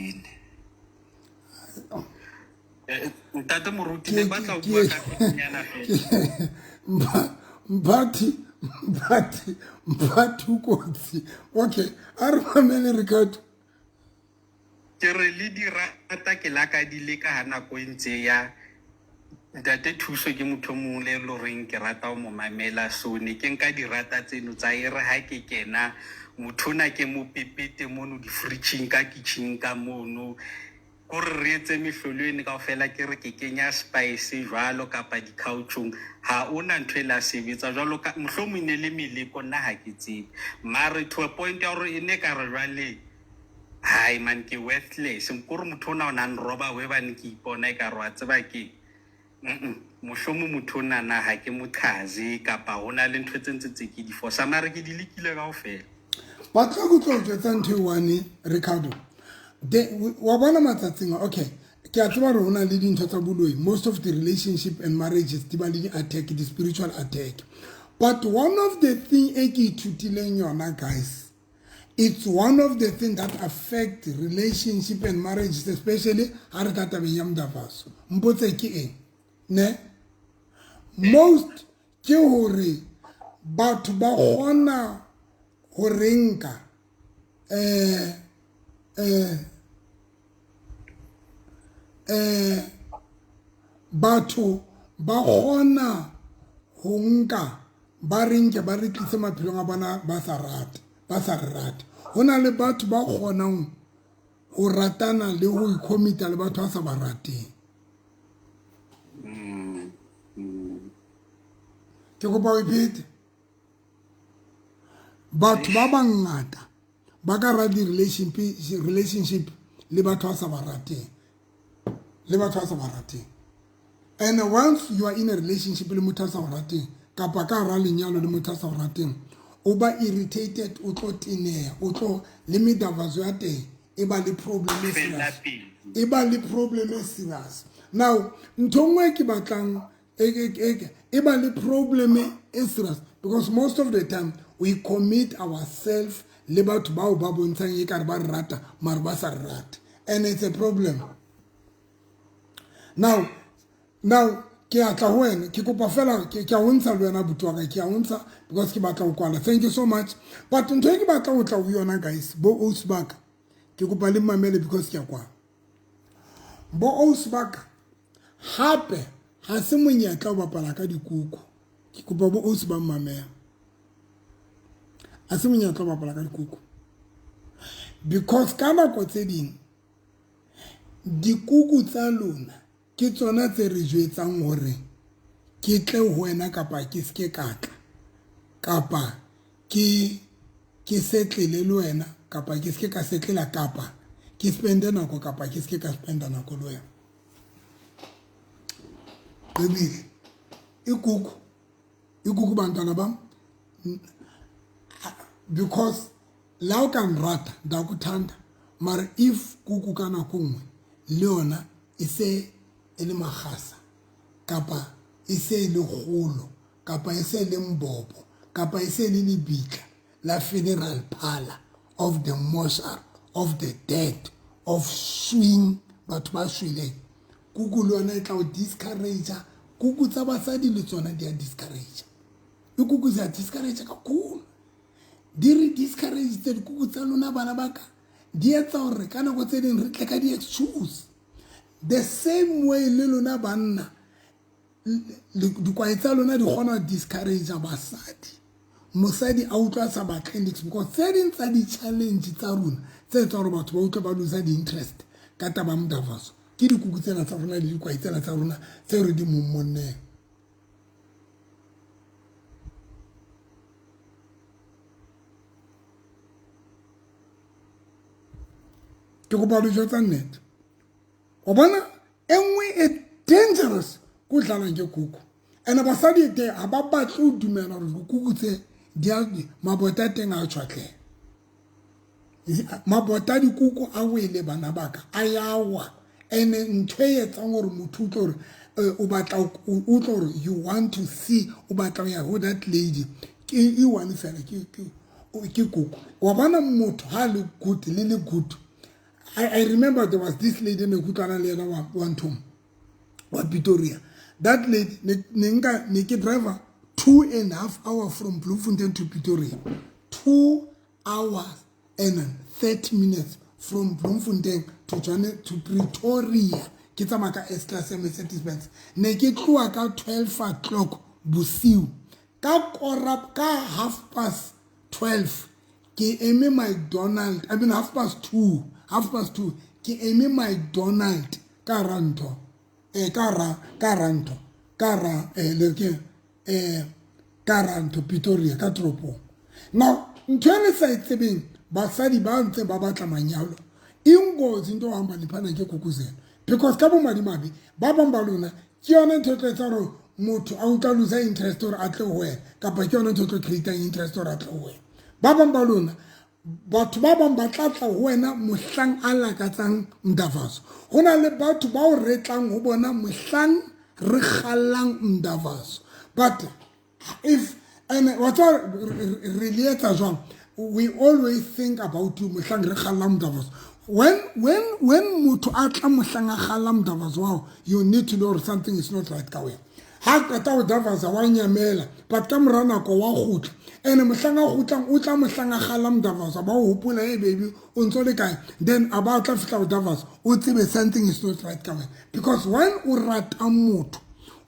Ntate Moruti, ne batla ho bua ka nyana fela. Mphathi, mphathi, mphathi ukotsi. Okay, a re mamele Ricardo. Ke re le di rata, ke la ka di leka ha nako e ntse ya. Ntate Thuso ke motho o mong le loreng ke rata ho mo mamela, so ne ke nka dirata tseno tsa e re ha ke kena motho ona ke mo pepete mono di-fridgeng ka kitchen ka mono, kore re etse mehlolo ene kaofela, ke re ke kenya spice jwalo kapa di-couchong, ha ona ntho e la sebetsa jwalo ka mohlomong e ne le meleko, nna ha ke tsebe, mare to a point ya hore e ne ka re jwale hai man ke worthless, kore motho ona o na nroba we bane ke ipona e ka re wa tseba ke mohlomong motho onana ha ke moqhaze kapa ho na le ntho tse ntse tse ke di fosa, mare ke di lekile kaofela. Batla go tlo jwetsa ntho e one Ricardo, wa bona matsatsing a, okay, ke a tseba hore ho na le dintho tsa boloi, most of the relationship and marriages di ba le di-attack, di-spiritual attack, but one of the thing e ke ithutileng yona guys, it's one of the thing that affect relationship and marriages, especially ha re tla tabeng ya modavaso, mpotse ke eng ne, most ke hore batho ba kgona ho re nka batho ba kgona ho nka ba re nke ba re tlise maphelong a bona ba sa rate, ba sa re rate. Ho na le batho ba kgonang ho ratana le ho icommita le batho ba sa ba rateng. Ke kopa o iphete. Batho ba bangata ba ka ra di-relationship le batho ba sa ba rateng, le batho ba sa ba rateng. And once you are in a relationship le motho a sa o rateng, kapa ka hara lenyalo le motho a sa o rateng, o ba irritated, o tlo teneha, o tlo le medavazo ya teng e ba le problem e serious, e ba le problem e serious. Now ntho nngwe ke batlang e ba le problem e serious, because most of the time we commit ourselves le batho bao ba bontshang e kare ba re rata mare ba sa re rate, and it's a problem. Now ke a tla ho wena, ke kopa fela ke a o ntsha le wena abuti wa ka, ke a o ntsha because ke batla ho kwala. Thank you so much. But ntho e ke batla ho tla ho yona guys, bo ausi ba ka, ke kopa le mamele because ke a kwala. Bo ausi ba ka, hape ha se monyetla ho bapala ka dikuku. Ke kopa bo ausi ba mmamela. Ha se monyetla ho bapala ka dikuku. Because ka nako tse ding dikuku tsa lona ke tsona tse re jwetsang hore ke tle ho wena kapa ke ske ka tla, kapa ke setlele le wena kapa ke ske ka setlela, kapa ke spende nako kapa ke ske ka spenda nako le wena. Qebile ikuku bantwana bam, because la o ka nrata ndakuthanda, mara if kuku ka nako nngwe le yona e se e le makgasa, kapa e se e le kgolo, kapa e se e le mbobo, kapa e se e le lebitla la funeral parlor of the mortuary of the dead of swing batho ba shweleng, kuku le yona e tla o discourage. Kuku tsa basadi le tsona di a discourage. Ikuku tsa discourage kakhulu, di re discourage tse dikuku tsa lona bana ba ka, di etsa hore ka nako tse ding re tle ka di-excuse. The same way le lona banna, dikwae tsa lona di kgona ho discourage basadi. Mosadi a utlwa sa batle niks, because tse ding tsa di-challenge tsa rona tse etsang hore batho ba utlwe ba lose di-interest ka taba ya modavaso ke dikuku tsena tsa rona le dikwae tsena tsa rona tseo re di mommonneng. Ke kopa dijo tsa nnete. Wa bona e nngwe e dangerous ko dlalang ke kuku. And basadi teng ha ba batle ho dumela hore dikuku tse di a mabota a teng a tjhwatleha. Mabota a dikuku a wele bana ba ka, a yawa. And ntho e etsang hore motho utlwe hore o batla o utlwe hore you want to see, o batla ho ya ho that lady, ke e one fela ke kuku. Wa bona motho ha le good le le good. I remember there was this lady ne kutlwana le yena wa nthong wa Pretoria. That lady ne ke driver 2.5 hour from Bloemfontein to Pretoria. 2 hours and 30 minutes from Bloemfontein to Pretoria. Ke tsamaya ka S class ya Mercedes Benz. Ne ke tloha ka 12 o'clock bosiu. Ka kora ka 12:30 ke eme McDonald, I mean 2:30, 2:30 ke eme McDonald ka hara ntho. Ka hara ka hara ntho. Ka hara le ke ka hara ntho Pretoria ka toropong. Now ntho e le sa e tsebeng basadi ba ntse ba batla manyalo. Ingozi into hamba liphana ke kukuzela. Because ka bomadimabe ba bang ba lona ke yona ntho e tlo etsa hore motho a utlwa lose interest hore a tle ho wena, kapa ke yona ntho e tlo create interest hore a tle ho wena. Ba bang ba lona batho ba bang ba tla tla ho wena mohlang a lakatsang mdavaso. Ho na le batho bao re tlang ho bona mohlang re kgallang mdavaso. But if and wa tseba re le etsa jwang, we always think about you mohlang re kgallang mdavaso. When motho a tla mohlang a kgallang mdavaso wa hao, you need to know something is not right ka wena. Ha qeta ho davaza wa nyamela, but ka mora nako wa kgutla. Ene mohlang a kgutlang o tla mohlang a kgallang mdavaso, ba o hopola, hey baby, o ntso le kae? Then a ba tla fihla ho davaza, o tsebe something is not right ka wena. Because when o rata motho,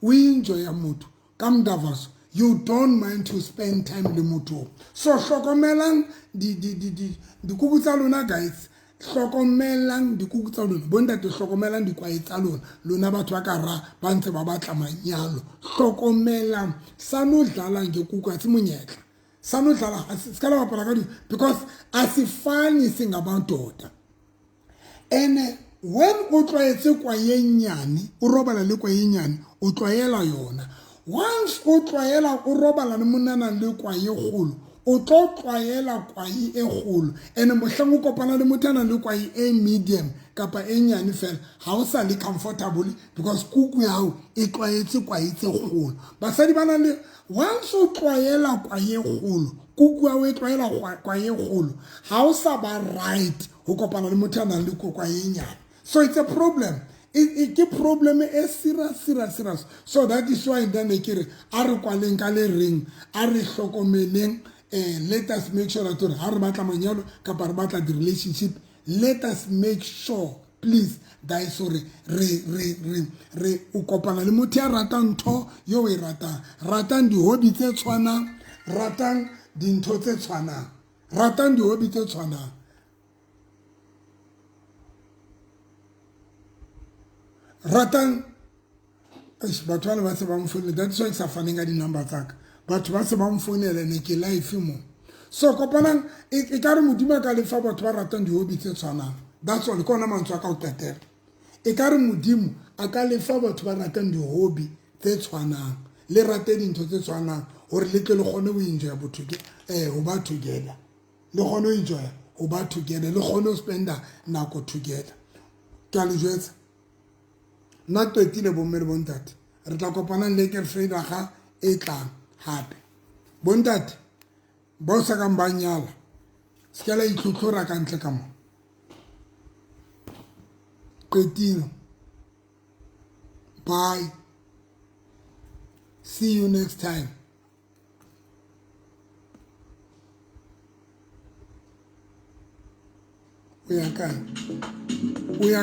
o enjoya motho ka mdavaso, you don't mind to spend time le motho. So hlokomelang dikuku tsa lona guys. Hlokomelang dikuku tsa lona. Bontate hlokomelang dikwae tsa lona. Lona batho ba ka ra ba ntse ba batla manyalo. Hlokomelang sa no dlalang ke kuku ha se monyetla. Sa no dlala se ka la bapala ka di because a se fani singamadoda. Ene when o tlwaetse kwae nyane, o robala le kwae nyane, o tlwaela yona. Once o tlwaela o robala le monna le kwae kgolo, o tlo tlwaela kwae e kgolo. Ene mohlang o kopana le motho a nang le kwae e medium kapa e nyane fela, ha o sa le comfortable because kuku ya hao e tlwaetse kwae tse kgolo. Basadi ba nang le once o tlwaela kwae e kgolo, kuku ya hao e tlwaela kwae e kgolo, ha o sa ba right ho kopana le motho a nang le kwae e nyane. So it's a problem. Ke problem e serious, serious, serious. So that is why then ke re a re kwaleng ka le reng, a re hlokomeleng, let us make sure that ha re batla manyalo kapa re batla di-relationship, let us make sure please guys hore re o kopana le motho ya ratang ntho yo o e ratang. Ratang di-hobby tse tshwanang, ratang dintho tse tshwanang, ratang di-hobby tse tshwanang. Ratang batho ba le ba se ba mfounela, that is why ke sa faneng ka di-number tsa ka. Batho ba se ba mfounela ne ke live mo. So kopanang e ka re Modimo a ka lefa batho ba ratang di-hobby tse tshwanang. That's all, ke ona mantswe a ka ho qetela. E ka re Modimo a ka lefa batho ba ratang di-hobby tse tshwanang, le rate dintho tse tshwanang hore le tle le kgone ho enjoya botho ho ba together. Le kgone ho enjoya ho ba together, le kgone ho spenda nako together. Ke a le jwetsa. Nna qetile bomme le bontate. Re tla kopana le ke Vrydag e tlang hape. Bontate ba sa kang ba nyala, se ke la itlhotlhora ka ntle ka mo. Qetile. Bye. See you next time. O ya kae? O ya